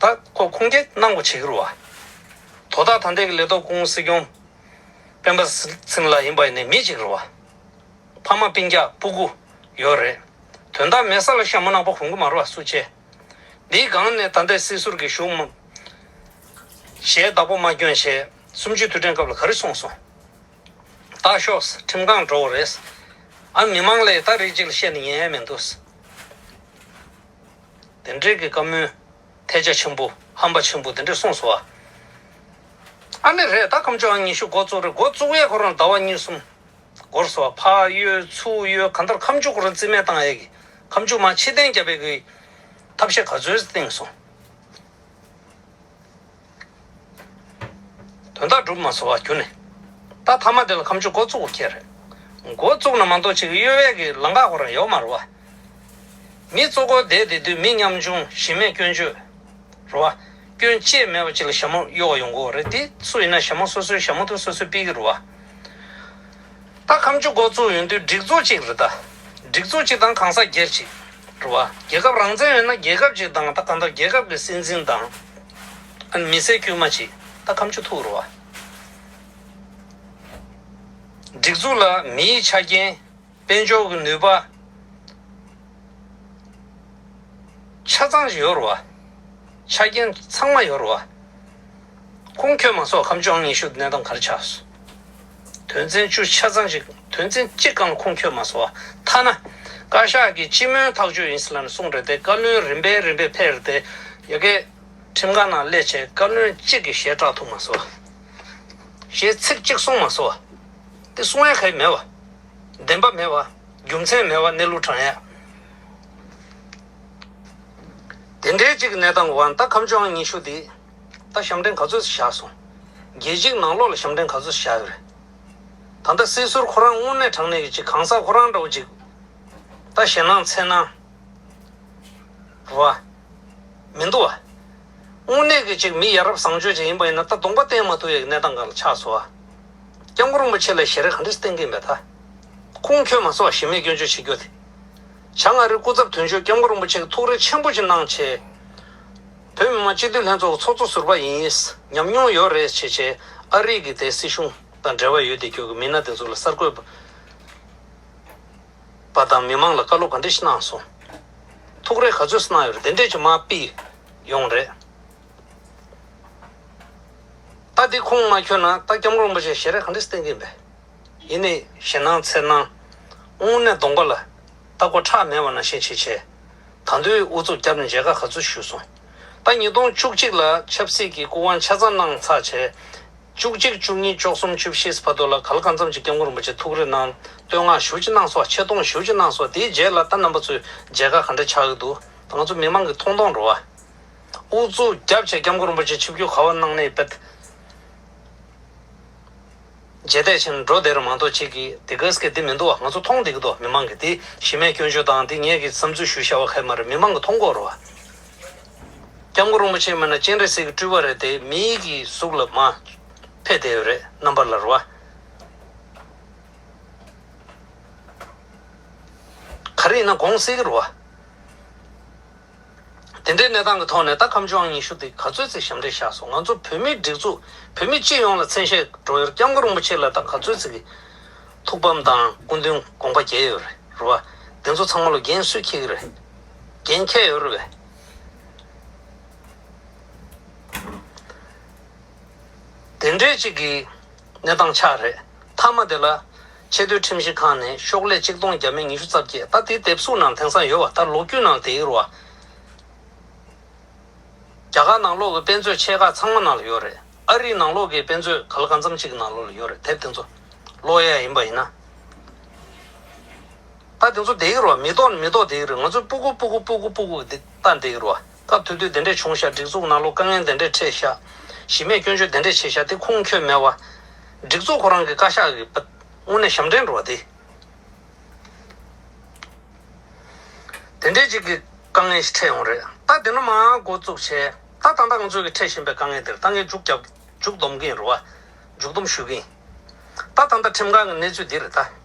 ད་ཁོ་ཁུངས་སྐྱེལ་གནང་དགོས་བྱེད་ཀྱི་རེད་བ། དོ་བདག་ད་ལྟའི་གི་ལས་ཐོག་སྐུ་ངོ་སྲིད་སྐྱོང་སྤེན་པ་ཚེ་རིང་ལགས་ཡིན་པ་ཡིན་ནའི་མི་གཅིག་རེད་བ། ཕ་མ་སྤུན་ཀྱག་སྤུ་གུ་ཡོད་རེད། དོན་དག་མེད་ས་ལ་ཞྭ་མོ་ནག་པོ་གོན་གི་མ་རེད་བ་སུ་བྱས། འདིའི་སྒང་ནས་ད་ལྟའི་སྲིད་ཟུར་གྱི་གཞུང་མ་ཞལ་བདག་པོ་མ་བསྐྱོན་བྱས་གསུམ་བཅུའི་དུས་དྲན་སྐབས་ལ་ག་རེ་གསུངས་སོང་། ད་ཤོག་ཁྲིམས་ཁང་འགྲོ་བ་རེད། ཨ་མི་མང་ལ་ད་རིགས་གཅིག་ལ་བཤད་ནས་ཉན་ཡ་མི་འདུག་དེ་འདྲའི་གི་བཀའ་མོལ་ཐལ་ཆ་ཆེན་པོ་ཧམ་པ་ཆེན་པོ་དེ་འདྲ་གསུངས་སོང་བ། ཨ་ནི་རེད། ད་ཁ་མཆུ་ཨང་ཉི་ཤུ་འགོ་བཙུགས་རེད། འགོ་བཙུགས་ཡས་ཁོ་རང་ཟླ་བ་གཉིས་གསུམ་འགོར་སོང་བ། ཕར་གཡོལ་ཚུར་གཡོལ་གང་ལྟར་ཁ་མཆུ་ཁོ་རང་རྩིས་མེད་བཏང་ཡས་ཀྱི་ཁ་མཆུ་མར་ཕྱིར་འཐེན་རྒྱབ་ཡས་ཀྱི་ཐབས་ཤེས་ག་ཚོད་བཏིང་སོང་། དོན་དག་འགྲུབ་མ་སོང་བ་ཁྱོན་ནས། ད་མཐའ་མ་དེ་ལ་ཁ་མཆུ་འགོ་བཙུགས་པ་ཁྱེད་རེད། འགོ་བཙུགས་ན་མ་གཏོགས་ཅིག་གཡོལ་བའི་གི་ལམ་ཁ་ཁོ་རང་ཡོད་མ་རེད་བ། མི་གཙོ་བོ་བསྡད་བསྡད་དུས་མི་ཉམ་ཆུང་གཞི་མེད་སྐྱོན་བརྗོད་རེད་བ། སྐྱོན་ཅི་ཡང་མེད་པ་ཅིག་ལ་ཞྭ་མོ་གཡོག་ཡོང་གི་ཡོད་རེད། དེ་སུ་ཡིན་ན་ཞྭ་མོ་སོ་སོའི་ཞྭ་མོ་དེ་སོ་སོས་ཕུད་ཀྱི་རེད་བ། ད་ཁ་མཆུ་འགོ་བཙུགས་ཡོང་དུས་སྒྲིག་འཛུགས་གཅིག་རེད་ད། སྒྲིག་འཛུགས་གཅིག་དང་གང་ཟག་སྒེར་གཅིག་རེད་བ། རྒྱལ་ཁབ་རང་བཙན་ཡོད་ན་རྒྱལ་ཁབ་གཅིག་དང་ད་གང་ལྟར་རྒྱལ་ཁབ་ཀྱི་སྲིད་འཛིན་དང་། ཨ་ནི་མི་སེར་དཀྱུས་མ་གཅིག་ད་ཁ་མཆུ་ཐུག་རེད་བ། སྒྲིག་འཛུགས་ལ་མིའི་ཆ་རྐྱེན། དཔལ་འབྱོར་གྱི་ནུས་པ། ཆ་ཚང་ཞིག་ཡོད་རེད་བ། ཆ་རྐྱེན་ཚང་མ་ཡོད་རེད་བ། ཁུངས་འཁྱོལ་མ་སོང་། ཁ་མཆུ་ཨང་ཉི་ཤུ་གནས་སྟངས་ག་རེ་ཆགས་སོང་། དོན་ཚན་བཅུ་ཆ་ཚང་ཞིག་དོན་ཚན་གཅིག་སྒང་ལ་ཁུངས་འཁྱོལ་མ་སོང་བ། ཐ་ན་བཀའ་ཤག་གི་སྤྱི་མོས་ཐག་གཅོད་ཡིན་ཟེར་ལབ་ནས་གསུངས་རེད་དེ། བཀའ་བློན་རིམ་པས་རིམ་པས་ཕེབས་རེད་དེ། ཡ་གི་ཁྲིམས་ཁང་ནང་སླེབས་བྱས་བཀའ་བློན་གཅིག་གིས་ཞལ་བཀྲག་ཐུབ་མ་སོང་བ། ཞེས་ཚིག་གཅིག་གསུངས་མ་སོང་བ། དེ་གསུང་ཡ་ག་ཡེ་མེད་བ། བདེན་པ་མེད་བ། རྒྱུ་མཚན་མེད་བ། གནས་ལུགས་དྲང་ཡ། དེ་འདྲའི་གཅིག་གི་གནས་སྟངས་འོག་ད་ཁ་མཆུ་ཨང་ཉི་ཤུ་དེ་ད་ཞབས་འདྲེན་ག་ཚོད་བཞག་སོང་། རྒྱལ་སྤྱིའི་ནང་ལོགས་ལ་ཞབས་འདྲེན་ག་ཚོད་བཞག་ཡོད་རེད། ད་ལྟ་སྲིད་ཟུར་ཁོ་རང་དངོས་གནས་དྲང་གནས་ཀྱི་གཅིག་གང་ཟག་ཁོ་རང་འདྲ་བོ་གཅིག་ད་ཞེད་སྣང་འཚེར་སྣང་རེད་བ། མི་འདུག་བ། དངོས་གནས་ཀྱི་ཅིག་མི་ཡ་རབས་བཟང་སྤྱོད་ཅིག་ཡིན་པ་ཡིན་ན་ད་གདོང་པ་བསྟན་མ་ཐུབ་ཡག་གི་གནས་སྟངས་སྒང་ལ་ཆགས་སོང་བ། སྐྱབས་མགོན་རིན་པོ་ཆེ་ལ་ཞལ་རས་ག་འདྲས་བསྟན་གྱིན་པས་ད། ཁུངས་འཁྱོལ་མ་སོང་བ་གཞི་མེད་སྐྱོན་བརྗོད་བྱེད་རྒྱུ་དེ། བྱང་ཨ་རིའི་སྐུ་ཚབ་དོན་གཅོད་སྐྱབས་མགོན་རིན་པོ་ཆེ་གིས་ཐུགས་རེ་ཆེན་པོ་ཅིག་གནང་བྱས། བོད་མི་མང་སྤྱི་འཐུས་ལྷན་ཚོགས་ཀྱི་ཚོགས་གཙོ་ཟུར་པ་ཡིན། ཉམས་མྱོང་ཡོད་རེད་བྱས་བྱས། ཨ་རི་གི་དེ་སྲིད་གཞུང་དང་འབྲེལ་བ་ཡོད་བསྡད་རྒྱུ་གི་མི་སྣ་དེ་ཚོ་ལ་གསར་འགོད་པ་དང་མི་མང་ལ་བཀའ་སློབ་ག་འདྲས་ཤིག་གནང་སོང་། ཐུགས་རེ་ག་ཚོད་གནང་ཡོད་རེད། དེ་འདྲས་ཀྱི་མར་ཕུད་ཡོང་རེད། ད་འདི་ཁུངས་མ་འཁྱོལ་ན་ད་སྐྱབས་མགོན་རིན་པོ་ཆེས་ཞལ་རས་ག་འདྲས་བསྟན་གྱིན་པས། ཡིན་ནའི་ཞེད་སྣང་འཚེར་སྣང་། དངོས་གནས་གདོང་པ་ལ་ལྟ་སྒོ་ཁྲག་མེད་པ་ནང་བཞིན་བྱས་བྱས། ད་དུང་ཨུ་ཚུགས་བརྒྱབ་ནས་མཇལ་ཁ་ག་ཚོད་ཞུས་སོང་། ད་ཉིས་སྟོང་བཅུ་གཅིག་ལ་ཆབ་སྲིད་ཀྱི་སྐུ་དབང་ཆ་ཚང་གནང་ཚར་བྱས། བཅུ་གཅིག་བཅུ་གཉིས་བཅུ་གསུམ་བཅུ་བཞི་བར་དུ་ལ་ག་ལ་གང་འཚམ་ཅིག་སྐྱབས་མགོན་རིན་པོ་ཆེ་ཐུགས་རེ་གནང་། བསྟོད་བསྔགས་ཞེ་པོ་ཅིག་གནང་སོང་། ཆེ་མཐོང་ཞེ་པོ་ཅིག་གནང་སོང་། དེའི་རྗེས་ལ་ད་རྣམ་པ་ཚོས་མཇལ་ཁ་ག་འདྲ་ཆགས་ཀྱི་འདུག་ད་ང་ཚོ་མི་མང་གིས་མཐོང་མཐོང་རེད་བ། ཨུ་ཚུགས་བརྒྱབ་བྱས་སྐྱབས་མགོན་རིན་པོ་ཆེ་ཆིབས་བསྒྱུར་ག་པར་གནང་ནའི་དཔེ། རྗེས་འདེད་བྱས་ནས་འགྲོ་བསྡད་རེད་མ་གཏོགས་ཅིག་གིས་དེ་གས་ཀྱི་དེ་མི་འདུག་བ། ང་ཚོ་མཐོང་བསྡད་ཀྱི་འདུག་མི་མང་གིས། དེ་གཞི་མེད་སྐྱོན་བརྗོད་དང་དེ་ངས་ཀྱི་བསམ་ཚུལ་ཞུས་བཞག་པ་གས་མ་རེད། མི་མང་གིས་མཐོང་གི་ཡོད་རེད་བ། སྐྱབས་མགོན་རིན་པོ་ཆེ་མིན་ན་སྤྱན་རས་གཟིགས་ཀྱི་སྤྲུལ་པ་རེད་དེ། མིའི་གི་གཟུགས་ལ་མར་ཕེབས་བསྡད་ཡོད་རེད། རྣམ་པ་ལ་རེད་བ། ག་རེ་ཡིན་ན་དགོངས་སྲིད་ཀྱི་རེད་བ། དེ་འདྲའི་གནས་སྟངས་ཀྱི་ཐོག་ནས་ད་ཁམས་ལྗོངས་ཉི་ཤུ་དེ་ག་ཚོད་ཅིག་ཞབས་འདྲེན་བཞག་སོང་། ང་ཚོ་བོད་མིའི་སྒྲིག་འཛུགས། བོད་མི་སྤྱི་ཡོངས་ལ་མཚན་ཤས་སྒྲོག་ཡོད། སྐྱབས་མགོན་རིན་པོ་ཆེ་ལ་ད་ག་ཚོད་ཅིག་གི་ཐུགས་ཕམ་དང་སྐུ་མདུན་དགོངས་པ་འགལ་ཡོད་རེད། རེད་བ། དེ་ཚོ་ཚང་མ་ལ་འགན་སུས་འཁྱེར་གྱི་རེད། འགན་འཁྱེར་ཡོད་རེད་པས། དེ་འདྲའི་ཅིག་གི་གནས་སྟངས་ཆགས་རེད། མཐའ་མ་དེ་ལ་ཆེས་མཐོའི་ཁྲིམས་ཞིབ་ཁང་ནས་ཤོག་ལྷེ་གཅིག་སྟོང་བརྒྱ་མེད་ཉི་ཤུ་རྩ་བརྒྱད། ད་དེའི་དེབ་གཟུགས་ནང་དེང་སང་ཡོད་བ། ད་ལོ་རྒྱུས་ནང་དེ་ཡོད་རེད་བ། རྒྱ་གར་ནང་ལོགས་ཀྱི་དཔེ་མཛོད་ཆེ་ཁག་ཚང་མ་ནང་ལ་ཡོད་རེད། ཨ་རིའི་ནང་ལོགས་ཀྱི་དཔེ་མཛོད་ག་ལ་གང་འཚམ་ཅིག་གི་ནང་ལོགས་ལ་ཡོད་རེད། དེབ་དེ་ཚོ་ཀློག་ཡ་ཡིན་པ་ཡིན་ན། ད་དེ་ཚོ་བསྡད་ཀྱི་རེད་བ། མི་ཐོག་ནས་མི་ཐོག་བསྡད་ཀྱི་རེད། ང་ཚོས་སྤུ་གུ་སྤུ་གུ་སྤུ་གུ་སྤུ་གུ་དེ་ལྟ་བསྡད་ཀྱི་རེད་བ། སྐབས་དེ་དུས་དེ་འདྲས་བྱུང་ཤག་སྒྲིག་འཛུགས་ནང་ལོགས་དཀའ་ངལ་དེ་འདྲས་འཕྲད་ཤག་གཞི་མེད་སྐྱོན་བརྗོད་དེ་འདྲས་བྱས་ཤག་དེ་ཁུངས་འཁྱོལ་མེད་བ། སྒྲིག་འཛུགས་ཁོ་རང་གི་བཀའ་ཤག་གི་དངོས་གནས་ཞབས་འདྲེན་རེད་བ་དེ། དེ་འདྲའི་ཅིག་གི་དཀའ་ངལ་ཞིག་འཕྲད་ཡོང་རེད། ད་དེ་ནས་མར་འགོ་བཙུགས་བྱས། ད་ད་ལྟ་ང་ཚོས་ཀྱི་འཕྲད་བཞིན་པའི་དཀའ་ངལ་དེར་ད་ངས་མཇུག་རྒྱབ། མཇུག་སྡོམ་གྱི་ཡིན་རེད་བ། མཇུག་སྡོམ་ཞུ་གི་ཡིན། ད་ད་ལྟ་ཁྲིམས་ཁང་གི་གནས་ཚུལ་འདི་རེད་ད།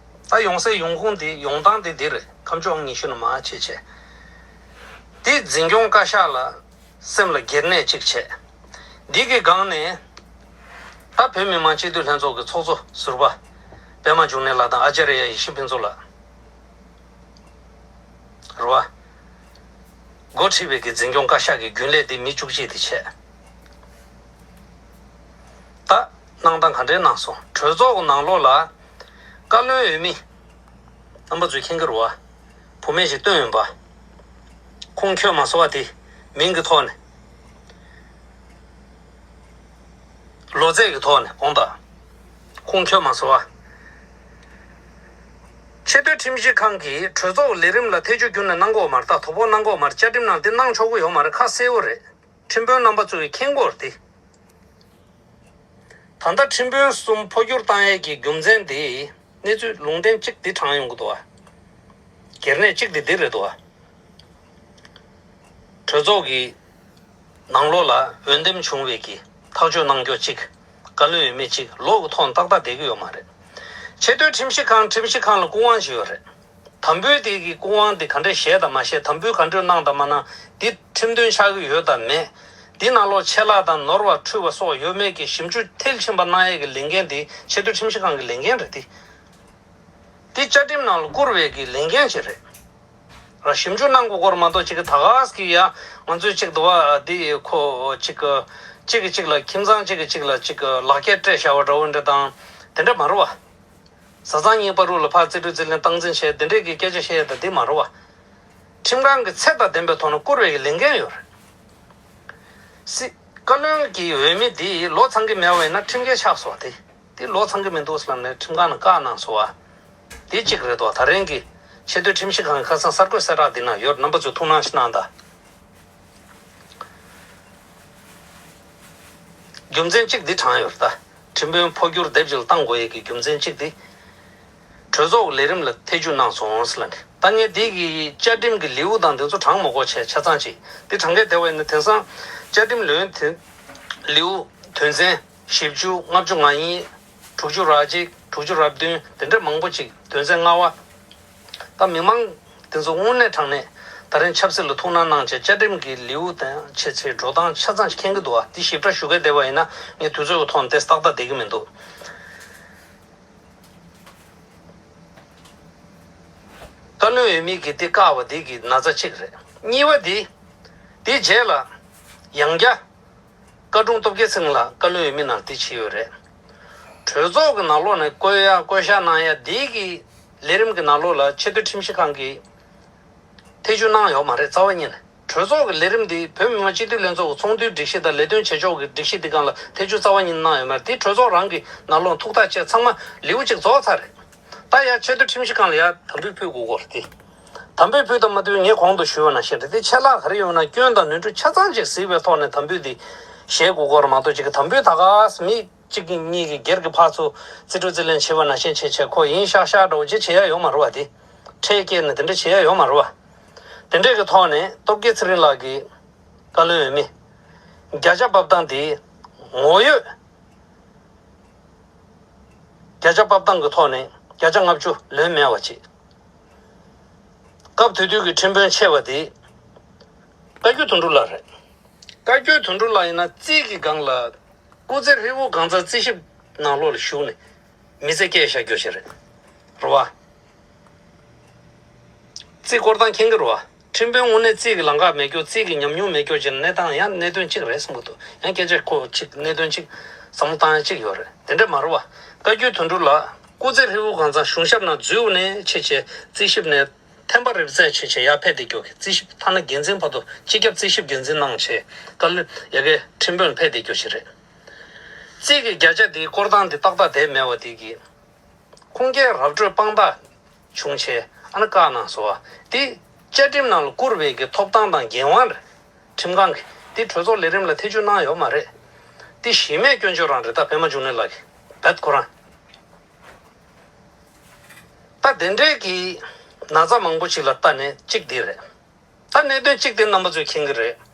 ད་ཡོང་སའི་ཡོང་ཁུངས་འདི། ཡོང་སྟངས་འདི་འདི་རེད། ཁམས་ལྗོངས་ཉི་ཤུ་ནས་མར་བྱས་བྱས། དེ་འཛིན་སྐྱོང་བཀའ་ཤག་ལ་སེམས་ལ་སྒེར་ནད་ཅིག་བྱས། འདི་གི་སྒང་ནས་ད་བོད་མི་མང་སྤྱི་འཐུས་ལྷན་ཚོགས་ཀྱི་ཚོགས་གཙོ་ཟུར་པ་པད་མ་འབྱུང་གནས་ལགས་དང་ཨ་ཅཱརྱ་ཡེ་ཤེས་ཕུན་ཚོགས་ལགས། རེད་བ། འགོ་ཁྲིད་པའི་གི་འཛིན་སྐྱོང་བཀའ་ཤག་གི་རྒྱུན་ལས་དེ་མི་བཅུ་གཅིག་དེ་བྱས། ད་གནང་སྟངས་ག་འདྲའི་གནང་སོང་། གྲོས་ཚོགས་ཀྱི་ནང་ལོགས་ལ་བཀའ་བློན་འོས་མི། རྣམ་པ་ཚོས་མཁྱེན་གྱི་རེད་བ། བུད་མེད་ཞིག་བཏོན་ཡོད་པ། ཁུངས་འཁྱོལ་མ་སོང་བ་དེ། མིང་གི་ཐོག་ནས། ལོ་ཚད་ཀྱི་ཐོག་ནས་དགོངས་དག་ཁུངས་འཁྱོལ་མ་སོང་བ། ཆེས་མཐོའི་ཁྲིམས་ཞིབ་ཁང་གིས་གྲོས་ཚོགས་ལས་རིམ་ལ་ཐེ་བྱུས་ཁྱོན་ནས་གནང་གི་ཡོད་མ་རེད། ད་དོ་ཕོག་གནང་གི་ཡོད་མ་རེད། བཅའ་ཁྲིམས་ནང་དེ་གནང་ཆོག་གི་ཡོད་མ་རེད། ཁ་གསལ་བོ་རེད། ཁྲིམས་དཔོན་རྣམ་པ་ཚོས་མཁྱེན་གྱི་ཡོད་རེད་དེ། ད་ལྟ་ཁྲིམས་དཔོན་གསུམ་འཕོ་འགྱུར་བཏང་ཡས་ཀྱི་རྒྱུ་མཚན་དེ། གནས་ཚུལ་ལུང་འདྲེན་གཅིག་འདི་དྲངས་ཡོང་གི་འདུག་བ། སྒེར་ནད་གཅིག་དེ་འདི་རེད་འདུག་བ། གྲོས་ཚོགས་ཀྱི་ནང་ལོགས་ལ་འོས་འདེམས་བྱུང་བའི་གི་ཐག་གཅོད་གནང་རྒྱུ་གཅིག་བཀའ་བློན་འོས་མི་གཅིག་ལོག་གི་ཐོག་ནས་ཏག་ཏག་བསྡད་ཀྱི་ཡོད་མ་རེད། ཆེས་མཐོའི་ཁྲིམས་ཞིབ་ཁང་། ཁྲིམས་ཞིབ་ཁང་ལ་སྐུ་དབང་ཞིག་ཡོད་རེད། དམ་འབུལ་དེ་གི་སྐུ་དབང་དེ་ག་འདྲས་བཞེས་དང་མ་བཞེས། དམ་འབུལ་ག་འདྲས་གནང་དང་མ་གནང་། འདི་ཁྲིམས་མཐུན་ཆགས་ཀྱི་ཡོད་དང་མེད། འདི་ནང་ལོགས་ཆད་ལྷག་དང་ནོར་བ་འཁྲུལ་བ་སོགས་ཡོད་མེད་ཀྱི་ཞིབ་འཇུག་མཐིལ་ཕྱིན་པ་གནང་ཡས་ཀྱི་ལས་འགན་དེ་ཆེས་མཐོའི་ཁྲིམས་ཞིབ་ཁང་གི་ལས་འགན་རེད་དེ། འདི་བཅའ་ཁྲིམས་ནང་ལ་བསྐུར་བའི་གི་ལས་འགན་ཞིག་རེད། ར་ཞིབ་འཇུག་གནང་དགོས་སྐོར་མ་གཏོགས་ཅིག་གི་ད་ག་ཟེ་གི་ཡ། ང་ཚོས་ཅིག་འདུག་བ། འདི་ཁོ་ཅིག་གི་ཅིག་གི་ཅིག་ལ། ཁྱིམ་ཚང་ཅིག་གི་ཅིག་ལ་ཅིག་གི་ལག་འཁྱེར་སྤྲད་བཞག་པ་འདྲ་བོ་འདྲ་དང་། དེ་འདྲ་མ་རེད་བ། བཟའ་ཚང་གཉིས་བར་དུ་ལ་ཕར་རྩིས་སྤྲོད་རྩིས་ལེན་སྟངས་འཛིན་བྱས། དེ་འདྲས་ཀྱི་སྐད་ཆ་བཤད་ཡ་ད་འདི་མ་རེད་བ། ཁྲིམས་ཁང་གི་ཚད་དང་ལྡན་པའི་ཐོག་ནས་བསྐུར་བའི་ལས་འགན་ཡོད་རེད། སྲིད། བཀའ་བློན་གྱི་འོས་མི་འདི་ལོ་ཚང་གི་མེད་པ་ཡིན་ན་ཁྲིམས་འགལ་ཆགས་སོང་བ་དེ། དེ་ལོ་ཚང་གི་མི་འདུག་ཟེར་ལབ་ནས་ཁྲིམས་ཁང་ནས་བཀག་གནང་སོང་བ། དེ་གཅིག་རེད་དོ། ད་རིང་གི་ཆེས་མཐོའི་ཁྲིམས་ཞིབ་ཁང་གི་ཁ་སང་གསར་འགོད་གསལ་བསྒྲགས་འདི་ནང་ཡོད། རྣམ་པ་ཚོས་ཐུགས་སྣང་ཞིག་གནང་དང་། རྒྱུ་མཚན་གཅིག་འདི་དྲངས་ཡོད་རེད་ད། ཁྲིམས་དཔོན་འཕོ་འགྱུར་དེབ་ཅིག་ལ་བཏང་དགོས་ཡས་ཀྱི་རྒྱུ་མཚན་གཅིག་འདི། གྲོས་ཚོགས་ལས་རིམ་ལ་ཐེ་བྱུས་གནང་སོང་ཟེར་ལབ་ནས། ད་ངས་འདི་གི་བཅའ་ཁྲིམས་ཀྱི་ལེའུ་དང་འདི་ཚོ་དྲངས་མ་དགོས་བྱས་ཆ་ཚང་ཅིག་འདི་དྲངས་མཁན་དེ་བས་ནི། དེང་སང་བཅའ་ཁྲིམས་ལོན་དེ་ལེའུ་དོན་ཚན་བཞི་བཅུ། ལྔ་བཅུ་ང་གཉིས། དྲུག་ཅུ་ར་གཅིག་དྲུག་ཅུ་ར་བདུན་དེ་འདྲ་མང་པོ་ཅིག་དོན་ཚན་ལྔ་པ། ད་མི་མང་དེ་ཚོ་དངོས་གནས་དྲང་གནས་ད་རིང་ཆབ་སྲིད་ལ་ཐུགས་སྣང་གནང་བྱས་བཅའ་ཁྲིམས་ཀྱི་ལེའུ་དང་ཆེ་ཆེ་འགྲོ་སྟངས་ཆ་ཚང་ཞིག་མཁྱེན་གྱི་འདུག་བ། དེ་ཞིབ་ཕྲ་ཞུ་གི་བསྡད་པ་ཡིན་ན་ངས་དུས་ཚོད་ཀྱི་ཐོག་ནས་ཏོག་ཙམ་ཏག་ཏག་བསྡད་ཀྱི་མི་འདུག་བཀའ་བློན་འོས་མི་གིས་དེ་བཀག་པ་དེ་གི་ན་ཚ་གཅིག་རེད། གཉིས་པ་དེ། དེའི་རྗེས་ལ་ཡང་བསྐྱར་བཀའ་དྲུང་སྟོབས་རྒྱལ་ཚེ་རིང་ལགས་བཀའ་བློན་འོས་མི་ནང་དེ་བྱས་ཡོད་རེད། གྲོས་ཚོགས་ཀྱི་ནང་ལོགས་ནས་བསྐོ་ཡ་བསྐོ་བཞག་གནང་ཡ་དེ་གི་ལས་རིམ་གྱི་ནང་ལོགས་ལ་ཆེས་མཐོའི་ཁྲིམས་ཞིབ་ཁང་གིས་ཐེ་བྱུས་གནང་ཡོད་མ་རེད། རྩ་བ་ཉིད་ནས་གྲོས་ཚོགས་ཀྱི་ལས་རིམ་འདི་བོད་མི་མང་སྤྱི་འཐུས་ལྷན་ཚོགས་ཀྱི་ཚོགས་འདུའི་སྒྲིག་གཞི་དང་ལས་དོན་བྱེད་ཕྱོགས་ཀྱི་སྒྲིག་གཞི་འདི་སྒང་ལ་ཐེ་བྱུས་རྩ་བ་ཉིད་ནས་གནང་ཡོད་མ་རེད། དེ་གྲོས་ཚོགས་རང་གི་ནང་ལོགས་ཐུགས་ཐག་བཅད་ཚང་མ་ལེའུ་གཅིག་རྫོགས་ཚར་རེད། ད་ཡ་ཆེས་མཐོའི་ཁྲིམས་ཞིབ་ཁང་ལ་ཡ་དམ་འབུལ་ཕུལ་དགོས་ཀྱི་རེད་དེ། དམ་འབུལ་ཕུལ་དང་མ་ཕུལ་ངས་གོང་དུ་ཞུས་པ་ནང་བཞིན་རེད་དེ། ཆད་ལྷག་ག་རེ་ཡོད་ན་སྐྱོན་དང་ནོར་འཁྲུལ་ཆ་ཚང་ཅིག་གཟིགས་པའི་ཐོག་ནས་དམ་འབུལ་འདི་བཞེས་དགོས་ཀྱི་རེད་མ་གཏོགས་ཅིག་གི་དམ་འབུལ་ད་ག་སེ་མི་གཅིག་གིས་གཉིས་ཀྱིས་སྒེར་གྱི་ཕར་ཚུར་རྩིས་སྤྲོད་རྩིས་ལེན་བྱེད་པ་ནང་བཞིན་བྱས་བྱས་ཁོ་ཡིན་ཤག་ཤག་འདྲ་བོ་ཅིག་བྱེད་ཡ་ཡོད་མ་རེད་བ། དེ་ཁྲལ་བཀལ་ནས་དེ་འདྲ་བྱེད་ཡ་ཡོད་མ་རེད་བ། དེ་འདྲས་ཀྱི་ཐོག་ནས་སྟོབས་རྒྱལ་ཚེ་རིང་ལགས་ཀྱིས་བཀའ་བློན་འོས་མི་བརྒྱ་ཆ་འབབ་སྟངས་དེ་ངོ་ཡོད་བརྒྱ་ཆ་འབབ་སྟངས་ཀྱི་ཐོག་ནས་བརྒྱ་ཆ་ལྔ་བཅུ་ལོན་མེད་པ་ཅིག་སྐབས་དེ་དུས་ཀྱི་ཁྲིམས་དཔོན་ཆེ་བ་དེ་བཀའ་བརྒྱུད་དོན་གྲུབ་ལགས་རེད། བཀའ་བརྒྱུད་དོན་གྲུབ་ལགས་ཡིན་ན་རྩིས་ཀྱི་སྒང་ལ་སྐུ་ཚེ་ཧྲིལ་པོ་གང་ཚང་རྩིས་ཞིབ་ནང་ལོགས་ལ་ཞུགས་ནས་མི་ཚེ་སྐྱེལ་བཞག་རྒྱུ་ཞིག་རེད། རེད་བ། རྩིས་སྐོར་སྟངས་མཁྱེན་གྱི་རེད་བ། ཁྲིམས་དཔོན་དངོས་གནས་རྩིས་ཀྱི་ལམ་ཁ་མེད་རྒྱུ་རྩིས་ཀྱི་ཉམས་མྱོང་མེད་རྒྱུ་བྱས་ན་གནས་སྟངས་ཡང་གནད་དོན་གཅིག་རེད་བསམ་གྱི་འདུག་ཡང་སྐད་ཆ་ཁོ་གཅིག་གནད་དོན་གཅིག་བསམ་བློ་བཏང་ཡ་གཅིག་ཡོད་རེད། དེ་འདྲ་མ་རེད་བ། བཀའ་བརྒྱུད་དོན་གྲུབ་ལགས་སྐུ་ཚེ་ཧྲིལ་པོ་གང་ཚང་གཞུང་ཞབས་ནང་འཛུལ་ནས་ཆེ་ཆེ་རྩིས་ཞིབ་ནས་ཐེམ་པ་རེབ་ཙམ་ཆེ་ཆེ་ཡར་ཕེབས་བསྡད་རྒྱུ་གི་རྩིས་ཞིབ་ཐ་ན་འགན་འཛིན་བར་དུ་སྤྱི་ཁྱབ་རྩིས་ཞིབ་འགན་འཛིན་གནང་བྱས་བཀའ་བློན་ཡ་གི་ཁྲིམས་དཔོན་ཕེབས་བསྡད་རྒྱུ་ཞིག་རེད། རྩིས་ཀྱི་བརྒྱ་ཆ་དེའི་སྐོར་སྟངས་དེ་ཏག་ཏག་བསྡད་མེད་པ་དེ་གིས། ཁུངས་སྐྱེལ་ར་སྤྲོད་དཔང་རྟགས་བྱུང་བྱས་ཨ་ནི་བཀག་གནང་སོང་བ། དེ་བཅའ་ཁྲིམས་ནང་ལ་བསྐུར་བའི་གི་ཐོབ་ཐང་དང་འགན་དབང་རེད། ཁྲིམས་ཁང་གི་དེ་གྲོས་ཚོགས་ལས་རིམ་ལ་ཐེ་བྱུས་གནང་ཡོད་མ་རེད། དེ་གཞི་མེད་སྐྱོན་བརྗོད་རང་རེད། ད་པད་མ་འབྱུང་གནས་ལགས་ཀྱི་བེད་ཁོ་རང་། ད་དེ་འདྲས་ཀྱི་ན་ཚ་མང་པོ་ཞིག་ལ་ལྟ་ནས་གཅིག་འདི་རེད། ད་གནད་དོན་གཅིག་དེ་རྣམ་པ་ཚོས་མཁྱེན་གྱི་རེད།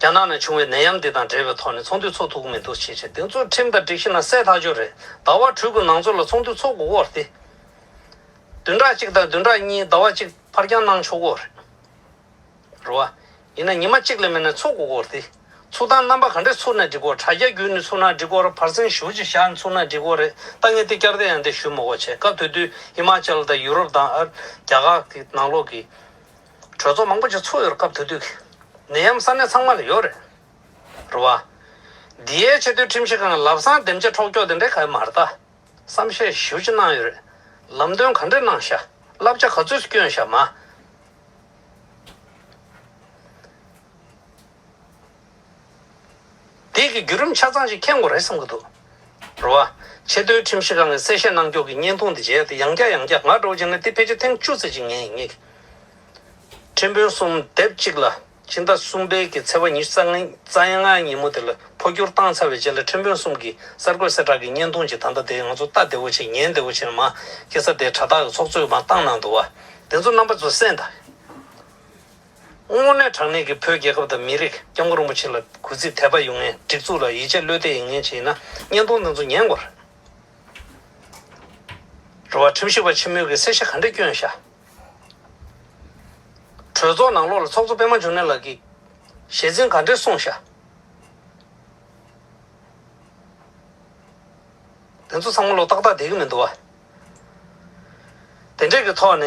རྒྱ་ནག་ནས་བྱུང་བའི་ནད་ཡམས་འདི་དང་འབྲེལ་བའི་ཐོག་ནས་ཚོགས་འདུ་ཚོགས་ཐུབ་ཀྱི་མི་འདུག་ཅེས་བྱས། དེ་ཚོ་ཁྲིམས་དང་སྒྲིག་གཞི་ནང་གསལ་ཐག་ཆོད་རེད། ཟླ་བ་དྲུག་གི་ནང་ཚུད་ལ་ཚོགས་འདུ་ཚོགས་དགོས་ཀྱི་ཡོད་རེད་དེ། བདུན་ཕྲག་གཅིག་དང་བདུན་ཕྲག་གཉིས་ཟླ་བ་གཅིག་ཕར་འགྱངས་གནང་ཆོག་གི་ཡོད་རེད། རེད་བ། ཡིན་ན་ཉི་མ་གཅིག་ལས་མེད་ན་ཚུགས་དགོས་ཀྱི་ཡོད་རེད་དེ། ཚུགས་སྟངས་རྣམ་པ་ག་འདྲས་ཚུགས་ན་འགྲིག་གི་ཡོད། དྲ་རྒྱ་བརྒྱུད་ནས་ཚུགས་ན་འགྲིག་གི་ཡོད་རེད། བར་གསེང་ཞེ་པོ་ཅིག་བཞག་ནས་ཚུགས་ན་འགྲིག་གི་ཡོད་རེད། ད་ངས་དེ་བསྐྱར་ཟློས་ཡང་དེ་ཞུས་མ་དགོས་བྱས། སྐབས་དེ་དུས་ཧི་མ་ཅལ་དང་ཡུ་རོབ་དང་ཨ་རྒྱ་གར་གྱི་ནང་ལོགས་ཀྱི་གྲོས་ཚོགས་མང་པོ་ཅིག་ཚུགས་ཡོད་རེད། སྐབས་དེ་དུས་ཀྱི་ནད་ཡམས་ས་གནས་ཚང་མ་ལ་ཡོད་རེད། རེད་བ། འདི་ཡའི་ཆེས་མཐོའི་ཁྲིམས་ཞིབ་ཁང་ལ་ལམ་སང་བདེ་འཇགས་འཕྲོག་རྒྱག་དེ་འདྲའི་ག་ཡོད་མ་རེད་ད། བསམ་ཤེས་ཞེ་པོ་ཅིག་གནང་ཡོད་རེད། ལམ་སྟོན་ག་འདྲས་གནང་ཤག་བསླབ་བྱ་ག་ཚོད་བསྐྱོན་ཤག་མ། དེ་གི་བརྒྱུད་རིམ་ཆ་ཚང་ཞིག་མཁྱེན་དགོས་རེད་བསམ་གྱི་འདུག་རེད་བ། ཆེས་མཐོའི་ཁྲིམས་ཞིབ་ཁང་གིས་གསལ་བཤད་གནང་ཕྱོགས་ཀྱི་བརྙན་ཐུང་འདི་མཇལ་ཏེ་ཡང་བསྐྱར་ཡང་བསྐྱར་ང་འདྲ་བོ་བྱས་ན་དེ་ཕལ་ཆེར་ཐེངས་བཅུ་ཙམ་ཅིག་ཉན་ཡིན་ངེས། ཁྲིམས་དཔོན་གསུམ་སྡེབ་གཅིག་ལ་ཕྱི་ཟླ་གསུམ་པའི་གི་ཚེས་པ་ཉི་ཤུ་རྩ་ལྔ་ཉིན་མོ་དེ་ལ་འཕོ་འགྱུར་བཏང་ཚར་བའི་རྗེས་ལ་ཁྲིམས་དཔོན་གསུམ་གྱིས་གསར་འགོད་གསལ་བསྒྲགས་ཀྱི་བརྙན་ཐུང་ཅིག་ད་ལྟ་དེ་ང་ཚོ་ལྟ་བདེ་བོ་བྱས་ཉན་བདེ་བོ་བྱས་ནས་མ་ཁ་སང་དེ་དྲ་ཐག་གི་ཚོགས་གཙོས་མ་བཏང་གནང་འདུག་བ། དེ་ཚོ་རྣམ་པ་ཚོ་གསན་དང་། དངོས་གནས་དྲང་གནས་ཀྱི་བོད་རྒྱལ་ཁབ་དང་མི་རིགས་སྐྱབས་མགོན་རིན་པོ་ཆེ་ལ་གུས་བརྩི་དད་པ་ཡོད་མཁན་སྒྲིག་འཛུགས་ལ་ཡིད་ཆེས་བློ་གཏད་ཡོད་མཁན་ཅིག་ཡིན་ན་བརྙན་ཐུང་འདི་ཚོ་ཉན་དགོས་རེད། རེད་བ། ཁྲིམས་ཞིབ་པ་ཆེན་མོས་ཀྱི་གསལ་བཤད་ག་འདྲས་བསྐྱོན་ཤག་གྲོས་ཚོགས་ནང་ལོགས་ལ་ཚོགས་གཙོ་པད་མ་འབྱུང་གནས་ལགས་ཀྱིས་ཞལ་འཛིན་ག་འདྲས་གསུངས་ཤག་དེ་ཚོ་ཚང་མ་ལོ་ཏག་ཏག་བསྡད་ཀྱི་མི་འདུག་བ། དེ་འདྲས་ཀྱི་ཐོག་ནས་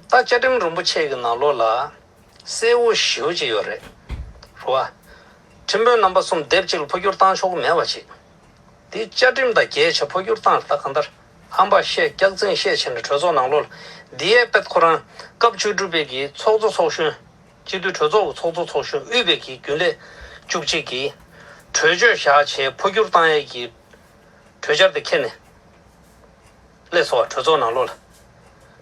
ད་བཅའ་ཁྲིམས་རིན་པོ་ཆེ་གི་ནང་ལོགས་ལ་གསལ་བོ་ཞེ་པོ་ཅིག་ཡོད་རེད། རེད་བ། ཁྲིམས་དཔོན་རྣམ་པ་གསུམ་སྡེབ་གཅིག་ལ་འཕོ་འགྱུར་བཏང་ཆོག་གི་མེད་པ་ཅིག་དེ་བཅའ་ཁྲིམས་དང་འགལ་བྱས་འཕོ་འགྱུར་བཏང་རེད། ད་གང་ལྟར་ཧམ་པ་བཤད་སྐྱག་རྫུན་བཤད་བྱས་ནས་གྲོས་ཚོགས་ནང་ལོགས་ལ་འདི་ཡས་པད་ཁོ་རང་སྐབས་བཅུ་དྲུག་པའི་གི་ཚོགས་གཙོ་ཚོགས་གཞོན། སྤྱི་འཐུས་གྲོས་ཚོགས་ཀྱི་ཚོགས་གཙོ་ཚོགས་གཞོན་དབུས་པའི་གི་རྒྱུན་ལས་བཅུ་གཅིག་གིས་གྲོས་ཆོད་བཞག་བྱས་འཕོ་འགྱུར་བཏང་ཡས་ཀྱི་གྲོས་འཆར་དེ་འཁྱེར་ནས་སླེབས་སོང་བ། གྲོས་ཚོགས་ནང་ལོགས་ལ།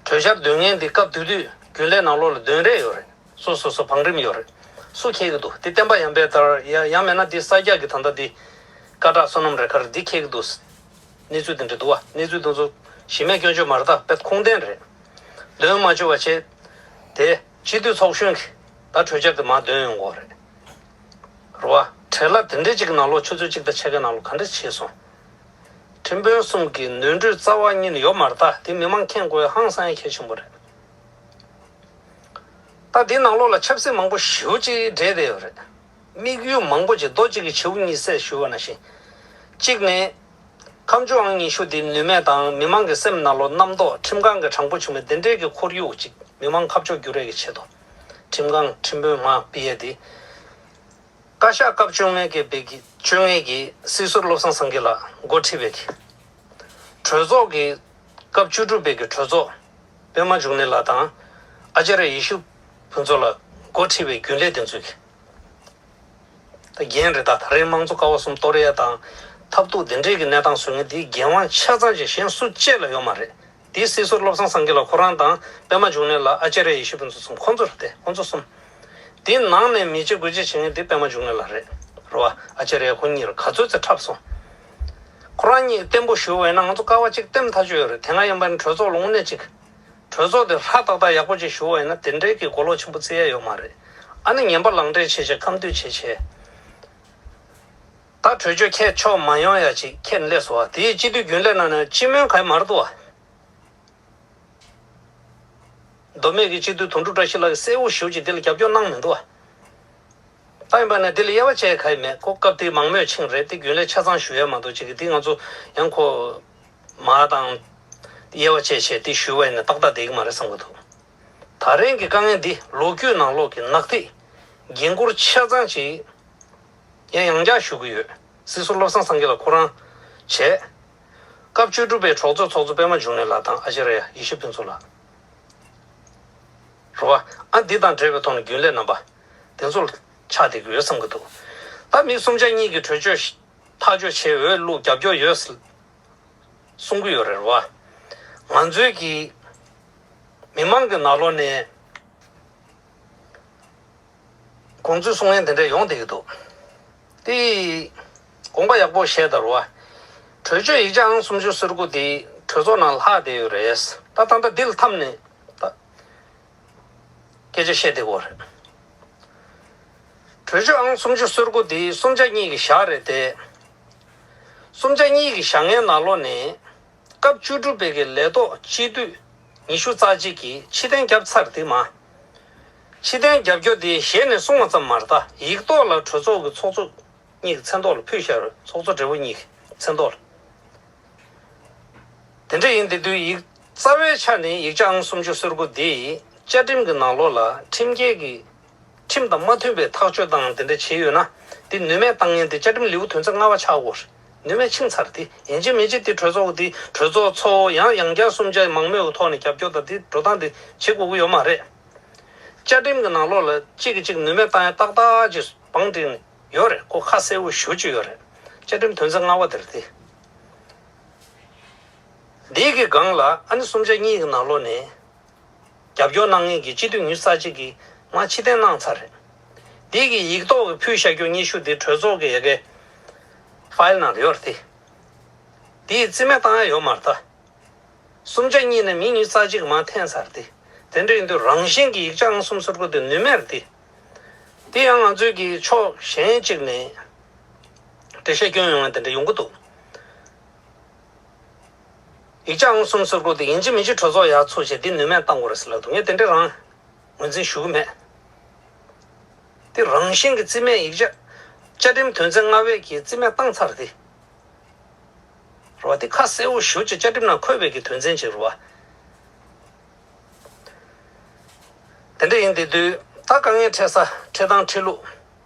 གྲོས་འཆར་འདོན་མཁན་དེ་སྐབས་དེ་དུས་རྒྱུན་ལས་ནང་ལོགས་ལ་འདོན་རེས་ཡོད་རེད། སོ་སོ་སོ་བང་རིམ་ཡོད་རེད། སུ་འཁྱེར་གྱི་འདུག་དེ་བསྟན་པ་ཡར་འཕེལ་ལྟར་ཡ་ཡང་མིན་ན་དེ་ས་སྐྱ་གི་ད་ལྟ་དེ་སྐད་གྲགས་བསོད་ནམས་རེ་ཁར་འདི་འཁྱེར་གྱི་འདུག་གནས་ཚུལ་དེ་འདྲ་འདུག་བ། གནས་ཚུལ་དེ་ཚོ་གཞི་མེད་སྐྱོན་བརྗོད་མ་རེད། ད་དཔེ་ཁུངས་ལྡན་རེད། འདོན་མ་བཅུག་པ་བྱས། དེ་སྤྱི་འཐུས་ཚོགས་གཞོན་གྱིས་ད་གྲོས་འཆར་དེ་མར་འདོན་ཡོང་གི་རེད། རེད་བ། བྲེལ་བ་དེ་འདྲ་ཅིག་ནང་ལོགས་ཆུ་ཚོད་གཅིག་དང་ཕྱེད་ཀའི་ནང་ལོགས་ག་འདྲ་བྱས་སོང་། ཁྲིམས་དཔོན་གསུམ་གྱི་ནོར་འཁྲུལ་རྩ་བ་ཉིད་ནས་ཡོད་མ་རེད། ད་དེ་མི་མང་མཁྱེན་དགོས་ཧང་སང་ཡ་གལ་ཆེན་པོ་རེད། ད་དེའི་ནང་ལོགས་ལ་ཆབ་སྲིད་མང་པོ་ཞེ་པོ་ཅིག་འདྲེས་བསྡད་ཡོད་རེད། དམིགས་ཡུལ་མང་པོ་ཅིག་རྡོ་གཅིག་གི་བྱེའུ་གཉིས་བསད་ཞུ་བ་ནང་བཞིན། གཅིག་ནས། ཁ་མཆུ་ཨང་ཉི་ཤུ་འདི་ནུས་མེད་དང་མི་མང་གི་སེམས་ནང་ལོགས་རྣམ་རྟོག་ཁྲིམས་ཁང་གི་དྲང་པོ་བྱུང་བའི་འདི་འདྲའི་གི་ཁོར་ཡུག་ཅིག་མི་མང་ཁ་ཕྱོགས་བསྒྱུར་ཡས་ཀྱི་ཆེད་དུ། ཁྲིམས་ཁང་ཁྲིམས་དཔོན་མ་ཕུད་ཡས་དེ། བཀའ་ཤག་སྐབས་བཅོ་ལྔ་གི་བོད་ཀྱི་བཅོ་ལྔ་གི་སྲིད་ཟུར་བློ་བཟང་སེང་གེ་ལགས་འགོ་ཁྲིད་པའི་གི་གྲོས་ཚོགས་ཀྱི་སྐབས་བཅུ་དྲུག་པའི་གི་གྲོས་ཚོགས་པད་མ་འབྱུང་གནས་ལགས་དང་ཨ་ཅཱརྱ་ཡེ་ཤེས་ཕུན་ཚོགས་ལགས་འགོ་ཁྲིད་པའི་རྒྱུན་ལས་དེ་ཚོས་གི་ད་རྒན་རེད། ད་ད་རེས་དམངས་གཙོ་ཀ་བ་གསུམ་གཏོར་ཡས་དང་ཐབས་སྡུག་འདི་འདྲའི་གི་གནས་སྟངས་བཟོ་མཁན་དེའི་འགན་དབང་ཆ་ཚང་ཅིག་གཞན་སུ་གཅིག་ལ་ཡོད་མ་རེད། དེའི་སྲིད་ཟུར་བློ་བཟང་སེང་གེ་ལགས་ཁོ་རང་དང་པད་མ་འབྱུང་གནས་ལགས་ཨ་ཅཱརྱ་ཡེ་ཤེས་ཕུན་ཚོགས་གསུམ་ཁོང་ཚོ་རེད་དེ། ཁོང་ཚོ་གསུམ། དེའི་ནང་ནས་མི་བྱེད་དགུ་བྱེད་བྱེད་མཁན་དེ་པད་མ་འབྱུང་གནས་ལགས་རེད། རེད་བ། ཨ་ཅཱརྱ་ཁོ་གཉིས་རེད། ག་ཚོད་ཙམ་འཁྲབ་སོང་། ཁོ་རང་གཉིས་བརྟན་པོ་ཞུ་བ་ཡིན་ན་ང་ཚོ་ཀ་བ་གཅིག་བརྟན་ཐག་ཆོད་ཡོད་རེད། དེ་སྔ་ཡིན་པ་ནི་གྲོས་ཚོགས་ལ་དངོས་གནས་གཅིག་གྲོས་ཚོགས་དེ་ཧྲ་ཏག་ཏག་ཡག་པོ་ཅིག་ཞུ་བ་ཡིན་ན་དེ་འདྲའི་གི་གོ་ལོག་ཆེན་པོ་བརྩི་ཡ་ཡོད་མ་རེད། ཨ་ནི་ངན་པ་ལངས་འདྲེན་བྱེད་བྱེད་ཁམས་སྡུད་བྱེད་བྱེད། ད་གྲོས་ཆོད་ཁྱེད་ཕྱོགས་མ་ཡོང་ཡ་ཅིག་ཁྱེད་སླེབས་སོང་བ། དེའི་སྤྱི་འཐུས་རྒྱུན་ལས་ནང་ནས་སྤྱི་མོན་ག་ཡི་མར་འདུག་བ། མདོ་སྨད་ཀྱི་སྤྱི་འཐུས་དོན་གྲུབ་བཀྲ་ཤིས་ལགས་ཀྱིས་གསལ་པོ་ཞེ་པོ་ཅིག་འདི་ལ་རྒྱབ་སྐྱོར་གནང་མི་འདུག་བ། ད་ཡིན་པ་ན་འདི་ལ་དབྱེ་བ་བྱས་ག་ཡི་མེད། ཁོ་སྐབས་དེའི་མང་མོས་ཆིངས་རེད། དེ་རྒྱུན་ལས་ཆ་ཚང་ཞུ་ཡ་མ་གཏོགས་ཅིག་གི་འདི་ང་ཚོ་ཡང་ཁོ་མ་དང་དབྱེ་བ་བྱས་བྱས་དེ་ཞུས་པ་ཡིན་ན་ཏག་ཏག་བསྡད་ཀྱི་མ་རེད་བསམ་གྱི་འདུག་ད་རིང་གི་དཀའ་ངལ་འདི་ལོ་རྒྱུས་ནང་ལོགས་ཀྱི་ནག་ཐིག་འགན་འཁུར་ཆ་ཚང་ཅིག་ཡང་ཡང་བསྐྱར་ཞུ་གི་ཡོད། སྲིད་ཟུར་བློ་བཟང་སངས་རྒྱས་ལགས་ཁོ་རང་བྱས། སྐབས་བཅུ་དྲུག་པའི་གྲོས་ཚོགས་ཚོགས་གཙོ་པད་མ་འབྱུང་གནས་ལགས་དང་ཨ་ཅཱརྱ་ཡེ་ཤེས་ཕུན་ཚོགས་ལགས། རེད་བ། ཨ་འདི་དང་འབྲེལ་བའི་ཐོག་ནས་རྒྱུན་ལས་རྣམ་པ་དེ་ཚོ་ལ་ཆགས་བསྡད་ཀྱི་ཡོད་བསམ་གྱི་འདུག་ད་མི་གསུམ་ཆ་གཉིས་ཀྱིས་གྲོས་ཆོད་ཐག་གཅོད་བྱས་འོས་བླུགས་རྒྱབ་སྐྱོར་ཡོད་གསུང་གི་ཡོད་རེད་བ། ང་ཚོའི་གི་མི་མང་གི་ནང་ལོགས་ནས་དགོངས་ཚུལ་གསུང་མཁན་དེ་འདྲ་ཡོང་བསྡད་ཀྱི་འདུག་དེ་དགོངས་པ་ཡག་པོ་བཞེས་དང་རེད་བ། གྲོས་ཆོད་ཡིག་ཆ་ཨང་སུམ་ཅུ་སོ་དགུ་དེ་གྲོས་ཚོགས་ནང་ལྷག་བསྡད་ཡོད་རེད། ད་ད་ལྟ་འདི་ལ་འཐམས་ནས་ད་སྐད་ཆ་བཤད་བསྡད་ཀྱི་ཡོད་རེད། གྲོས་ཆོད་ཨང་སུམ་ཅུ་སོ་དགུ་དེ་གསུམ་ཆ་གཉིས་ཀྱིས་བཞག་རེད་དེ། གསུམ་ཆ་གཉིས་ཀྱིས་བཞག་མཁན་ནང་ལོགས་ནས། སྐབས་བཅུ་དྲུག་པའི་གི་ལས་ཐོག་སྤྱི་འཐུས་ཉི་ཤུ་རྩ་གཅིག་གིས་ཕྱིར་འཐེན་བརྒྱབ་ཚར་དེ་མ། ཕྱིར་འཐེན་རྒྱབ་རྒྱུ་དེ་ཞལ་ནས་གསུངས་པ་ཙམ་མ་རེད། ད་ཡིག་ཐོག་ལ་གྲོས་ཚོགས་ཀྱི་ཚོགས་གཙོ་གཉིས་ཀྱི་མཚན་ཐོག་ལ་ཕུལ་བཞག་རེད། ཚོགས་གཙོ་སྦྲེལ་པོ་གཉིས་ཀྱི་མཚན་ཐོག་ལ། དེ་འདྲ་ཡིན་དེ་དུས་ཡིག་རྩ་བའི་ཆ་ནས་ཡིག་ཆ་ཨང་སུམ་ཅུ་སོ་དགུ་དེ་བཅའ་ཁྲིམས་ཀྱི་ནང་ལོགས་ལ་ཁྲིམས་འགལ་གྱི། ཁྲིམས་དང་མ་མཐུན་པའི་ཐག་གཅོད་དང་དེ་འདྲ་བྱས་ཡོད་ན་དེ་ནུས་མེད་བཏང་མཁན་དེ་བཅའ་ཁྲིམས་ལེའུ་དོན་ཚན་ལྔ་པ་ཆགས་དགོས་རེད། ནུས་མེད་ཕྱིན་ཚར་དེ་ཡིན་གཅིག་མིན་གཅིག་དེ་གྲོས་ཚོགས་དེ་གྲོས་ཚོགས་ཚོ་ཡང་ཡང་བསྐྱར་གསུམ་ཆ་མང་མོས་ཀྱི་ཐོག་ནས་རྒྱབ་སྐྱོར་དང་དེ་འགྲོ་སྟངས་དེ་བྱེད་དགོས་ཀྱི་ཡོད་མ་རེད། བཅའ་ཁྲིམས་ཀྱི་ནང་ལོགས་ལ་གཅིག་གིས་གཅིག་ནུས་མེད་བཏང་ཡ་ཏག་ཏག་ཅིག་བང་བསྒྲིགས་ནས་ཡོད་རེད། ཁོ་ཁ་གསལ་པོ་ཞེ་པོ་ཅིག་ཡོད་རེད། བཅའ་ཁྲིམས་དོན་ཚན་ལྔ་པ་དེ་རེད་དེ། འདི་གི་སྒང་ལ་ཨ་ནི་གསུམ་ཆ་གཉིས་ཀྱི་ནང་ལོགས་ནས། རྒྱབ་སྐྱོར་གནང་མཁན་གྱི་སྤྱི་འཐུས་ཉི་ཤུ་རྩ་གཅིག་གིས་མར་ཕྱིར་འཐེན་གནང་ཚར་རེད། འདི་གི་ཡིག་ཐོག་གི་ཕུལ་བཞག་རྒྱུ་སྙན་ཞུ་འདི་གྲོས་ཚོགས་ཀྱི་ཡ་གའི་ཕའིལ་ནང་ལ་ཡོད་རེད་དེ། འདི་ཡི་རྩིས་མེད་བཏང་ཡ་ཡོད་མ་རེད་ད། གསུམ་ཆ་གཉིས་ནས་མི་ཉི་ཤུ་རྩ་གཅིག་མར་འཐེན་ཚར་རེད་དེ། དེ་འདྲ་ཡིན་དུས་རང་བཞིན་གྱི་ཡིག་ཆ་ཨང་གསུམ་སོ་དགུ་དེ་ནུས་མེད་རེད་དེ། དེ་ཡང་ང་ཚོས་ཀྱི་ཕྱོགས་གཞན་གཅིག་ནས་འགྲེལ་བཤད་སྐྱོན་ཡོང་ཡ་དེ་འདྲ་ཡོང་གི་འདུག་ཡིག་ཆ་ཨང་གསུམ་སོ་དགུ་དེ་ཡིན་གཅིག་མིན་གཅིག་གྲོས་ཚོགས་ཡར་ཚུར་བྱས་དེ་ནུས་མེད་བཏང་དགོས་རེད་ཟེར་ལབ་འདུག་ངས་དེ་འདྲ་རང་ངོས་འཛིན་ཞུ་གི་མེད། དེ་རང་བཞིན་གྱི་རྩིས་མེད་ཡིག་ཆ། བཅའ་ཁྲིམས་དོན་ཚན་ལྔ་པའི་གི་རྩིས་མེད་བཏང་ཚར་དེ། རེད་བ། དེ་ཁ་གསལ་པོ་ཞེ་པོ་ཅིག་བཅའ་ཁྲིམས་ནང་འཁོད་པའི་གི་དོན་ཚན་ཅིག་རེད་བ། དེ་འདྲ་ཡིན་དེ་དུས་ད་དཀའ་ངལ་འཕྲད་ས་འཕྲད་སྟངས་འཕྲད་ལུགས།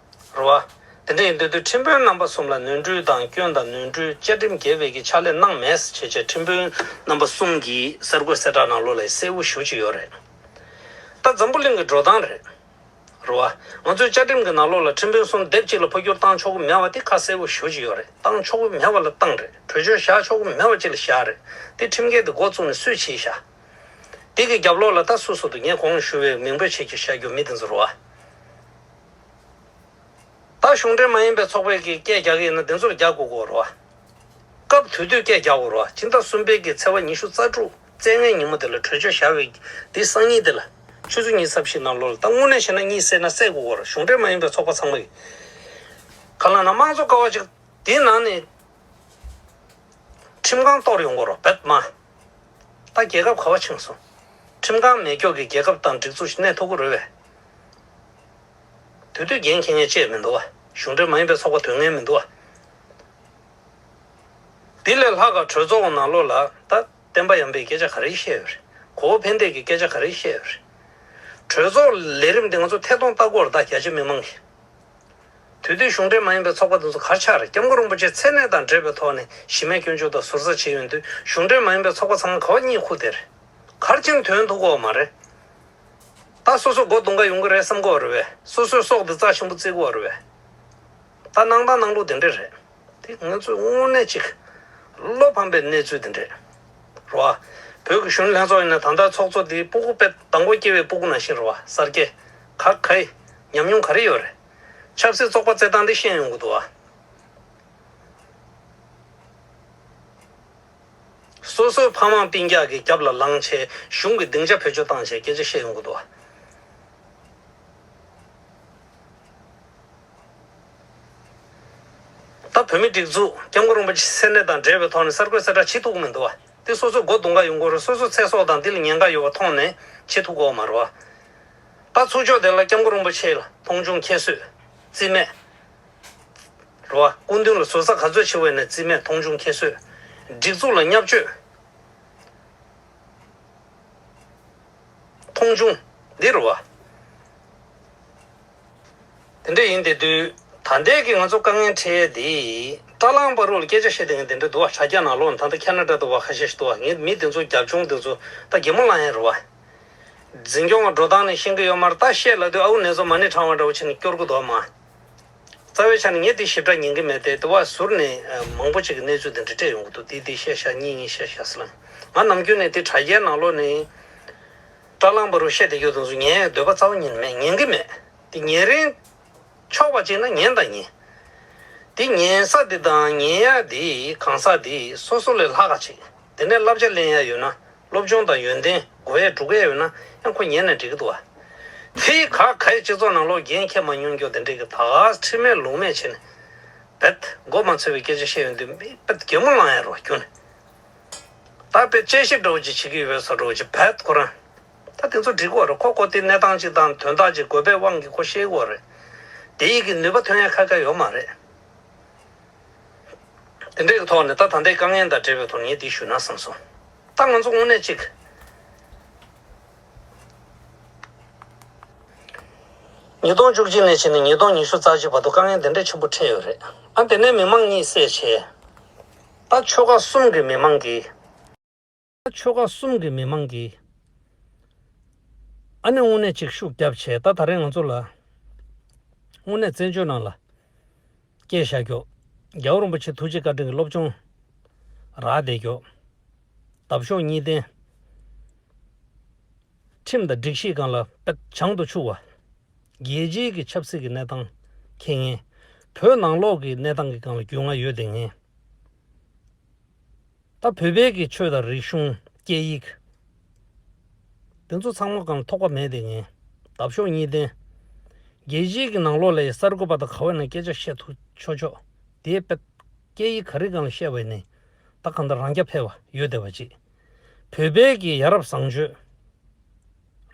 རེད་བ། དེ་འདྲ་ཡིན་དུས་དུས་ཁྲིམས་དཔོན་རྣམ་པ་གསུམ་ལ་ནོར་འཁྲུལ་དང་སྐྱོན་དང་ནོར་འཁྲུལ་བཅའ་ཁྲིམས་འགལ་བའི་གི་ཕྱག་ལས་གནང་མེད་ཟེར་བྱས་བྱས་ཁྲིམས་དཔོན་རྣམ་པ་གསུམ་གྱི་གསར་འགོད་གསལ་བསྒྲགས་ནང་ལོགས་ལ་གསལ་པོ་ཞེ་པོ་ཅིག་ཡོད་རེད། ད་འཛམ་བུ་གླིང་གི་འགྲོ་སྟངས་རེད། རེད་བ། ང་ཚོའི་བཅའ་ཁྲིམས་ཀྱི་ནང་ལོགས་ལ་ཁྲིམས་དཔོན་གསུམ་སྡེབ་གཅིག་ལ་འཕོ་འགྱུར་བཏང་ཆོག་གི་མེད་པ་དེ་ཁ་གསལ་པོ་ཞེ་པོ་ཅིག་ཡོད་རེད། བཏང་ཆོག་གི་མེད་པ་ལ་བཏང་རེད། གྲོས་ཆོད་བཞག་ཆོག་གི་མེད་པ་ཅིག་ལ་བཞག་རེད། དེ་ཁྲིམས་འགལ་དེ་འགོ་བཙུགས་ནས་སུས་བྱས་བཞག་དེ་གི་རྒྱབ་ལོགས་ལ་ད་སུ་སུ་འདུག་ངས་གོང་ཞུས་པའི་མིང་འབོད་བྱེད་ཀྱི་བཞག་རྒྱུ་མི་དེ་ཚོ་རེད་བ། ད་གཞུང་འབྲེལ་མ་ཡིན་པའི་ཚོགས་པས་ཀྱི་སྐད་རྒྱག་གི་ཡིན་ན་དེ་ཚོར་རྒྱག་དགོས་ཀྱི་ཡོད་རེད་བ། སྐབས་དེ་དུས་སྐད་རྒྱག་དགོས་རེད་བ། སྤྱི་ཟླ་གསུམ་པའི་གི་ཚེས་པ་ཉི་ཤུ་རྩ་དྲུག་བཙས་ངན་ཉིན་མོ་དེ་ལ་གྲོས་ཆོད་བཞག་པའི་དེ་སང་ཉིན་དེ་ལ་ཆུ་ཚོད་ཉི་ཤུ་རྩ་བཞི་ནང་ལོགས་ལ་ད་དངོས་གནས་བཤད་ན་གཉིད་སད་ན་སད་དགོས་ཀྱི་ཡོད་རེད། གཞུང་འབྲེལ་མ་ཡིན་པའི་ཚོགས་པ་ཚང་མ་གི་ག་ལ་ན་དམངས་གཙོ་ཀ་བ་ཅིག་དེའི་ནང་ནས། ཁྲིམས་ཁང་གཏོར་ཡོང་གི་རོ་བེད་མ། ད་རྒྱལ་ཁབ་ག་བ་ཕྱིན་སོང་། ཁྲིམས་ཁང་མེད་ཀྱོག་གི་རྒྱལ་ཁབ་དང་སྒྲིག་འཛུགས་ཤིག་གནས་ཐུབ་ཀྱི་རེད་བས། དེ་དུས་འགན་འཁྱེར་མཁན་ཅིག་མི་འདུག་བ། གཞུང་འབྲེལ་མ་ཡིན་པའི་ཚོགས་པ་དོན་ངན་མི་འདུག་བ། དེ་ལས་ལྷག་ག་གྲོས་ཚོགས་ནང་ལོགས་ལ་ད་བསྟན་པ་ཡམ་པའི་སྐད་ཆ་ག་རེ་བཤད་ཡོད་རེད། གོ་བོ་ཕན་བདེ་གི་སྐད་ཆ་ག་རེ་བཤད་ཡོད་རེད། གྲོས་ཚོགས་ལས་རིམ་འདི་ང་ཚོ་ཐད་གཏོང་ལྟ་དགོས་རེད་ད་རྒྱ་ཆེ་མི་མང་གིས། དེ་དུས་གཞུང་འབྲེལ་མ་ཡིན་པའི་ཚོགས་པ་དེ་ཚོ་ག་རེ་ཆགས་རེད། སྐྱབས་མགོན་རིན་པོ་ཆེ་མཚན་གནས་དང་འབྲེལ་བའི་ཐོག་ནས་གཞི་མེད་སྐྱོན་བརྗོད་དང་ཟུར་ཟ་བྱས་ཡོང་དུས་གཞུང་འབྲེལ་མ་ཡིན་པའི་ཚོགས་པ་ཚང་མ་ག་བ་གཉིད་ཁུག་དེ་རེད། ག་རེ་བྱས་ནས་དོན་ཐུག་གོ་མ་རེད། ད་སོ་སོ་མགོ་རྡུང་ག་ཡོང་གི་རེད་བསམ་གོ་རེད་བས། སོ་སོའི་སྲོག་དེ་རྩ་ཆེན་པོ་བརྩི་གོ་རེད་བས། ད་གནང་སྟངས་གནང་ལུགས་དེ་འདྲ་རེད། དེ་ང་ཚོས་དངོས་གནས་ཅིག་བློ་ཕམ་པའི་གནས་ཚུལ་དེ་འདྲ་རེད་བ། བོད་ཀྱི་གཞོན་ནུ་ལྷན་ཚོགས་ཡིན་ན་ད་ལྟ་ཚོགས་གཙོ་དེ་སྤུ་གུ་པའི་དང་པོ་སྐྱེ་བའི་སྤུ་གུ་ནང་བཞིན་རེད་བ། གསར་སྐྱེས་ག་ག་ཡི་ཉམས་མྱོང་ག་རེ་ཡོད་རེད། ཆབ་སྲིད་ཚོགས་པ་བཙལ་སྟངས་དེ་ཤེས་ཡོང་གི་འདུག་བ། སོ་སོའི་ཕ་མ་སྤུན་ཀྱག་གི་རྒྱབ་ལ་ལངས་བྱས་གཞུང་གི་སྡིངས་ཆ་བེད་སྤྱོད་བཏང་བྱས་སྐད་ཆ་བཤད་ཡོང་གི་འདུག་བ། ད་བོད་མི་སྒྲིག་འཛུགས་སྐྱབས་མགོན་རིན་པོ་ཆེ་མཚན་གནས་དང་འབྲེལ་བའི་ཐོག་ནས་གསར་འགོད་གསལ་བསྒྲགས་བྱེད་ཐུབ་ཀྱི་མི་འདུག་བ། དེ་སོ་སོའི་མགོ་རྡུང་ག་ཡོང་གི་རེད། སོ་སོའི་ཚེ་སྲོག་དང་འདི་ལ་ཉེན་ཁ་ཡོད་པ་མཐོང་ནས་བྱེད་ཐུབ་ཀྱི་ཡོད་མ་རེད་བ། ད་ཚུར་ཕྱོགས་དེ་ལ་སྐྱབས་མགོན་རིན་པོ་ཆེ་ལ་མཐོང་ཆུང་ཁྱད་གསོད་རྩིས་མེད་རེད་བ། སྐུ་མདུན་ལ་ཟུར་ཟ་ག་ཚོད་བྱེད་པ་ཡིན་ན་རྩིས་མེད་མཐོང་ཆུང་ཁྱད་གསོད། སྒྲིག་འཛུགས་ལ་བརྙས་བཅོས། མཐོང་ཆུང་འདི་རེད་བ། དེ་འདྲ་ཡིན་དེ་དུས་ད་ལྟའི་གི་ང་ཚོ་དཀའ་ངལ་འཕྲད་ཡས་དེ་བཀྲ་ལམ་བར་དུ་ལ་སྐད་ཆ་བཤད་དེ་ངས་དེ་འདྲ་འདུག་བ། དྲ་རྒྱ་ནང་ལོགས་ད་ལྟ་ཁ་ན་ཌ་དུ་བ་ཁ་ཤས་ཤིག་འདུག་བ། ངས་མི་དེ་ཚོ་རྒྱབ་ལྗོངས་དེ་ཚོ་ད་གད་མོ་ལངས་ཡས་རེད་བ། འཛིན་སྐྱོང་བ་འགྲོ་སྟངས་ནས་ཤེས་ཀྱི་ཡོད་མ་རེད། ད་བཤད་ལབ་དུས་ཨའུ་ནེ་ཚོ་མ་ཎི་བགྲང་བ་འདྲ་བོ་བྱས་ནས་སྐྱོར་གི་འདུག་བ་མ། རྩ་བའི་ཆ་ནས་ངས་དེ་ཞིབ་ཕྲ་ཉན་གི་མེད་དེ། དེ་བ་ཟུར་ནས་མང་པོ་ཅིག་གི་གནས་ཚུལ་དེ་འདྲ་སྤྲད་ཡོང་གི་འདུག་དེ་དེ་བཤད་ཤག་གཉིས་གཉིས་བཤད་ཤག་ཟེར་ལ། ང་ནམ་རྒྱུན་ནས་དེ་དྲ་རྒྱའི་ནང་ལོགས་ནས་བཀྲ་ལམ་བར་དུ་བཤད་བསྡད་རྒྱུ་དེ་ཚོ་ཉན་འདོད་པ་རྩ་བ་ཉིད་ནས་མེད། ཉན་གི་མེད། དེ་ཉན་རན་ཆོག་པ་ཅིག་ན་ཉན་དང་ཉན། དེ་ཉན་ས་དེ་དང་ཉན་ཡ་དེ་གང་ཟག་དེ་སོ་སོ་ལས་ལྷག་ག་ཅིག་དེ་ནས་བསླབ་བྱ་ལེན་ཡ་ཡོད་ན། སློབ་སྦྱོང་དང་ཡོན་ཏན་དགོས་ཡས་སྒྲུབ་ཡས་ཡོད་ན་ཡང་ཁོ་ཉན་ན་འགྲིག་གི་འདུག་བ། དེ་ག་ག་ཡི་སྤྱི་ཚོགས་ནང་ལོགས་འགན་འཁྱེར་མ་མྱོང་རྒྱུ་དེ་འདྲས་ཀྱི་ད་ག་ཁྲིམས་མེད་ལུགས་མེད་བྱས་ནས་བེད་མགོ་མ་ཚོས་པའི་སྐད་ཆ་བཤད་ཡོང་དུས་མི་བེད་གད་མོ་ལངས་ཡ་རོ་ཁྱོད་ནི། ད་དཔེ་དཔྱད་ཞིབ་འདྲ་བོ་ཅིག་བྱེད་ཀྱི་ཡོད་པའི་བཟོ་འདྲ་བོ་ཅིག་བེད་ཁོ་རང་། ད་དེ་ཚོ་འགྲིག་གི་རེད། ཁོ་ཁོ་དེ་གནས་སྟངས་ཅིག་དང་དོན་དག་ཅིག་དགོས་པའི་དབང་གིས་ཁོ་བཤད་ཀྱི་རེད། དེ་ཡི་གི་ནུས་པ་ཐོན་ཡ་ཁ་ཁ་ཡོད་མ་རེད། དེ་འདྲའི་ཐོག་ནས་ད་ད་ལྟའི་དཀའ་ངལ་དང་འབྲེལ་བའི་ཐོག་ནས་ངས་འདི་ཞུས་ན་བསམ་སོང་། ད་ང་ཚོ་དངོས་གནས་ཅིག་ཉིས་སྟོང་བཅུ་གཅིག་ནས་བྱས་ནས་ཉིས་སྟོང་ཉི་ཤུ་རྩ་གཅིག་བར་དུ་དཀའ་ངལ་འདི་འདྲའི་ཆེན་པོ་འཕྲད་ཡོད་རེད། ཨ་དེ་ནས་མི་མང་གཉིད་སད་བྱས། ད་ཆོལ་ཁ་གསུམ་གྱི་མི་མང་གིས། ད་ཆོལ་ཁ་གསུམ་གྱི་མི་མང་གིས་ཨ་ནི་དངོས་གནས་ཅིག་ཤུགས་བརྒྱབ་བྱས། ད་ད་རེས་ང་ཚོ་ལ་དངོས་གནས་བཙན་བྱོལ་ནང་ལ་སྐྱེས་བཞག་རྒྱུ། རྒྱལ་བ་རིན་པོ་ཆེ་ཐུགས་རྗེ་བཀའ་དྲིན་གྱི་སློབ་སྦྱོང་རག་བསྡད་རྒྱུ། འདབ་གཤོག་གཉིས་ལྡན། ཁྲིམས་དང་སྒྲིག་གཞིའི་སྒང་ལ་དཔེ་བྱང་དུ་ཆུད་པ། རྒྱལ་སྤྱིའི་གི་ཆབ་སྲིད་ཀྱི་གནས་སྟངས་མཁྱེན་མཁན། བོད་ནང་ལོགས་ཀྱི་གནས་སྟངས་ཀྱི་སྒང་ལ་རྒྱུས་མངའ་ཡོད་བསྡད་མཁན། ད་བོད་པའི་གི་ཆོས་དང་རིག་གཞུང་། སྐད་ཡིག་དེ་ཚོ་ཚང་མ་སྒང་ལ་ཐོགས་པ་མེད་བསྡད་མཁན། འདབ་གཤོག་གཉིས་ལྡན། རྒྱལ་སྤྱིའི་གི་ནང་ལོགས་ལ་གསར་འགོད་པ་དང་ག་བ་ན་སྐད་ཆ་བཤད་ཐུབ་ཆོག་ཆོག་དེའི་དཔེ་སྐད་ཡིག་ག་རེ་སྒང་ལ་བཤད་པ་ཡིན་ནའི་ད་གང་ལྟར་རང་རྐྱ་འཕེར་བ་ཡོད་བསྡད་པ་ཅིག་བོད་པའི་གི་ཡ་རབས་བཟང་སྤྱོད་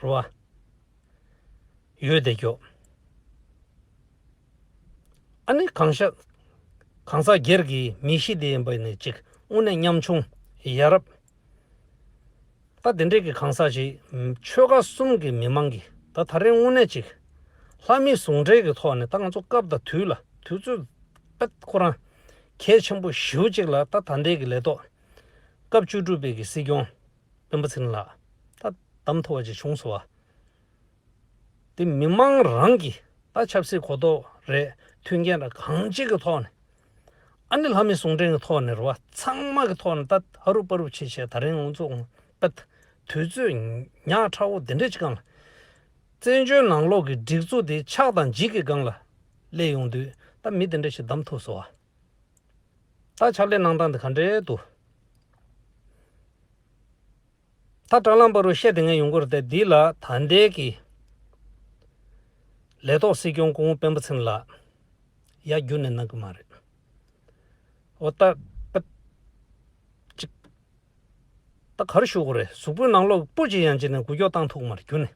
རེད་བ། ཡོད་བསྡད་རྒྱུ། ཨ་ནི་གང་ཤ། གང་ཟག་སྒེར་གྱི་མི་གཤིས་དེ་ཡིན་པ་ནི་གཅིག་དངོས་གནས་ཉམ་ཆུང་། ཡ་རབས། ད་དེ་འདྲས་ཀྱི་གང་ཟག་ཅིག་ཆོལ་ཁ་གསུམ་གྱི་མི་མང་གིས་ད་ད་རེས་དངོས་གནས་ཅིག་ལྷ་མི་ཟུང་འབྲེལ་གྱི་ཐོག་ནས་ད་ང་ཚོ་སྐབས་དང་དུས་ལ་དུས་ཚོད་དཔེ་ཁོ་རང་གལ་ཆེན་པོ་ཞེ་པོ་ཅིག་ལ་ད་ད་ལྟའི་གི་ལས་ཐོག་སྐབས་བཅུ་དྲུག་པའི་གི་སྲིད་སྐྱོང་སྤེན་པ་ཚེ་རིང་ལགས་ད་བདམས་ཐུབ་པ་ཅིག་བྱུང་སོང་བ། དེ་མི་མང་རང་གི་ད་ཆབ་སྲིད་གོ་རྟོགས་རེད། མཐུན་རྐྱེན་ར་གང་ཅིའི་གི་ཐོག་ནས། ཨ་ནི་ལྷ་མི་ཟུང་འབྲེལ་གྱི་ཐོག་ནས་རེད་བ། ཚང་མ་གི་ཐོག་ནས་ད་ཧ་རུབ་པ་རུབ་བྱེད་བྱས་ད་རིང་ང་ཚོ་དཔེ་དུས་ཚོད་ཉག་ཕྲ་བོ་འདི་འདྲ་ཅིག་སྒང་ལ། བཙན་བྱོལ་ནང་ལོགས་ཀྱི་སྒྲིག་འཛུགས་དེ་ཆགས་དང་འཇིག་གི་སྒང་ལ་སླེབས་ཡོང་དུས་ད་མི་འདི་འདྲ་ཞིག་བདམས་ཐུབ་སོང་བ། ད་ཕྱག་ལས་གནང་སྟངས་དེ་ག་འདྲས་འདུག་ད་དྲ་ལམ་བར་དུ་བཤད་དེ་ངས་ཡོང་གི་རེད་དེ། འདི་ལ་ད་ལྟའི་གི་ལས་ཐོག་སྲིད་སྐྱོང་སྐུ་ངོ་སྤེན་པ་ཚེ་རིང་ལགས་ཡར་བརྒྱུད་ནས་གནང་གི་མ་རེད། འོ་ད་པ། ག་རེ་ཞུ་དགོས་རེད། གཟུགས་པོའི་ནང་ལོགས་སྤུ་ཅིག་ཡང་ཅིག་ནས་འགུལ་སྐྱོད་བཏང་ཐུབ་ཀྱི་མ་རེད་རྒྱུ་ནི།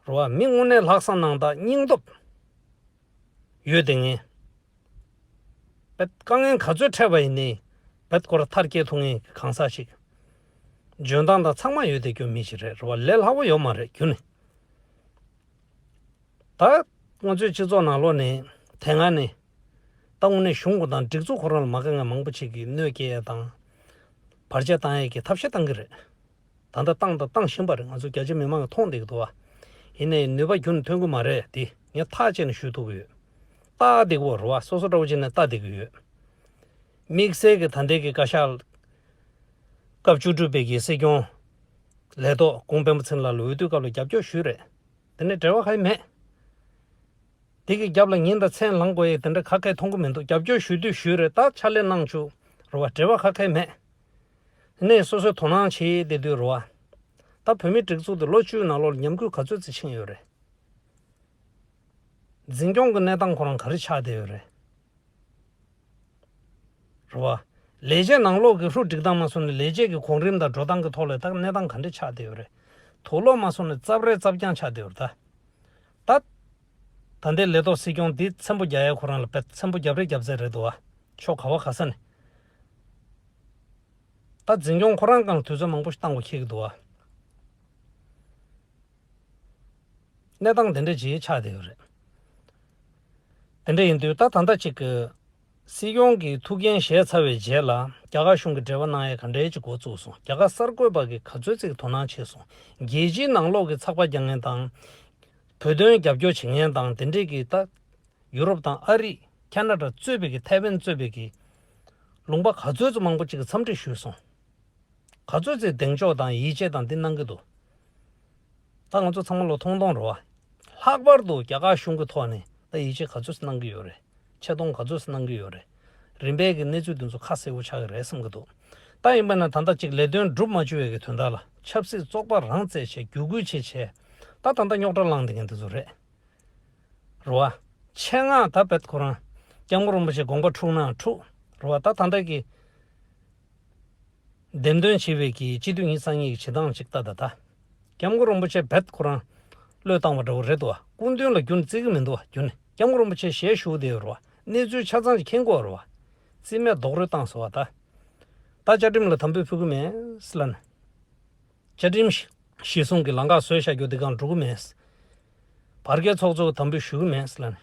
རེད་བ། མི་དངོས་གནས་ལྷག་བསམ་རྣམ་དག་སྙིང་སྟོབས་ཡོད་དེ་ངས། བེད་དཀའ་ངལ་ག་ཚོད་འཕྲད་པ་ཡིན་ནའི་བེད་ཁོ་ར་མཐར་སྐྱེལ་ཐུབ་མཁན་གྱི་གང་ཟག་ཞིག་འཇོན་ཐང་དང་ཚང་མ་ཡོད་དེ་སྐྱོ་མི་ཞིག་རེད། རེད་བ། ལས་སླ་བོ་ཡོད་མ་རེད་རྒྱུ་ནི། ད་ང་ཚོའི་སྤྱི་ཚོགས་ནང་ལོགས་ནས་དེ་སྔ་ནས་ད་དངོས་གནས་གཞུང་དང་སྒྲིག་འཛུགས་ཁོ་རང་ལ་མ་དགའ་མཁན་མང་པོ་ཅིག་གིས་གནོད་སྐྱེལ་ཡ་དང་། བར་ཆད་བཏང་ཡས་ཀྱི་ཐབས་ཤེས་བཏང་གི་རེད། ད་ལྟ་བཏང་དང་བཏང་བཞིན་པ་རེད། ང་ཚོ་རྒྱ་ཆེ་མི་མང་གིས་མཐོང་བསྡད་ཀྱི་འདུག་བ། ཡིན་ནའི་ནུས་པ་རྒྱུན་ཐོན་གྱི་མ་རེད་དེ་ངས་ཐག་བཅད་ནས་ཞུ་ཐུབ་ཀྱི་ཡོད། སྟག་འདེགས་པ་རེད་བ། སོ་སོ་འདྲ་བོ་བྱས་ནས་སྟག་འདེགས་ཀྱི་ཡོད། དམིགས་བསལ་གྱི་ད་ལྟའི་གི་བཀའ་ཤག་སྐབས་བཅུ་དྲུག་པའི་གི་སྲིད་སྐྱོང་ལས་ཐོག་ཁོང་སྤེན་པ་ཚེ་རིང་ལགས་ལ་འོས་བསྡུ་སྐབས་ལ་རྒྱབ་སྐྱོར་ཞུས་རེད། དེ་ནས་འབྲེལ་བ་གང་ཡང་མེད། དེ་གི་རྒྱབ་ལ་ཉིན་དང་མཚན་ལངས་དགོས་ཡས་དེ་འདྲ་ག་གེ་མཐོང་གི་མི་འདུག་རྒྱབ་སྐྱོར་ཞུ་དུས་ཞུས་རེད། ད་ཕྱག་ལས་གནང་བཅུག་རེད་བ། འབྲེལ་བ་ག་གེ་མེད། དེ་ནས་སོ་སོའི་དོ་སྣང་བྱེད་བསྡད་དུས་རེད་བ། ད་བོད་མིའི་སྒྲིག་འཛུགས་དེ་ལོ་བཅུའི་ནང་ལོགས་ལ་ཉམས་རྒུད་ག་ཚོད་ཙམ་ཕྱིན་ཡོད་རེད། འཛིན་སྐྱོང་གི་གནས་སྟངས་ཁོ་རང་ག་རེ་ཆགས་བསྡད་ཡོད་རེད། རེད་བ། ལས་བྱེད་ནང་ལོགས་ཀྱི་ཧྲུའུ་སྒྲིག་སྟངས་མ་སོང་ནས་ལས་བྱེད་ཀྱི་གོང་རིམ་དང་འགྲོ་སྟངས་ཀྱི་ཐོག་ལ་ད་གནས་སྟངས་ག་འདྲ་ཆགས་བསྡད་ཡོད་རེད། དུག་སློག་མ་སོང་ནས་རྩབ་རལ་རྩབ་རྐྱང་ཆགས་བསྡད་ཡོད་རེད་ད། ད། ད་ལྟའི་ལས་ཐོག་སྲིད་སྐྱོང་འདི་ཚེམ་པོ་རྒྱག་ཡ་ཁོ་རང་ལ་བེད་ཚེམ་པོ་རྒྱབ་རེ་རྒྱབ་ཚད་རེད་འདུག་བ། ཕྱོགས་ག་བ་ག་ས་ནས། ད་འཛིན་སྐྱོང་ཁོ་རང་སྒང་ལ་དུས་ཚོད་མང་པོ་ཞིག་བཏང་དགོས་འཁེལ་གྱི་འདུག་བ། གནས་སྟངས་དེ་འདྲ་ཅིག་ཆགས་བསྡད་ཡོད་རེད། དེ་འདྲ་ཡིན་དུས་ད་ད་ལྟ་ཅིག་གི་སྲིད་སྐྱོང་གི་ཐུགས་འགན་བཞེས་ཚར་བའི་རྗེས་ལ་རྒྱ་གར་གཞུང་གི་འབྲེལ་བ་གནང་ཡས་ག་འདྲའི་ཅིག་འགོ་བཙུགས་སོང་། རྒྱ་གར་གསར་འགོད་པ་གིས་ག་ཚོད་ཅིག་དོ་སྣང་བྱས་སོང་། རྒྱལ་སྤྱིའི་ནང་ལོགས་ཀྱི་ཚགས་པར་རྒྱག་མཁན་དང་། བོད་དོན་རྒྱབ་སྐྱོར་བྱེད་མཁན་དང་དེ་འདྲས་ཀྱི་ད། ཡུ་རོབ་དང་ཨ་རི། ཁ་ན་ཌ་གཙོས་པའི་གི་ཐའེ་ཝན་གཙོས་པའི་གི་ལུང་པ་ག་ཚོད་ཅིག་མང་པོ་ཅིག་གིས་འཚམས་འདྲི་ཞུས་སོང་། ག་ཚོད་ཅིག་གདེང་འཇོག་དང་ཡིད་ཆེས་དང་འདི་གནང་གི་འདུག་ད་ང་ཚོ་ཚང་མ་ལོ་མཐོང་མཐོང་རེད་བ། ལྷག་པར་དུ་རྒྱ་གར་གཞུང་གི་ཐོག་ནས་ད་ཡིད་ཆེས་ག་ཚོད་ཅིག་གནང་གི་ཡོད་རེད། ཆེ་མཐོང་ག་ཚོད་ཅིག་གནང་གི་ཡོད་རེད། རིམ་པས་ཀྱི་གནས་ཚུལ་འདི་ཚོ་ཁ་གསལ་པོ་ཆགས་ཀྱི་རེད་བསམ་གྱི་འདུག་ད་ཡིན་པ་ན་ད་ལྟ་ཅིག་ལས་དོན་སྒྲུབ་མ་བཅུག་པའི་གི་དོན་དག་ལ་ཆབ་སྲིད་བཙོག་པ་རང་རྩེད་བྱས། རྒྱུད་སྐུལ་བྱས་བྱས། ད་ད་ལྟ་རྙོག་དྲ་བསླངས་བསྡད་མཁན་འདི་ཚོ་རེད། རེད་བ། ཆེད་མངགས་ད་བེད་ཁོ་རང་སྐྱབས་མགོན་རིན་པོ་ཆེ་དགོངས་པ་འཁྲུགས་ན་འཁྲུགས། རེད་བ། ད་ད་ལྟ་གི་འདེམས་ཐོན་བྱས་པའི་གི་སྤྱི་འཐུས་ཉི་ཤུ་རྩ་གཉིས་ཀྱི་བྱེད་སྟངས་ཅིག་ལྟ་ད་ད། སྐྱབས་མགོན་རིན་པོ་ཆེ་བེད་ཁོ་རང་བློས་བཏང་བ་འདྲ་བོ་རེད་འདུག་བ། སྐུ་མདུན་ལ་རྒྱུན་བརྩི་གི་མི་འདུག་བ། རྒྱུན་ནས་སྐྱབས་མགོན་རིན་པོ་ཆེ་ཞལ་བཞུགས་བསྡད་ཡོད་རེད་བ། གནས་ཚུལ་ཆ་ཚང་ཅིག་མཁྱེན་གྱི་ཡོད་རེད་བ། རྩིས་མེད་རྡོག་རོལ་བཏང་སོང་བ་ད། ད་བཅའ་ཁྲིམས་ལ་དམ་འབུལ་ཕུལ་གི་མེད་ཟེར་ལབ་ནས། བཅའ་ཁྲིམས་གཞི་བཟུང་གི་ལམ་ཁ་བཟོས་བཞག་རྒྱུ་འདི་སྒང་འགྲོ་གི་མེད། བར་བརྒལ་ཚོགས་གཙོ་གི་དམ་འབུལ་ཞུ་གི་མེད་ཟེར་ལབ་ནས།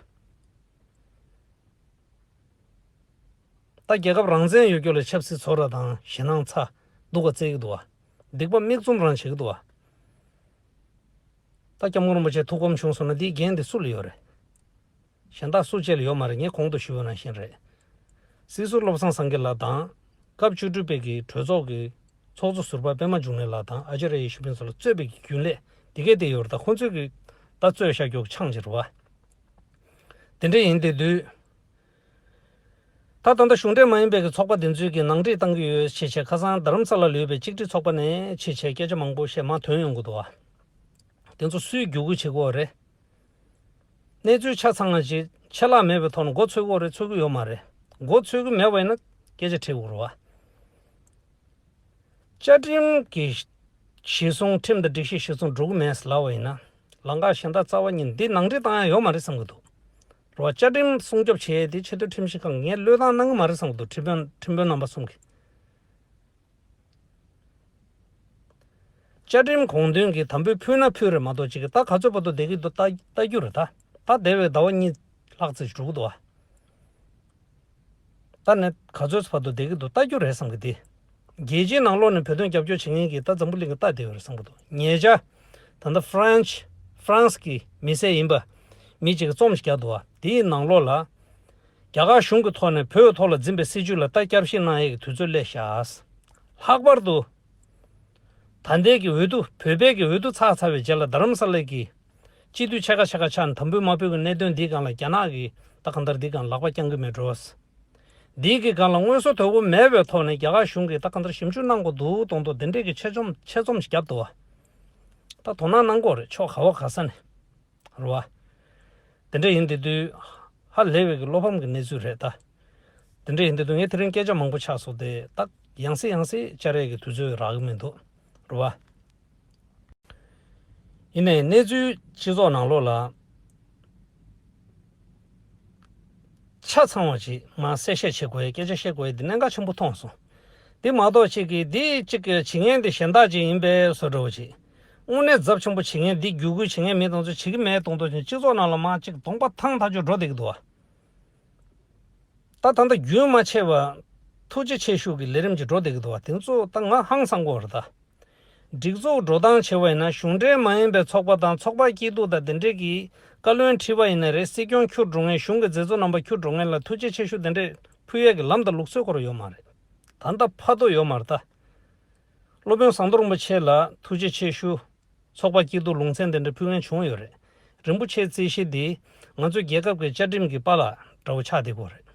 ད་རྒྱལ་ཁབ་རང་བཙན་ཡོད་རྒྱུ་ལ་ཆབ་སྲིད་བཟོ་ར་དང་ཞེད་སྣང་ཚ་སྡུག་ག་བརྩི་གི་འདུག་བ། སྡིག་པ་མིག་བཙུམ་རང་བྱེད་ཀྱི་འདུག་བ། ད་སྐྱབས་མགོན་རིན་པོ་ཆེ་ཐུགས་ཁོམ་བྱུང་སོང་ན་འདིའི་འགན་འདི་སུ་ལ་ཡོད་རེད། གཞན་དག་སུ་གཅིག་ལ་ཡོད་མ་རེད། ངས་གོང་དུ་ཞུས་པ་ནང་བཞིན་རེད། སྲིད་ཟུར་བློ་བཟང་སེང་གེ་ལགས་དང་། སྐབས་བཅུ་དྲུག་པའི་གི་གྲོས་ཚོགས་ཀྱི་ཚོགས་གཙོ་ཟུར་པ་པད་མ་འབྱུང་གནས་ལགས་དང་ཨ་ཅཱརྱ་ཡེ་ཤེས་ཕུན་ཚོགས་ལ་གཙོས་པའི་གི་རྒྱུན་ལས་འདི་གས་དེ་ཡོད་རེད། ད་ཁོང་ཚོས་གི་ད་གཙོས་བཞག་རྒྱུ་ཆགས་ཀྱི་རེད་བ། དེ་འདྲ་ཡིན་དེ་དུས། ད་ད་ལྟ་གཞུང་འབྲེལ་མ་ཡིན་པའི་གི་ཚོགས་པ་དེ་ཚོས་ཀྱི་ནང་འགྲིག་བཏང་གི་ཡོད་ཅེས་བྱས། ཁ་སང་རྡ་རམ་ས་ལ་ལུས་པའི་གཅིག་སྒྲིལ་ཚོགས་པ་ནས་ཅེས་བྱས་སྐད་ཆ་མང་པོ་བཤད་མ་ཐོན་ཡོང་གི་འདུག་བ། དེ་ཚོ་སུས་བརྒྱུད་སྐུལ་བྱེད་དགོས་རེད། གནས་ཚུལ་ཆ་ཚང་ང་ཅིག་ཆད་ལྷག་མེད་པའི་ཐོག་ནས་མགོ་ཚོས་ཀྱི་ཡོད་རེད། ཚོས་ཀྱི་ཡོད་མ་རེད། མགོ་ཚོས་ཀྱི་མེད་པ་ཡིན་ན་སྐད་ཆ་དྲིས་དགོས་རེད་བ། བཅའ་ཁྲིམས་ཀྱི་གཞི་བཟུང་ཁྲིམས་དང་སྒྲིག་གཞི་གཞི་བཟུང་འགྲོ་གི་མེད་ལབ་པ་ཡིན་ན། ལམ་ཁ་གཞན་དག་རྩ་བ་ཉིད་འདི་ནང་འགྲིག་བཏང་ཡ་ཡོད་མ་རེད་བསམ་གྱི་འདུག་རེད་བ། བཅའ་ཁྲིམས་སྲུང་སྐྱོབ་བྱེད་ཡས་དེ་ཆེས་མཐོའི་ཁྲིམས་ཞིབ་ཁང་ངས་བློས་བཏང་གནང་གི་མ་རེད་བསམ་གྱི་འདུག་ཁྲིམས་དཔོན་ཁྲིམས་དཔོན་རྣམ་པ་གསུམ་གྱིས། བཅའ་ཁྲིམས་དགོངས་དོན་གྱི་དམ་འབུལ་ཕུལ་ན་ཕུལ་རེད་མ་གཏོགས་ཅིག་གི་ད་ག་ཚོད་བར་དུ་བསྡད་ཀྱི་འདུག་ལྟ་ལྟ་རྒྱུ་རེད་ད། ད་འདས་པའི་ཟླ་བ་གཉིས་ལྷག་ཙམ་ཞིག་འགྲོ་གི་འདུག་བ། ད་ནི་ག་ཚོད་བར་དུ་བསྡད་ཀྱི་འདུག་ལྟ་རྒྱུ་རེད་བསམ་གི་དེ། རྒྱལ་སྤྱིའི་ནང་ལོགས་ནས་བོད་དོན་རྒྱབ་སྐྱོར་བྱེད་མཁན་གྱི་ད་འཛམ་བུ་གླིང་གི་ལྟ་བསྡད་པ་རེད་བསམ་གི་འདུག་ཉེ་ཆར། ད་ལྟ་ཧྥ་རན་སི། ཧྥ་རན་སི་གི་མི་སེར་ཡིན་པ། མི་གཅིག་གིས་རྩོམ་ཞིག་བརྒྱབ་འདུག་བ། དེའི་ནང་ལོགས་ལ། རྒྱ་གར་གཞུང་གི་ཐོག་ནས་བོད་ཐོག་ལ་འཛིན་པའི་སྲིད་བྱུས་ལ་ལྟ་བསྐྱར་ཞིབ་གནང་ཡས་ཀྱི་དུས་ཚོད་སླེབས་ཤག་ལྷག་པར་དུ། ད་ལྟའི་གི་འོས་བསྡུ་བོད་པའི་གི་འོས་བསྡུ་ཚར་ཚར་བའི་རྗེས་ལ་རྡ་རམ་ས་ལའི་གི་སྤྱི་འཐུས་ཕྱེད་ཀ་ཕྱེད་ཀ་ཆགས་ནས་དམ་འབུལ་མ་ཕུལ་གི་གནད་དོན་འདིའི་སྒང་ལ་རྒྱ་ནག་གིས་ད་གང་ལྟར་འདིའི་སྒང་ལག་པ་བརྐྱང་གི་མེད་འགྲོ། འདིའི་གི་སྒང་ལ་མངོན་གསལ་དོད་པོ་མེད་པའི་ཐོག་ནས་རྒྱ་གར་གཞུང་གིས་ད་གང་ལྟར་ཞིབ་འཇུག་གནང་དགོས་འདུག་མདོག་མདོག་འདི་འདྲས་ཀྱི་ཆེད་རྩོམ་ཆེད་རྩོམ་ཞིག་བརྒྱབ་འདུག་བ། ད་དོ་སྣང་གནང་དགོས་རེད། ཕྱོགས་ག་བ་ག་ས་ནས། རེད་བ། དེ་འདྲ་ཡིན་དེ་དུས། ཧ་ལས་པའི་གི་བློ་ཕམ་གི་གནས་ཚུལ་རེད་ད། དེ་འདྲ་ཡིན་དེ་དུས་ངས་དེ་རིང་སྐད་ཆ་མང་པོ་ཆགས་སོང་སྟེ་ད། ཡང་སེ་ཡང་སེ་བཅར་ཡས་ཀྱི་དུས་ཚོད་རག་གི་མི་འདུག་རེད་བ། ཡིན་ནའི་གནས་ཚུལ་སྤྱི་ཚོགས་ནང་ལོགས་ལ་ཆ་ཚང་བ་ཅིག་མར་གསལ་བཤད་བྱེད་དགོས་ཡ། སྐད་ཆ་བཤད་དགོས་ཡ་འདི་གནད་འགག་ཆེན་པོ་མཐོང་སོང་། འདི་མ་གཏོགས་ཅིག་གིས་འདི་ཅིག་གི་བྱེད་མཁན་འདི་གཞན་དག་ཅིག་ཡིན་པས་བཟོ་འདྲ་བོ་ཅིག། དངོས་གནས་ཚབས་ཆེན་པོ་བྱེད་མཁན་འདི་བརྒྱུད་སྐུལ་བྱེད་མཁན་མི་དེ་ཚོ་བྱེད་ཀྱི་མེད་མཐོང་དུས་ཅིག་སྤྱི་ཚོགས་ནང་ལ་མར་ཅིག་གདོང་པ་ཐང་ཐག་ཆོད་འགྲོ་བསྡད་ཀྱི་འདུག་བ། ད་ད་ལྟ་རྒྱུན་མ་ཆད་པར་ཐུགས་རྗེ་ཆེ་ཞུ་གི་ལས་རིམ་གྱི་འགྲོ་བསྡད་ཀྱི་འདུག་བ། དེ་ཚོ་ད་ང་ཧང་སང་གི་ཡོད་རེད་ད། སྒྲིག་འཛུགས་འགྲོ་སྟངས་བྱས་པ་ཡིན་ན་གཞུང་འབྲེལ་མ་ཡིན་པའི་ཚོགས་པ་དང་ཚོགས་པ་སྐྱིད་སྡུག་དང་དེ་འདྲས་ཀྱི་བཀའ་བློན་ཁྲི་པ་ཡིན་ན་རེད། སྲིད་སྐྱོང་འཁྱུར་འགྲོ་མཁན་གཞུང་གི་མཛད་གཙོ་རྣམ་པ་འཁྱུར་འགྲོ་མཁན་ལ་ཐུགས་རྗེ་ཆེ་ཞུ་དེ་འདྲས་ཕུལ་ཡས་ཀྱི་ལམ་དང་ལུགས་སྲོལ་སྐོར་ཡོད་མ་རེད། ད་ལྟ་ཕ་ཏོ་ཡོད་མ་རེད་ད། སློབ་དཔོན་ཟམ་གདོང་རིན་པོ་ཆེ་ལ་ཐུགས་རྗེ་ཆེ་ཞུ། ཚོགས་པ་སྐྱིད་སྡུག་ལུང་ཚན་དེ་འདྲ་ཕུལ་མཁན་བྱུང་ཡོད་རེད། རིན་པོ་ཆེའི་རྩིས་གཞི་འདི་ང་ཚོའི་རྒྱལ་ཁབ་ཀྱི་བཅའ་ཁྲིམས་ཀྱི་པཱ་ལགས་འདྲ་བོ་ཆགས་བསྡད་ཀྱི་ཡོད་རེད།